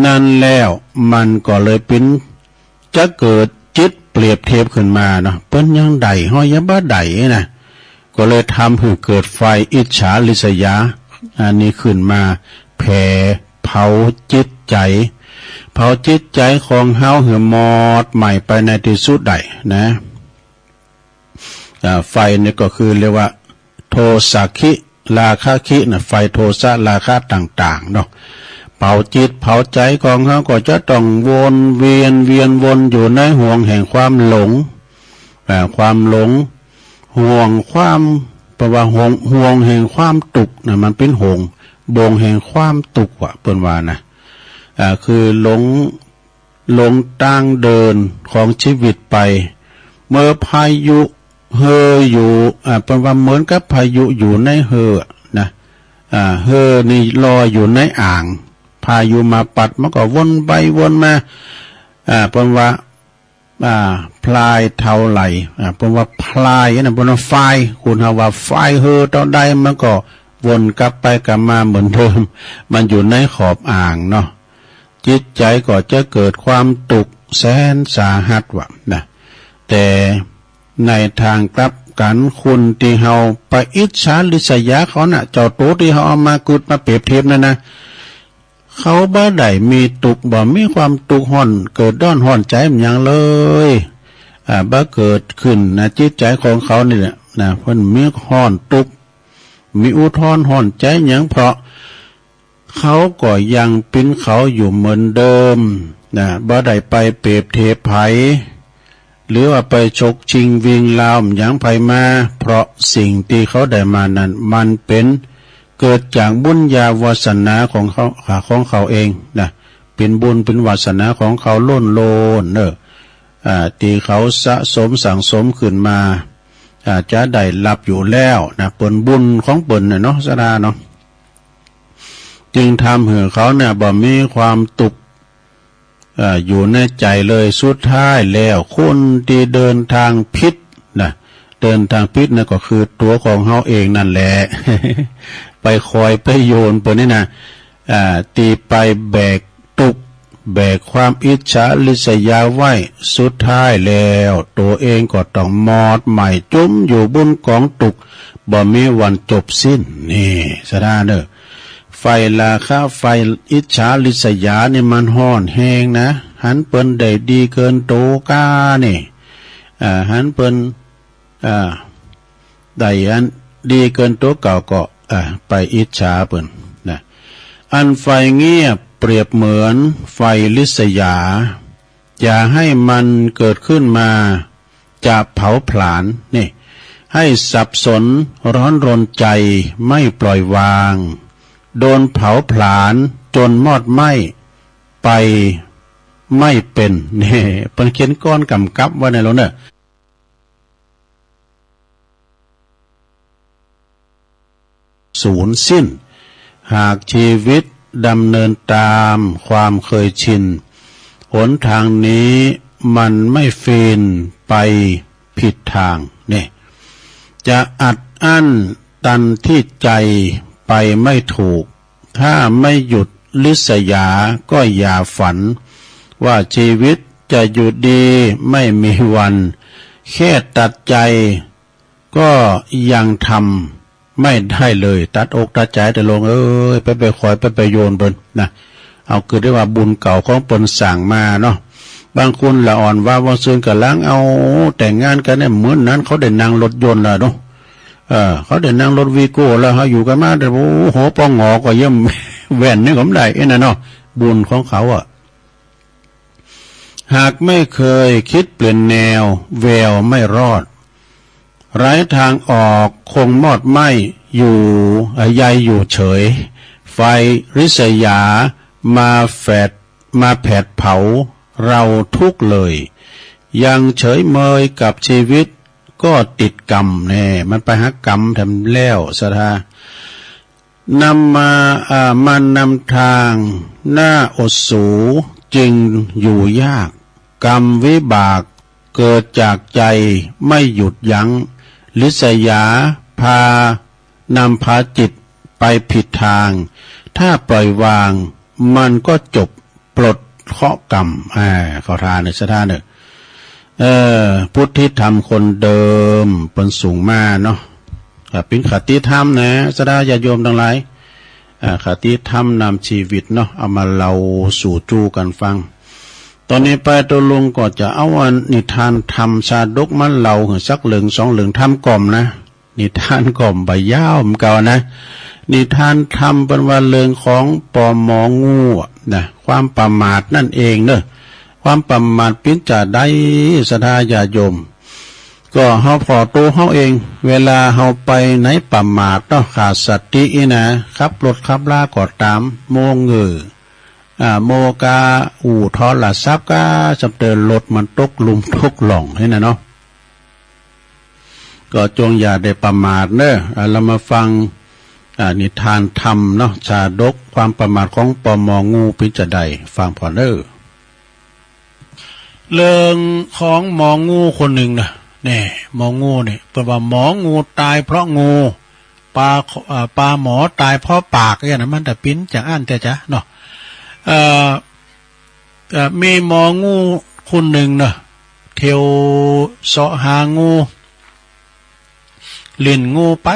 นั่นแล้วมันก็เลยเป็น จะเกิดจิตเปรียบเทียบขึ้นมาเนาะ เปิ้นยังได้ เฮายังบ่ได้นะ ก็เลยทำให้เกิดไฟอิจฉาริษยา อันนี้ขึ้นมาแผดเผาจิตใจ เผาจิตใจของเฮาให้มอดไหม้ไปในที่สุดได้นะ อ่า ไฟนี่ก็คือเรียกว่า โทสะคิ ราคะคินะ ไฟโทสะราคะต่างๆ เนาะ เผาจิตเผาใจของเฮาก็จะต้องวนเวียน เวียนวนอยู่ในห่วงแห่งความหลง อ่า ความหลง ห่วงความ แปลว่าห่วง ห่วงแห่งความทุกข์นะ มันเป็นห่วง บ่วงแห่งความทุกข์ว่ะ เปิ้นว่านะ อ่า คือหลง หลงทางเดินของชีวิตไป เมื่อพายุเฮออยู่ อ่า เปิ้นว่าเหมือนกับพายุอยู่ในเฮอนะ อ่า เฮอนี่ลอยอยู่ในอ่าง พายุมาปัดมันก็วนไปวนมา อ่า เปิ้นว่า อ่า พลายเท่าไหร่ อ่า เปิ้นว่าพลายนะ เปิ้นว่าฟาย คนเฮาว่าฟายเฮอเท่าใดมันก็วนกลับไปกลับมาเหมือนเดิม มันอยู่ในขอบอ่างเนาะ จิตใจก็จะเกิดความทุกข์แสนสาหัสว่ะนะ แต่ในทางกลับกัน คนที่เฮาไปอิจฉาริษยาเขาน่ะ เจ้าตัวที่เฮาเอามากุดมาเปรียบเทียบนั่นนะ เขาบ่ได้มีทุกข์ บ่มีความทุกข์ฮ้อน เกิดร้อนฮ้อนใจมันหยังเลย อ่า บ่เกิดขึ้นนะ จิตใจของเขานี่แหละนะ เปิ้นมีฮ้อนทุกข์ มีอุทธรณ์ฮ้อนใจหยัง เพราะเขาก็ยังเป็นเขาอยู่เหมือนเดิมนะ บ่ได้ไปเปรียบเทียบไผ หรือว่าไปฉกชิงวิ่งราวหยังไผมา เพราะสิ่งที่เขาได้มานั้น มันเป็นเกิดจากบุญญาวาสนาของเขา ของเขาเองนะ เป็นบุญเป็นวาสนาของเขาล้วนๆ เนอะ อ่า ที่เขาสะสมสั่งสมขึ้นมา อ่า จะได้รับอยู่แล้วนะ เปิ้นบุญของเปิ้นน่ะเนาะ สดาเนาะ จึงทำให้เขาเนี่ยบ่มีความทุกข์ เอ่อ อยู่ในใจเลย สุดท้ายแล้ว คนที่เดินทางผิดนะ เดินทางผิดนั่นก็คือตัวของเฮาเองนั่นแหละ ไปคอยไปโยนเปิ้นนี่นะ อ่า ที่ไปแบกทุกข์ แบกความอิจฉาริษยาไว้ สุดท้ายแล้ว ตัวเองก็ต้องมอดไหม้จมอยู่บนกองทุกข์ บ่มีวันจบสิ้น นี่ สดาเนอะ ไฟราคะ ไฟอิจฉาริษยานี่มันฮ้อนแฮงนะ หันเปิ้นได้ดีเกินโตก้านี่ อ่า หันเปิ้น อ่า ได้อันดีเกินตัวเก่าก็ อ่า ไปอิจฉาเปิ้นนะ อันไฟเงียบเปรียบเหมือนไฟริษยา อย่าให้มันเกิดขึ้นมา จะเผาผลาญ นี่ ให้สับสนร้อนรนใจไม่ปล่อยวาง โดนเผาผลาญจนมอดไหม้ไปไม่เป็น นี่ เปิ้นเขียนกลอนกำกับไว้ในโลกเนอะ สูญสิ้น หากชีวิตดำเนินตามความเคยชิน หนทางนี้มันไม่ฟีนไปผิดทาง นี่ จะอัดอั้นตันที่ใจไปไม่ถูก ถ้าไม่หยุดริษยาก็อย่าฝัน ว่าชีวิตจะอยู่ดีไม่มีวัน แค่ตัดใจ ก็ยังท ไม่ได้เลย ตัดอกตัดใจแต่ลงเอ้ย ไปไปคอยไปไปโยนเปิ้นนะ เอาคือได้ว่าบุญเก่าของเปิ้นสั่งมาเนาะ บางคนละอ่อนว่าว่าซืนกำลังเอาแต่งงานกันเนี่ย เหมือนนั้นเขาได้นั่งรถยนต์แล้วเนาะ เออ เขาได้นั่งรถวีโก้แล้ว เขาอยู่กันมาแต่ โอ้โห ปองหงอก็เยี่ยม แว่นนี่ก็ไม่ได้เอ็นนะเนาะ บุญของเขาอะ หากไม่เคยคิดเปลี่ยนแนว แววไม่รอด ไร้ทางออกคงมอดไหม้อยู่ เอ่อ ใยอยู่เฉย ไฟริษยามาแผด มาแผดเผาเราทุกข์เลย ยังเฉยเมยกับชีวิตก็ติดกรรม แน่ มันไปหากรรมแถมแล้ว ศรัทธา นำมา อ่า มันนำทางหน้าอดสูจึงอยู่ยาก กรรมวิบากเกิดจากใจไม่หยุดยั้ง ริษยาพา นำพาจิตไปผิดทาง ถ้าปล่อยวางมันก็จบ ปลดเคราะห์กรรม อ่า ขอทานเนี่ย ศรัทธาเนี่ย เอ่อ พุทธิธรรมคนเดิม เปิ้นส่งมาเนาะ อ่า เป็นคติธรรมนะ ศรัทธาญาติโยมทั้งหลาย อ่า คติธรรมนำชีวิตเนาะ เอามาเล่าสู่จู้กันฟัง ตอนนี้ไปตกลงก็จะเอาอันนิทานธรรมชาดกมาเล่าสักเรื่องสองเรื่อง ธรรมก่อมนะ นิทานก่อมบ่ยาวเหมือนกันนะ นิทานธรรมเปิ้นว่าเรื่องของปอหมองูอะนะ ความประมาทนั่นเองเนอะ ความประมาทปิ้นจะใด ศรัทธาญาติโยม ก็เฮาผ่อตัวเฮาเอง เวลาเฮาไปในประมาทเนาะ ขาดสติอีนะ ขับรถขับลาก็ตาม มัวเง่อ อ่า มัวกาอู้โทรศัพท์กา จำเตอรถมันตกหลุมตกหล่องนี่นะเนาะ ก็จงอย่าได้ประมาทเนอะ อ่ะ เรามาฟัง อ่ะ นิทานธรรมเนาะ ชาดกความประมาทของปอหมองูปิ้นจะใด ฟังผ่อนเนอะ เรื่องของหมองูคนหนึ่งนะ แน่ หมองูเนี่ย เปิ้นว่าหมองูตายเพราะงู ปลา อ่า ปลาหมอตายเพราะปากเนี่ยนะ มันจะปิ้นอย่างอั้นแต่จะเนาะ เอ่อ เอ่อ มีหมองูคนหนึ่งเนาะ เที่ยวเสาะหางู ลิ่นงูไป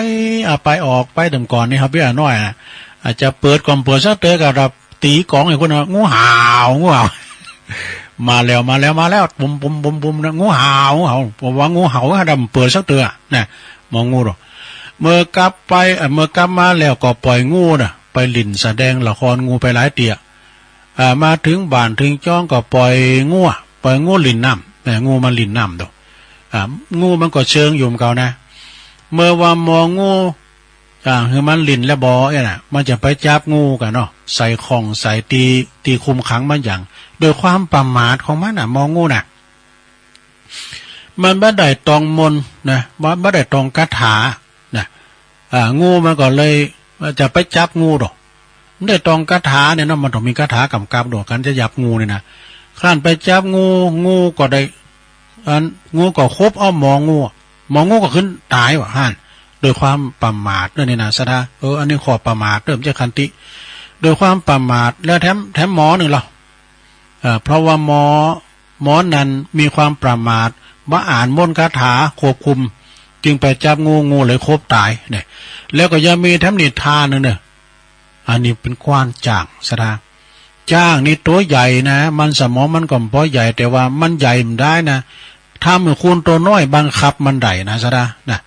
อ่ะ ไปออกไป แต่ก่อนนี่ครับพี่น้อยนะ อาจจะเปิดก่อน เปิดสักเตอกับตีกองไอ้คนนะ งูเห่า งูเห่า มาแล้ว มาแล้ว มาแล้ว ปุ้ม ปุ้ม ปุ้ม ปุ้มนะ งูเห่า งูเห่า ผมว่างูเห่า ถ้าดำเปิดสักเตอนะ หมองูเนาะ เมื่อกลับไป เอ่อ เมื่อกลับมาแล้วก็ปล่อยงูนะ ไปลิ่นแสดงละครงูไปหลายเตีย อ่า มาถึงบ้านถึงจ้องก็ปล่อยงัว ปล่อยงูลิ่นน้ำ เอ่อ งูมันลิ่นน้ำโด อ่า งูมันก็เชิงอยู่เหมือนกันนะ เมื่อว่าหมองู อ่า คือมันลิ่นแล้วบ่เนี่ยนะ มันจะไปจับงูกันเนาะ ใส่ข่องใส่ตี ตีคุมขังมันอย่าง โดยความประมาทของมันน่ะ หมองูน่ะ มันบ่ได้ตองมนต์นะ บ่ บ่ได้ตองคาถานะ อ่า งูมันก็เลยจะไปจับงูดอก มันได้ตองคาถาเนี่ยเนาะ มันต้องมีคาถากำกับดอก การจะจับงูเนี่ยนะ ครั้นไปจับงู งูก็ได้ อัน งูก็ขบเอาหมองู หมองูก็ขึ้นตายว่ะหั่น โดยความประมาทเด้อนี่นะ ศรัทธา เออ อันนี้ข้อประมาทเด้อ บ่ใจ้ขันติ โดยความประมาท แล้วแถม แถมหมอนึ่งเหรอ เอ่อ เพราะว่าหมอ หมอนั้นมีความประมาท บ่อ่านมนต์คาถาควบคุม จึงไปจับงู งูเลยขบตายเนี่ย แล้วก็ยังมีแถมนิทานหนึ่งเนี่ย อันนี้เป็นควานจ้าง ศรัทธา จ้างนี่ตัวใหญ่นะ มันสมองมันก็บ่ใหญ่ แต่ว่ามันใหญ่มันได้นะ ทำให้คนตัวน้อยบังคับมันได้นะ ศรัทธานะ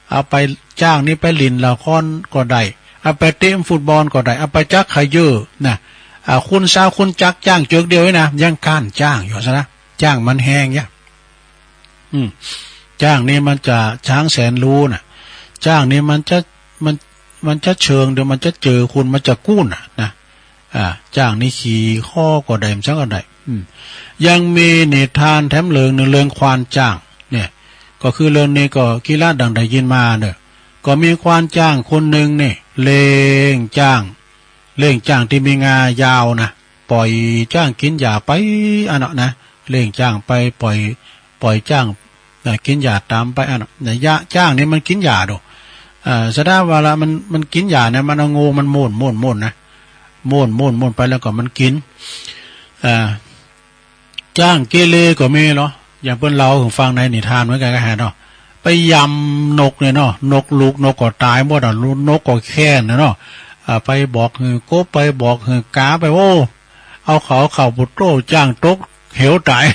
เอาไปจ้างนี่ไปลิ่นละครก็ได้ เอาไปเตะฟุตบอลก็ได้ เอาไปจักขะเยอนะ อ่า คนสาวคนจักจ้างเจิกเดียวนี่นะ ยังก้านจ้างอยู่ ศรัทธา จ้างมันแฮงเนี่ย อืม จ้างนี่มันจะช้างแสนรู้น่ะ จ้างนี่มันจะ มัน มันจะเชิง เดี๋ยวมันจะเจอคน มันจะกู้นน่ะนะ อ่า จ้างนี่ขี่คอก็ได้ มันจังก็ได้ อืม ยังมีนิทานแถมเรื่องหนึ่ง เรื่องควานจ้าง เนี่ย ก็คือเรื่องนี้ก็กีราดังได้ยินมาเนอะ ก็มีควานจ้างคนหนึ่งนี่ เลี้ยงจ้าง เลี้ยงจ้างที่มีงายาวนะ ปล่อยจ้างกินหญ้าไป อันนั้นนะ เลี้ยงจ้างไป ปล่อย ปล่อยจ้าง เอ่อ กินหญ้าตามไป อันนั้นนะ หญ้า จ้างนี่มันกินหญ้าโด เอ่อ ศรัทธาว่าละ มัน มันกินหญ้าเนี่ย มันเอางวงมันม้วน ม้วน ม้วนนะ ม้วน ม้วน ม้วนไปแล้วก็มันกิน เอ่อ จ้างเกเรก็มีเนาะ อย่างเปิ้นเล่าหื้อฟังในนิทานเหมือนกันก็แหละเนาะ ไปยำนกเนี่ยเนาะ นกลูกนกก็ตายหมดอ่ะ ลูกนกก็แค้นเนี่ยเนาะ อ่า ไปบอกหื้อกบ ไปบอกหื้อกา ไป โอ้ เอาเขา เอาเขาปุตโตจ้างตกเหวตาย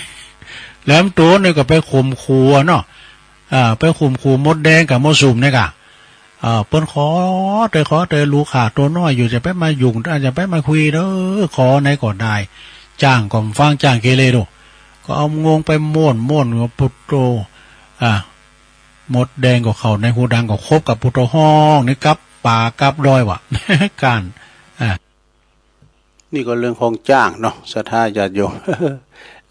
แล้วตัวนี่ก็ไปข่มขู่อะเนาะ อ่า ไปข่มขู่มดแดงกับมดสุมเนี่ยกะ อ่า เปิ้นขอเตย ขอเตย ลูกข้าตัวน้อยอยู่ จะไปมายุ่ง จะไปมาคุยเด้อ ขอไหนก็ได้ จ้างก็ฟัง จ้างเกเรดู ก็เอางวงไปม่วน ม่วนกับปุตโต อ่า มดแดงก็เข้าในหูดัง ก็คบกับปุตโต ฮ้องนี่กลับป่ากลับดอยว่ะ การ อ่า นี่ก็เรื่องของจ้างเนาะ ศรัทธาญาติโยม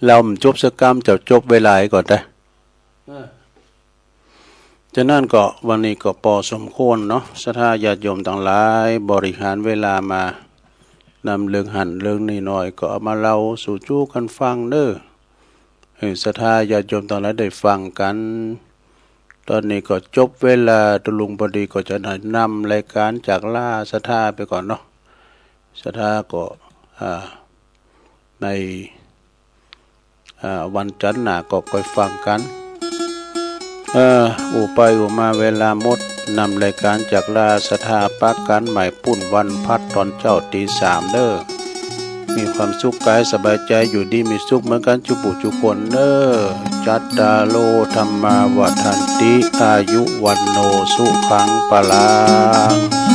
เราจบสักกำ จะจบเวลาก่อนได้ เออ ฉะนั้นก็วันนี้ก็ปอสมควรเนาะ ศรัทธาญาติโยมทั้งหลาย บริหารเวลามานำเรื่องหั้นเรื่องนี้หน่อย ก็เอามาเล่าสู่จู้กันฟังเด้อ ให้ศรัทธาญาติโยมทั้งหลายได้ฟังกัน ตอนนี้ก็จบเวลา ตุลุงพอดีก็จะได้นำรายการจากลาศรัทธาไปก่อนเนาะ ศรัทธาก็ อ่า ใน อ่า วันจันทร์หน้าก็ค่อยฟังกัน เออ อู้ไปอู้มาเวลาหมด นำรายการจากลาศรัทธา ปะกั๋นใหม่ปุ้นวันพัดตอนเจ๊าตีสามเด้อ มีความสุขกายสบายใจ อยู่ดีมีสุขเหมือนกันจุบุจุคนเด้อ จัตตาโร ธัมมา วัฑันติ อายุ วัณโณ สุขัง พลัง